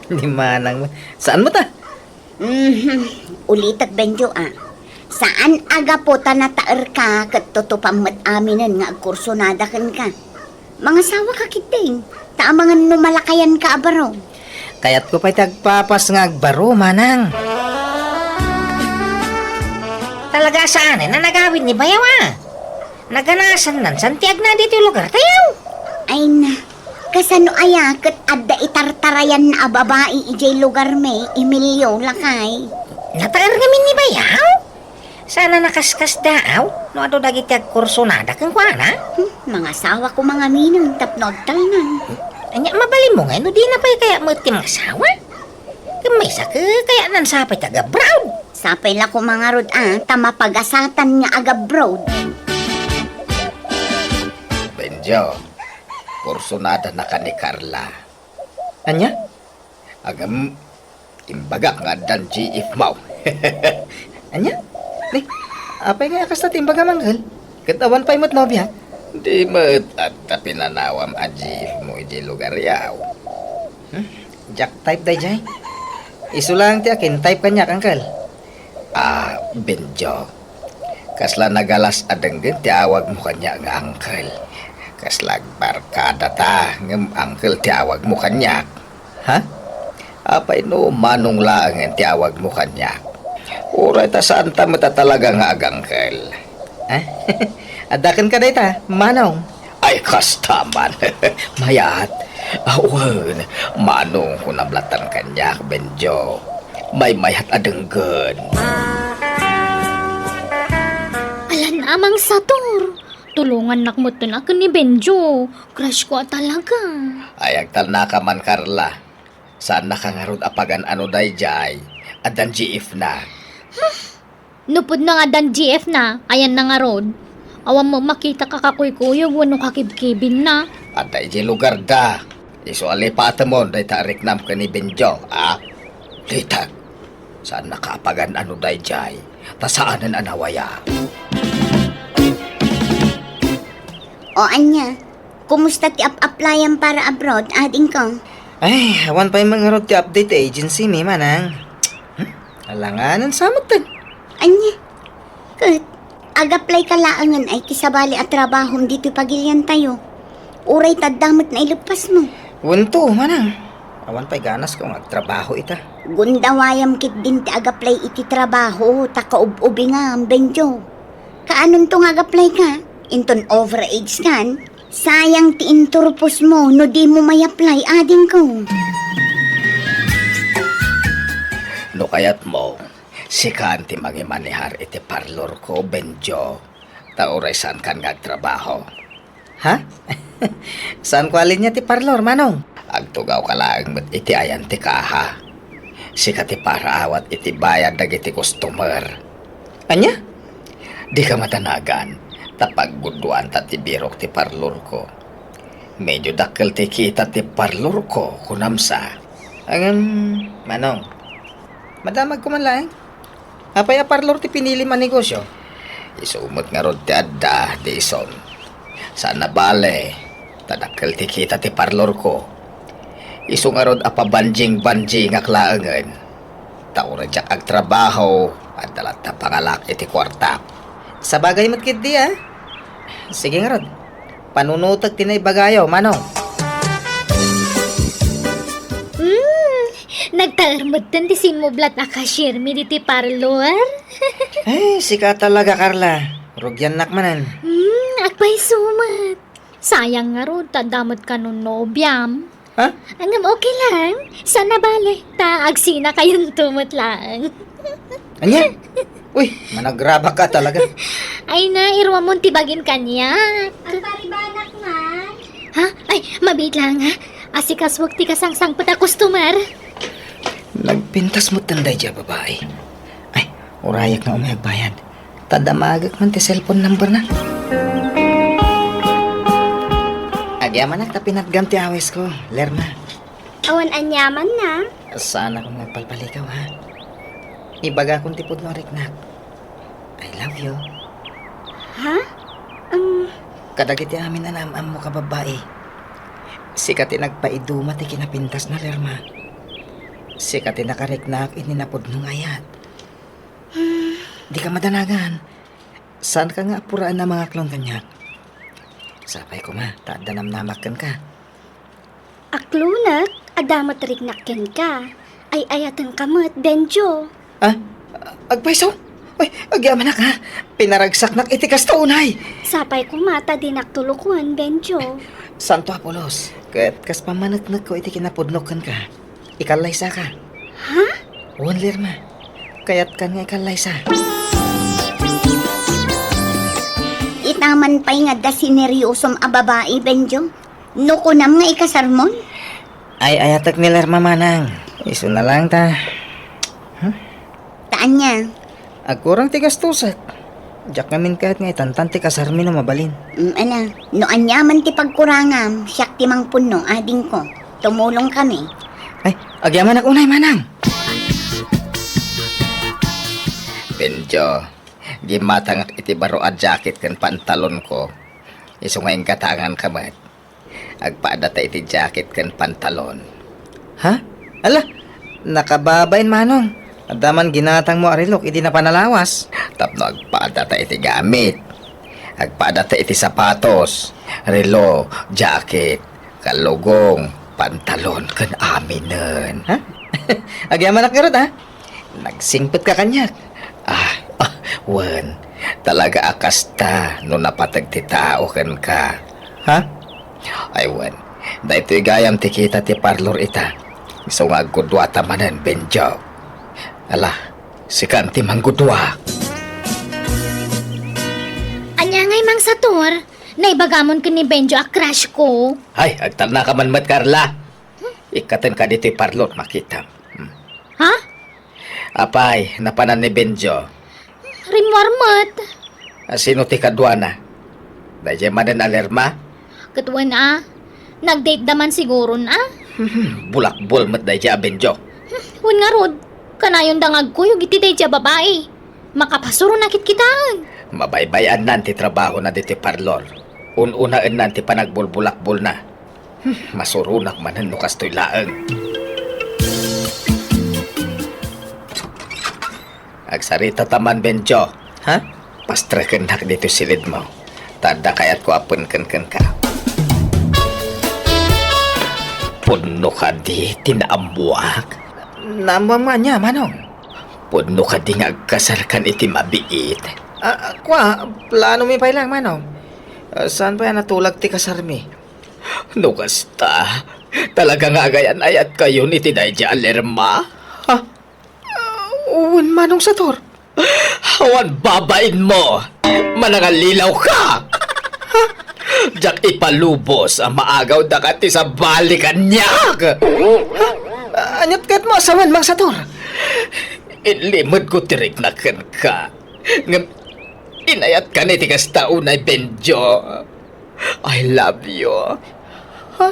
ni manang met. Saan met, ah? Mhm. Ulitek, Benjo, ah. Saan a gapu ta nataerka ket tutupam met aminen nga agkursonada kenka. Mangasawaka ketdin, ta amangan no malakayanka a baro. Kayatko pay ti agpapas nga agbaro, manang. Talaga saan a nagawid ni bayaw a. Naganasannan san ti agna ditoy lugartayo. Ay na, kasano aya ket adda itartarayanna a babai idiay lugarmi, Emilio, lakay? Nataer ngamin ni bayaw? Saan a nakaskasdaaw no adu dagiti agkursunada kenkuana? Hmm, mangasawa koma ngamin tapno agtalnan. Ania, mabalinmo ngay no dina pay kayat met ti mangasawa? Ken maysa ket kayatnan sapay ti agabroad. Sapay la koma ngarud a, ta mapagasatan nga agabroad. Benjo, kursunadana ka ni Carla. Ania? Agam, imbagak nga addan G F mo. Ania? Ni, apay nga kasta ti imbagam, Uncle? Ket awan pay met nobia? Di met adda pinanawam a G F mo idiay lugaryo. Hmm? Diak type daydiay. Isu laeng ti akin type kaniak, Uncle. Ah, Benjo. Kasla nagalas a denggen ti awagmo kaniak nga uncle. Kasla agbarkada ta, ngem uncle ti awagmo kaniak. Ha? Apay no Manong laengen ti awagmo kaniak? Uray ta saanta met a talaga nga agangkel. Ha? Adda kenka dayta, Manong? Ay, kasta man. Mayat. Awan, Manong kunam latta kaniak, Benjo. Maymayat a denggen. Alan a, Mang Sator. Tulongannak metten a ken ni Benjo. Crush ko a talaga. Ay, agtalnaka man, Carla. Saannaka ngarud a pagan-ano daydiay. Addan G F na. No pudno nga addan G F na, ayanna ngarud? Awan met makita a kakuykuyog wenno kakibkibinna. Adda idiay lugarda. Isu a lipatemon dayta a riknam ken ni Benjo, a? Litag. Saannaka a pagan-ano daydiay, ta saanen a nawaya. O ania, kumusta ti ap-applyam para abroad, adingko? Ay, awan pay met ngarud ti update ti agency mi, Manang. Hmm? Alanganan sa metten. Ania? Ket, ag-apply ka laengen ay ti sabali a trabahom ditoy pagiliantayo. Uray ta adda met naileppasmo. Wen to, Manang. Awan pay ganasko nga agtrabaho ita. Gundawayam ketdin ti ag-apply iti trabaho, ta kaub-ubingam, Benjo. Kaanonto nga ag-apply ka? Inton overage kan? Sayang ti inturposmo no dimo may-apply, adingko. No kayatmo, sikan ti mangimanehar iti parlorko, Benjo. Ta uray saankan nga agtrabaho. Ha? Saanko a linia ti parlor, Manong? Agtugawka laeng met iti ayan ti kaha. Sika ti paraawat iti bayad dagiti customer. Ania? Dika madanagan, ta pagguduanta ti birok ti parlorko. Medio dakkel ti kita ti parlorko, kunam sa. Ngem, Manong, madamagko man laeng. Apay a parlor ti pinilim a negosio? Isu met ngarud ti adda, Dison. Saan a bale, ta dakkel ti kita ti parlorko. Isu ngarud a pabanjing-banjingak laengen. Ta uray diak agtrabaho, adda latta pangalak iti kuartak. Sabagay met ketdi, a? Sige ngarud. Panunotek ti naibagayo, Manong. Hmm, nagtaer metten ti simmublat a cashiermi ditoy parlor. Ay, sika talaga, Carla. Rugiannak manen. Hmm, agpayso met. Sayang ngarud, ta adda met kano nobiam. Ha? Ngem okay lang. Saan a bale. Ta agsinakayonto met laeng. Ania? Uy, managrabak ka talaga. Ay na, iruamon ti bagin kaniak. Agparibanak man. Ha? Ay, mabiit lang, ha? Asikasuak ti kasangsangpet a customer. Nagpintas metten daydiay a babai. Ay, urayak nga umay agbayad. Ta damagek man ti cellphone number na. Agyamanak ta pinatgam ti awisko, Lerma. Awan aniamanna. Saanakon nga agpalpalikaw, ha? Ibagakon ti pudno a riknak. I love you. Ha? Um, Kadagiti amin a naam-ammo ka babbai, sika ti nagpaiduma ti kinapintasna, Lerma. Sika ti nakariknak idi napudno nga ayat. Hmm. Dika madanagan. Saanka nga apuraen a mangaklon kaniak. Sapay koma, ta adda namnamak kenka. Aklonek, adda met riknak kenka. Ay-ayatenka met, Benjo. Ah, agpayso? Ay, agyamanak, ha? Pinaragsaknak iti kasta unay. Sapay koma ta dinak tulukoan, Benjo. Santo Apolos, ket kas pammaneknekko iti kinapudnok kenka, ikallaysaka. Ha? Wen, Lerma. Kayatkan nga ikallaysa. Itaman pay nga adda sineryosom a babai, Benjo. No kunam nga ikasarmon? Ay, ayatek ni Lerma, manang. Isu na lang ta. Hmm? Ta ania? Agkurang ti gastosek. Diak ngamin kayat nga itantan ti kasarmi no mabalin. Mm, ala, no aniaman ti pagkurangam, siak ti mangpunno, adingko. Tumulong kami. Ay, agyamanak unay, manang. Benjo, gimmatangak iti baro a jacket ken pantalonko. Isu nga inggatanganka met. Agpaadata iti jacket ken pantalon. Ha? Ala, nakababain, manong. Adda man ginatangmo a relok idi napan a lawas. Tapno agpaadata iti gamit. Agpaadata iti sapatos, relo, jacket, kalugong, pantalon, ken aminen. Ha? Agyamanak ngarud, ha? Nagsingpetka kaniak. Ah, ah, wen, talaga a kasta no napateg ti tao kenka. Ha? Ay, wen, daytoy gayam ti kita ti parlor ita. Isu nga aggudua ta manen, Benjo. Ala, sikan ti manggudua. Ania ngay, Mang Sator? Naibagamon ken ni Benjo a crush ko. Ay, agtalnaka man met, Carla. Ikkatenka ditoy parlor, makitam. Hmm. Ha? Apay, napanan ni Benjo? Rimmuar met. A, sino ti kaduana? Daydiay manen a Lerma? Ket wen a, nag-date da man siguron a. Bulakbol met daydiay a Benjo. Wen ngarud, kanayonda nga agkuyog iti daydiay a babai. Makapasuronak kitkitaen. Mabaybay-annan ti trabahona ditoy parlor. Un-unaennan ti panagbulbulakbolna. Hmm, masuronak manen no kastoy laeng. Agsarita ta man, Benjo, ha? Pastrekennak ditoy silidmo. Ta adda kayatko a penken kenka. Pudno kadi ti naammoak? Naammoam nga ania, manong? Pudno kadi nga agkasarkan iti mabiit? Ah, kua, planomi pay laeng, manong. Ah, saan pay a natulag ti kasarmi? No kasta, talaga nga agayan-ayatkayon iti daydiay a Lerma? Ha? Ah, wen, Manong Sator. Awan babainmo! Manangallilaw ka! Ha? Diak ipalubos a maagawdaka ti sabali kaniak! Ha? Ah, aniat kayatmo a sawen, Mang Sator? Inlimedko ti rikna kenka. Ngem inayatkan iti kasta unay, Benjo. I love you. Ha?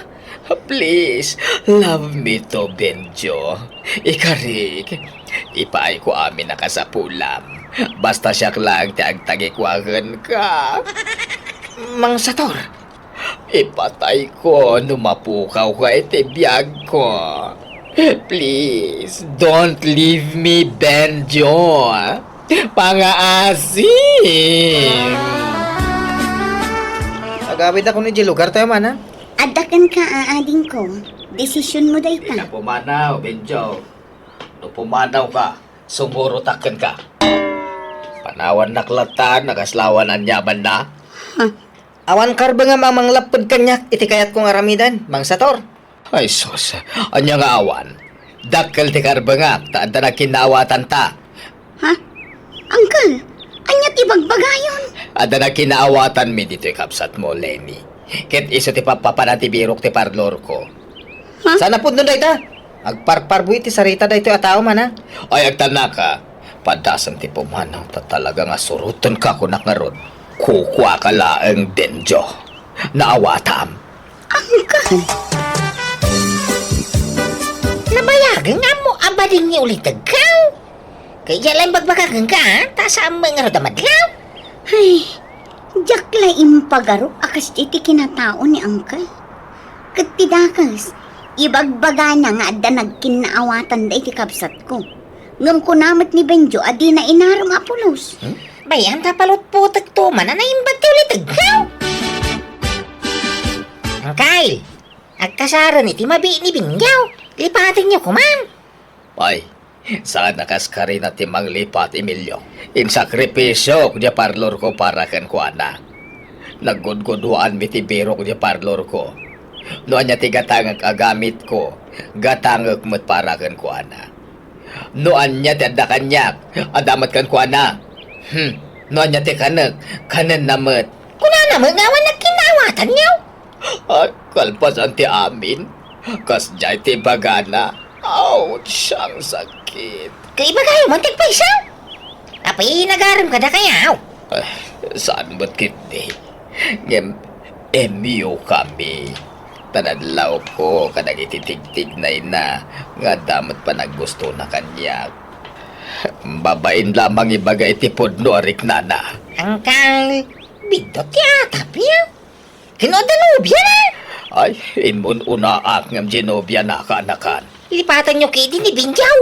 Please, love me too, Benjo. Ikarik, ipaayko amin a kasapulam. Basta siak laeng ti agtagikua kenka. Mang Sator, ipatayko no mapukawka iti biagko. Please, don't leave me, Benjo. Pangaasim! Agawidakon idiay lugartayo, manang. Adda kenka, adingko. Desisionmo dayta. Ita pumanaw, Benjo. No pumanawka, sumurotak kenka. Panawannak latta no kasla awan aniamanna. Huh. Awan karbengam a manglapped kaniak iti kayatko nga aramiden, Mang Sator. Ay sus, ania nga awan? Dakkel ti karbengak ta adda nagkinnaawatanta. Ha? Uncle, ania ti bagbagayon? Adda nagkinnaawatanmi ditoy kabsatmo, Lenny. Ket isu ti pappapanan ti birok ti parlorko. Ha? Saan a pudno dayta? Agparparbo iti sarita daytoy a tao, manang. Ay, agtalnaka. Padasem ti pumanaw ta talaga nga surotenka, kunak ngarud. Kukuaka laeng, Benjo. Naawatam. Uncle. Nabayagem nga ammo a badin ni ulitegkaw. Kaya laeng bagbaga kenka, ha? Ta saan met ngarud a madlaw? Ay, diak la impagarup a kasdiay ti kinatao ni Uncle. Ket ti dakes, ibagbagana nga adda nagkinnaawatanda iti kabsatko. Ngem kuna met ni Benjo a dina inarem a pulos. Hmm? Bay-am ta palutputekto man a naimbag ti ulitegkaw. Uncle, agkasaren iti mabiit ni Benjo. Lipatenyo koma. Ay, saan a kas karina ti manglipat, Emilio. Insakripisiok diay parlorko para kenkuana. Naggudguduaanmi ti birok diay parlorko. No ania ti gatangek a gamitko, gatangek met para kenkuana. No ania ti adda kaniak, adda met kenkuana. Hmm, no ania ti kanek, kanenna met. Kunana met nga awan nagkinnaawatanyo? Ay, kalpasan ti amin. Kasdiay ti ibagana. Ouch, ang sakit. Ket ibagaymo ti agpayso? Apay, nagarem kadakayo? Ay, saan met ketdi? Ngem, M U kami. Tan adlawko kadagiti tigtignayna nga adda met panaggustona kaniak. Babain lamang ibaga iti pudno a riknana. Angkal, biddut ti atapyo? Ken no adda nobiana? Ay, immun-unaak ngem diay nobiana, kaanakan. Lipatanyo ketdi ni Benjaw.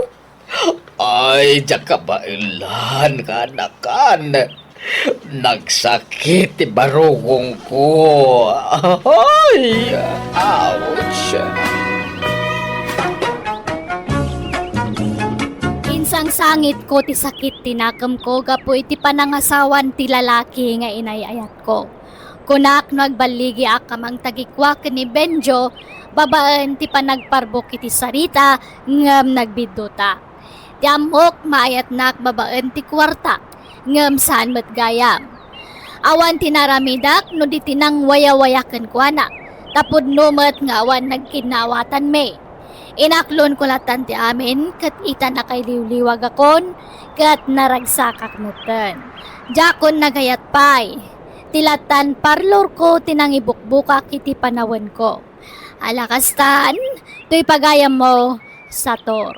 Ay, diak kabaelan, kaanakan. Nagsakit ti barugongko. Ay, ouch. Insangsangitko ti sakit ti nakemko gapu iti panangasawan ti lalaki nga inay-ayatko. Kunak no agballigiak a mangtagikua ken ni Benjo babaen ti panagparbok iti sarita ngem nagbidduta. Ti ammok, maayatnak babaen ti kuarta, ngem saan met gayam. Awan ti naaramidak no di ti nangwayawaya kenkuana, ta pudno met nga awan nagkinnaawatanmi. Inaklonko lattan ti amin, ket ita nakailiwliwagakon, ket naragsakak metten. Diakon nagayat pay. Ti lattan parlorko ti nangibukbukak iti panawenko. Ala kastan, toy pagayammo, Sator.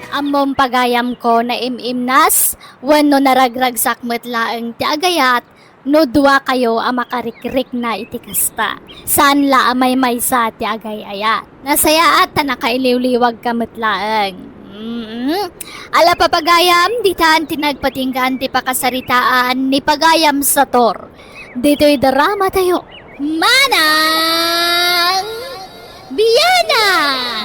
Ammom pagayamko, naim-imnas, wenno naragragsak met laeng ti agayat, no duakayo a makarikrikna iti kasta. Saan la a maymaysa ti agay-ayat. Nasayaat ta nakailiwliwagka met laeng. Mm. Ala, papagayam, ditan ti nagpatinggaan ti pakasaritaan ni Pagayam Sator. Ditoy drama tayo. Manang Biana!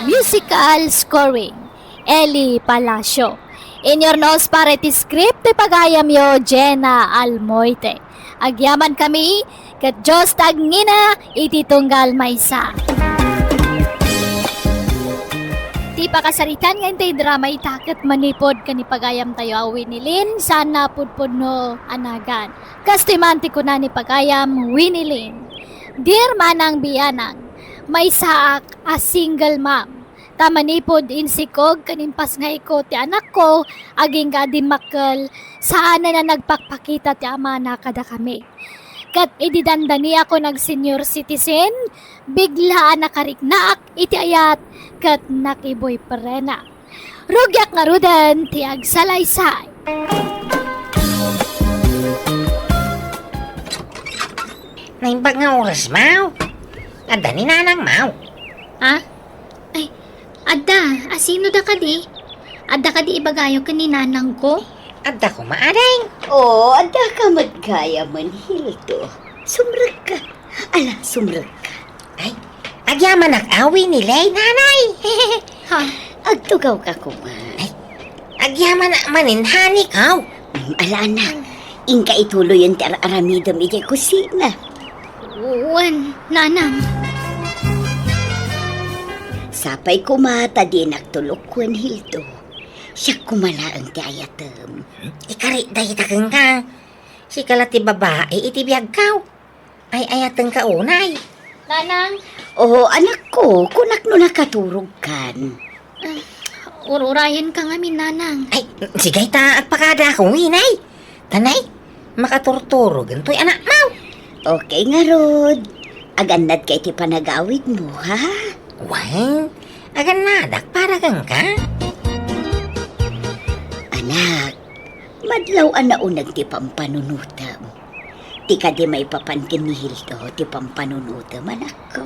Musical scoring, Eli Palacio. Inurnos para iti script ti pagayamyo, Jenna Almoite. Agyaman kami, ket Dios ti agngina iti tunggal maysa. Ti pakasaritaan nga intay drama ita ket manipud ken ni pagayamtayo a Winnie Lynn, saan a pudpudno a nagan. Kastoy man ti kuna ni pagayam Winnie Lynn, Dear Manang Bianang, maysaak a single mom. Ta manipud insikog ken impasngayko ti anakko, agingga a dimmakkel, saanen a nagpakpakita ti amana kadakami. Ket idi dandaniakon ag-senior citizen, bigla a nakariknaak iti ayat ket nakiboyfriendna. Rugiak ngaruden ti agsalaysay. Naimbag nga oras, Maw. Adda ni Nanang, Maw. Ha? Ay, adda. Asino da kadi? Adda kadi ibagayo ken ni Nanangko? Adda koma, ading. Oo, adda ka met gayam, Hildo. Sumrekka. Ala, sumrekka. Ay, agyamanak a Winnie Lynn, Nanay. Ha? Agtugawka koma. Ay, agyamanak manen, honey ko. Mm, ala, anak. Inka ituloyen ti ar-aramidem idiay kusina. Wen, Nanang. Sapay koma ta dinak tulok wen Hildo. Siak koma laeng ti ayatem. Ikari dayta kenka. Sika la ti babai iti biagko. Ay-ayatenka unay. Nanang. Oo, anakko, kunak no nakaturogkan. Ah, ur-urayenka ngamin, Nanang. Ay, sige ta, agpakada ako, Winnie. Tanay, makaturturogen toy anakmo. Okay ngarud. Agannadka iti panagawidmo, ha? Wen, agannadak para kenka. Anak, madlaw a nauneg ti pampanunotem. Ti kadi maipapan ken ni Hildo ti pampanunotem, anakko.